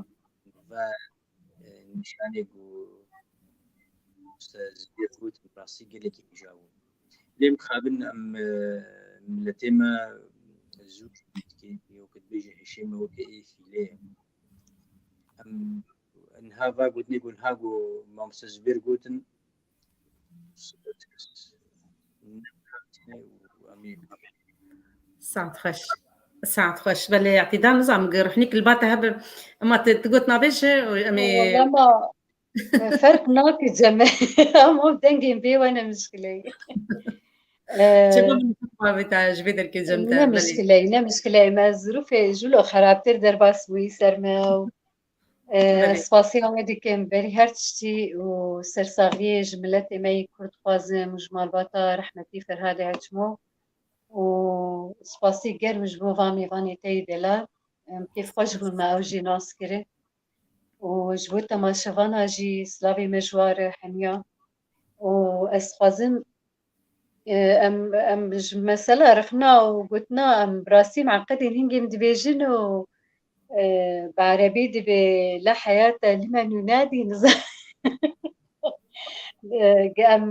ve, e, nîşanê ku Mamoste Zubêr gotin bi rastî gelekî hêja bû. Lê mixabin em, e, miletê me zû dikê, weke dibêje hişê me weke ê hîlê ye. Em niha va gotinê ku niha ku Mamoste Zubêr gotin, Saet xweş. Saet xweş. Belê, Îtidal, nizanim, gi ruhnîk li ba te hebe, ema tu, tu got nabêje, em ê Wala ma, ferq nake cem e. Ama dengên bê we ne mişkileyî. Çima min xwe avêta ji vê derkê cem te, ne belê. Mişkileyî, ne mişkileyî. Me zirûfê jûlo xerabtir derbas bûyî ser me û, e, Belê. Spasiya we dikim berî her tiştî û sersaxiyê ji miletê me yê Kurd dixwazim û ji malbata rehmetî Ferhadê Hecmo û spasî germ ji bo van mêvanê te yê delal. Em kêfxweş bûn me ew jî nas kirin. Û ji bo temaşevana jî silavê me ji wan re hemiya. Û ez dixwazim, e, em, em ji mesela rexna û gotina em bi rastî miqedên hingê min dibêjin û, e, bi erebî dibê la heyata lime nûnadî niza. E, em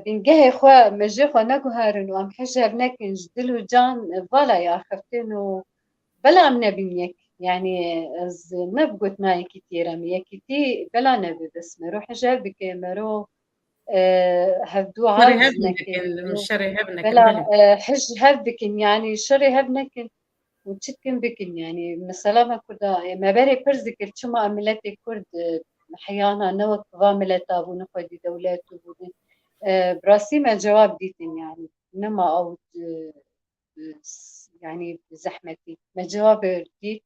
bingehê xwe, mejê xwe neguherin û em hij hev nekin ji dil û can, e, vala ya xeftin û bela em nebin yek. Yani ez ne bi gotina yekîtiyê re me yekîtî bela nebe, bes mero hij hev bike, mero, e, hevdû Şerê hev aciz nekin, nekin, mero şerê hev nekin, bela, belê. E, hij hev bikin, yani şerê hev nekin û çi dikin bikin, yani mesela me Kurda, e, me berê pirs dikir, çima em miletê Kurd, e, heyana ne wek va mileta bûne xwedî dewlet û bûne, e, bi rastî me cewab dîtin, yani nema ew, e, e, s-, yani zehmetî. Me cewabê dît,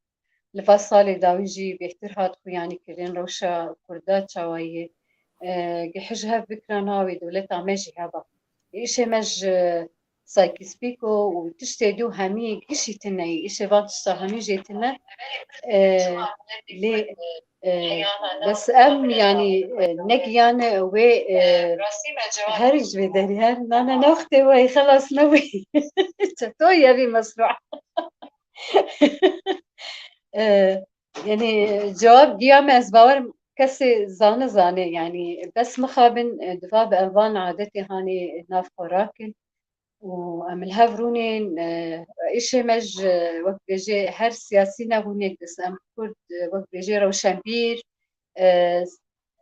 li va salê dawî jî bêhtir hat xuyanî kirin, rewşa Kurda çawa ye, e, gi hij hev bikira navê dewleta me jî heba. Îşê me ji Sykes-Picot û tiştê dû hemî gişî tune ye, îşê van tişta hemî jê tune. E, lê, e, bes em, yani, e, negiyane wê, e, her ji vê derî her, nane, ne wextê we xelas nebûyî. Çetoyî evî mesrû. E, yani, cewab giya me, ez bawerim kesê zane zane, yani, bes mixabin, e, diva bi em van adetê hanê nav xwe rakin. Û em li hev rûnên, e, îşê me ji, wek bêjê, her siyasî nebûnê, bes em Kurd, e, wek bêjê rewşenbîr, e,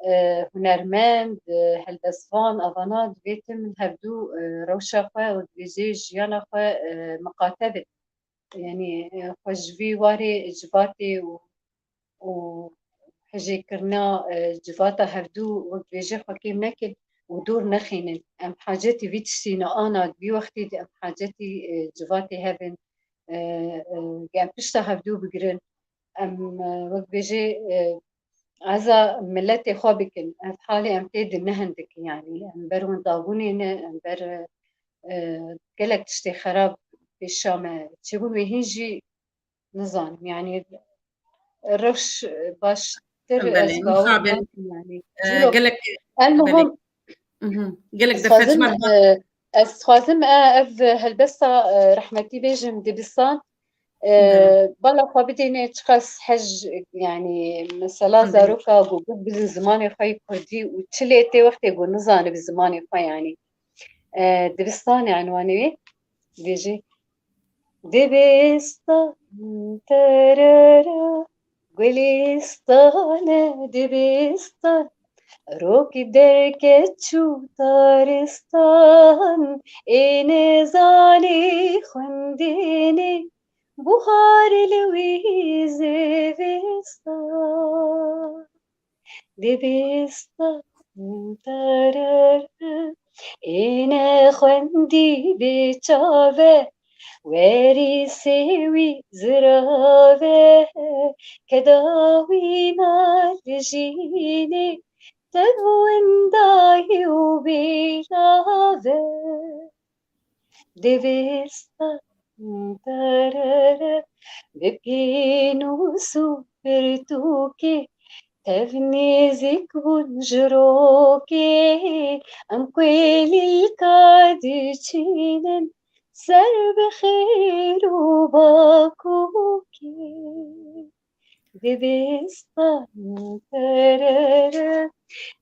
e, hunermend, e, helbestvan, avana divê tim li hevdû, e, rewşa xwe û divê jê jiyana xwe, e, miqate bin. Yani, e, xwe ji vî warê civatê û, û hijêkirina, e, civata hevdû wek bêjê xwe kêm nekin û dûr nexînin. Em hacetî vî tiştî ne ana, di vî wextî de em hacetî, e, civatê hev in, e, e, em pişta hevdû bigirin. Em, e, wek bêjê, e, eza miletê xwe bikin. Ev halê em tê di nehin dikin, yani em ber windabûnê ne, em ber, e, gelek tiştê xerab pêşa me çêbûn wê hîn jî nizanim, yani rewş baştir. Belê, ez bawer mixabin, nakim, yani. E, Zîrok, gelek, el belê. Muhim, Mhm. Gelek ez dixwazim, defet me. E, ez dixwazim, e, ev helbesta, e, rehmetî bêjim dibistan. E, Hı. Bala xwe bidêne çiqas hej, yani mesela Hı. Zaroka ku guh bidin zimanê xwe yê kurdî û çi lê tê wextê ku nizane bi zimanê xwe, yani. E, dibistan e enwanê wê. Dibêje, dibistan, terera, gulîstan e dibistan. Rokî derket çû taristan, ê nezanî xwendinê, buhar li wî zivistan. Dibistan, tarara, ê nexwendî bêçav e, werîsê wî zirav e, keda wî nalijînê, tev windayî û bêlav e. Dibistan, Terere, bi pînûs û pirtûkê tev nêzîk bûn ji rokê, em kulîlka diçînin ser bi xêr û bakokê. Dibistan terere,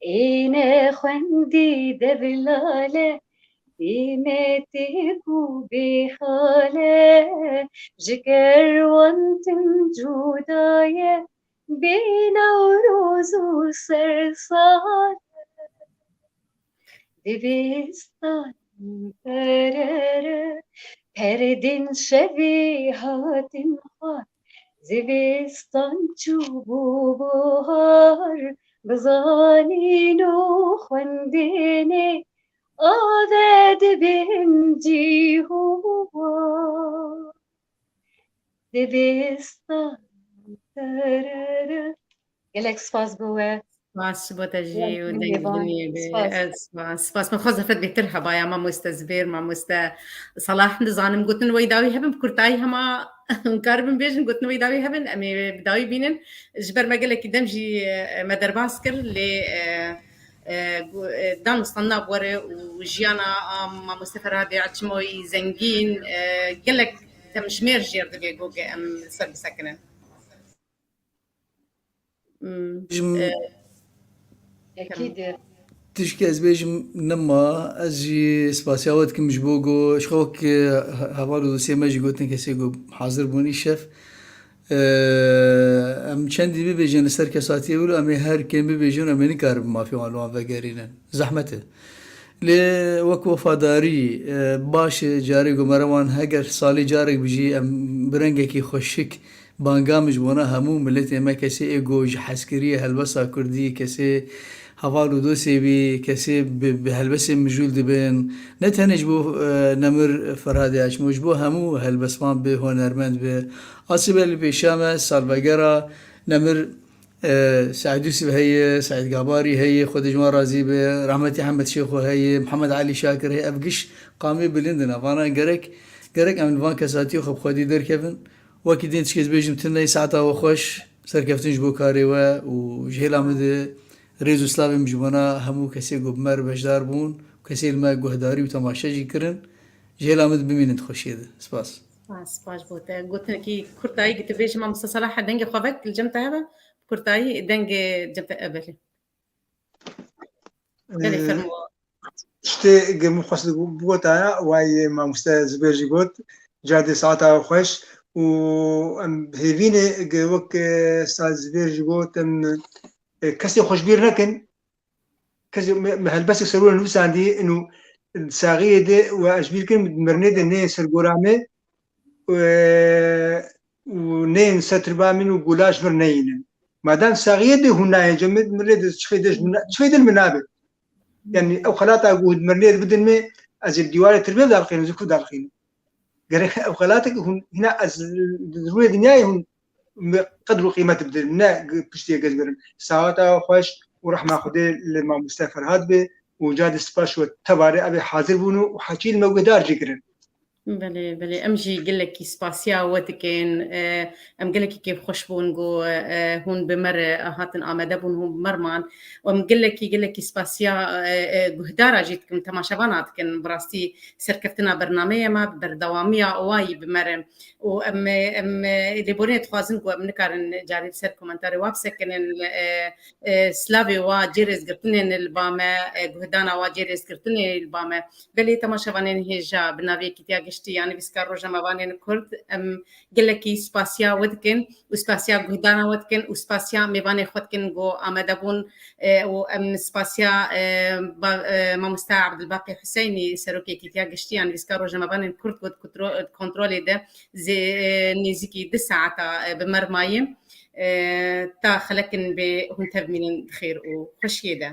ê nexwendî devlale, bê metêk û bê xale, ji kerwan tim cuda ye, bê Newroz û sersale. Dibistan terere, perdên şevê hatin xwar, zivistan çûbû buhar, bi zanîn û xwendinê ave dibin cî û war. Dibistan terere. Gelek spas bo we. Spas ji bo te jî û dengê dinê be. Ez spas. Spas. Min xwest zehfet bêtir hebaya mamoste Zibêr, mamoste Salah. Nizanim gotin wey dawî hebin, bi kurtayî hema hûn karibin bêjin, gotin wey dawî hebin, em ê bi dawî bînin. Ji ber me gelekî dem jî, e, me derbas kir, lê, e, e, gu-, e, danûstandina bi we re û jiyana a mamoste Ferhadê Açimoyî zengîn, e, gelek demjimêr jêr divê ku em li ser bisekinin. Hmm, Jim- e, Ekîd. Tişkî ez bêjim nema, ez jî spasiya we dikim ji bo ku ji xwe wek he-, heval û dostê me jî gotin kesê ku hazir bûn îşev. Ee, em çendî bibêjin li ser kesatiyê wilo, em ê her kêm bibêjin, em ê nikarin bi mafê wan li wan vegerînin. Zehmet e. Lê wek wefadarî, e, baş e, carê ku mere wan heger salê carek bijî, em bi rengekî xweşik banga min ji bona hemû miletê me, kesê ê ku ji hezkiriyê helbesta kurdî, kesê heval û dostê bî, kesê bi, bi helbestê mijûl dibin. Ne tenê ji bo, e, Nemir Ferhadê Açmo, ji bo hemû helbestvan bi, hunermend bi. A sibe li pêşiya me salvegera Nemir, e, Seîd Yûsif heye, Seîd Gabarî heye, Xwedê ji wan razî be, rahmetî Hemed Şêxo heye, Mihemed Elî Şakir heye, ev giş qamê bilind in. Vana gerek, gerek em li van kesatiyê xwe bi xwedî derkevin. Wekî din tişkê ez bêjim, tune saeta we xweş, serkeftin ji bo karê we û ji hêla min de rêz û slavê min ji bona hemû kesê ku bi me re beşdar bûn, kesê li me guhdarî û temaşe jî kirin, ji hêla min de bimînin di xweşiyê de. Spas. Spas, spas bo te. Gotinekî kurtayî ki tu bêjî, mamoste Salah, dengê xwe vek li cem te hebe, bi kurtayî dengê cem te, e, belê. Belê, Ee, fermo. Tiştê ge min xwest bigotaya, way mamoste Zibêr jî got, cadê saeta xweş û em hêvînê ge wek, e, Ustaz Zibêr jî got, em, e, kesê xwe ji bîr nekin. Kesê me, me helbestek ser wê nivîsandî, inu saxiyê de we ez ji bîr kirim, mirinê de neyên ser gora me, e, û neyên ser tirba min û gula ji vir neyînin. Madem saxiyê de hûn nayên cem min, mirinê de çixê de ji min na-, çixê de li min nabe. Yani ew xelata ku hûn mirinê de bidin me, ez ê li dîwarê tirbê dalxînim, ez ê ku dalxînim. Gerek ew xelatek hûn hîna ez li rûyê dinyayê hûn me qedr û qîmet bidin, ne piştiyê gez birin. Saeta xweş û rehma Xwedê li mamoste Ferhad be û cadê spas we tebarê ev ê hazir bûn û heçî li me guhdar jî kirin. Belê, belê. Em jî gelekî spasiya we dikin. E, em gelekî kêfxweş bûn ku, e, hûn bi me re hatin amade bûn, hûn bi me re man. Û em gelekî, gelekî spasiya, e, e, guhdara jî dikin, temaşevana dikin. Bi rastî serkeftina bernameyê me, berdewamiya wayî bi me re. Û em, em, lêborînê dixwazin ku em nikarin carî li ser komentarê wa bisekinin, e, e, slavê wa cê rêzgirtinên li ba me, e, guhdana wa cê rêzgirtinê li ba me. Belê temaşevanên hêja, bi navê Yekîtiya Giştî ya Nivîskar Rojnamevanên Kurd, em gelekî spasiya we dikin û spasiya guhdana we dikin û spasiya mêvanê xwe dikin ku amade bûn, e, û em spasiya, e, ba-, e, mamoste Abdulbaqî Huseynî, Serokê Yekîtiya Giştî ya Nivîskar Rojnamevanên Kurd ku di kutro-, kontrolê de zê-, e, nêzîkî du saeta, e, bi me re maye. E, ta xelekin bê hûn tevmînin di xêr û xweşiyê de.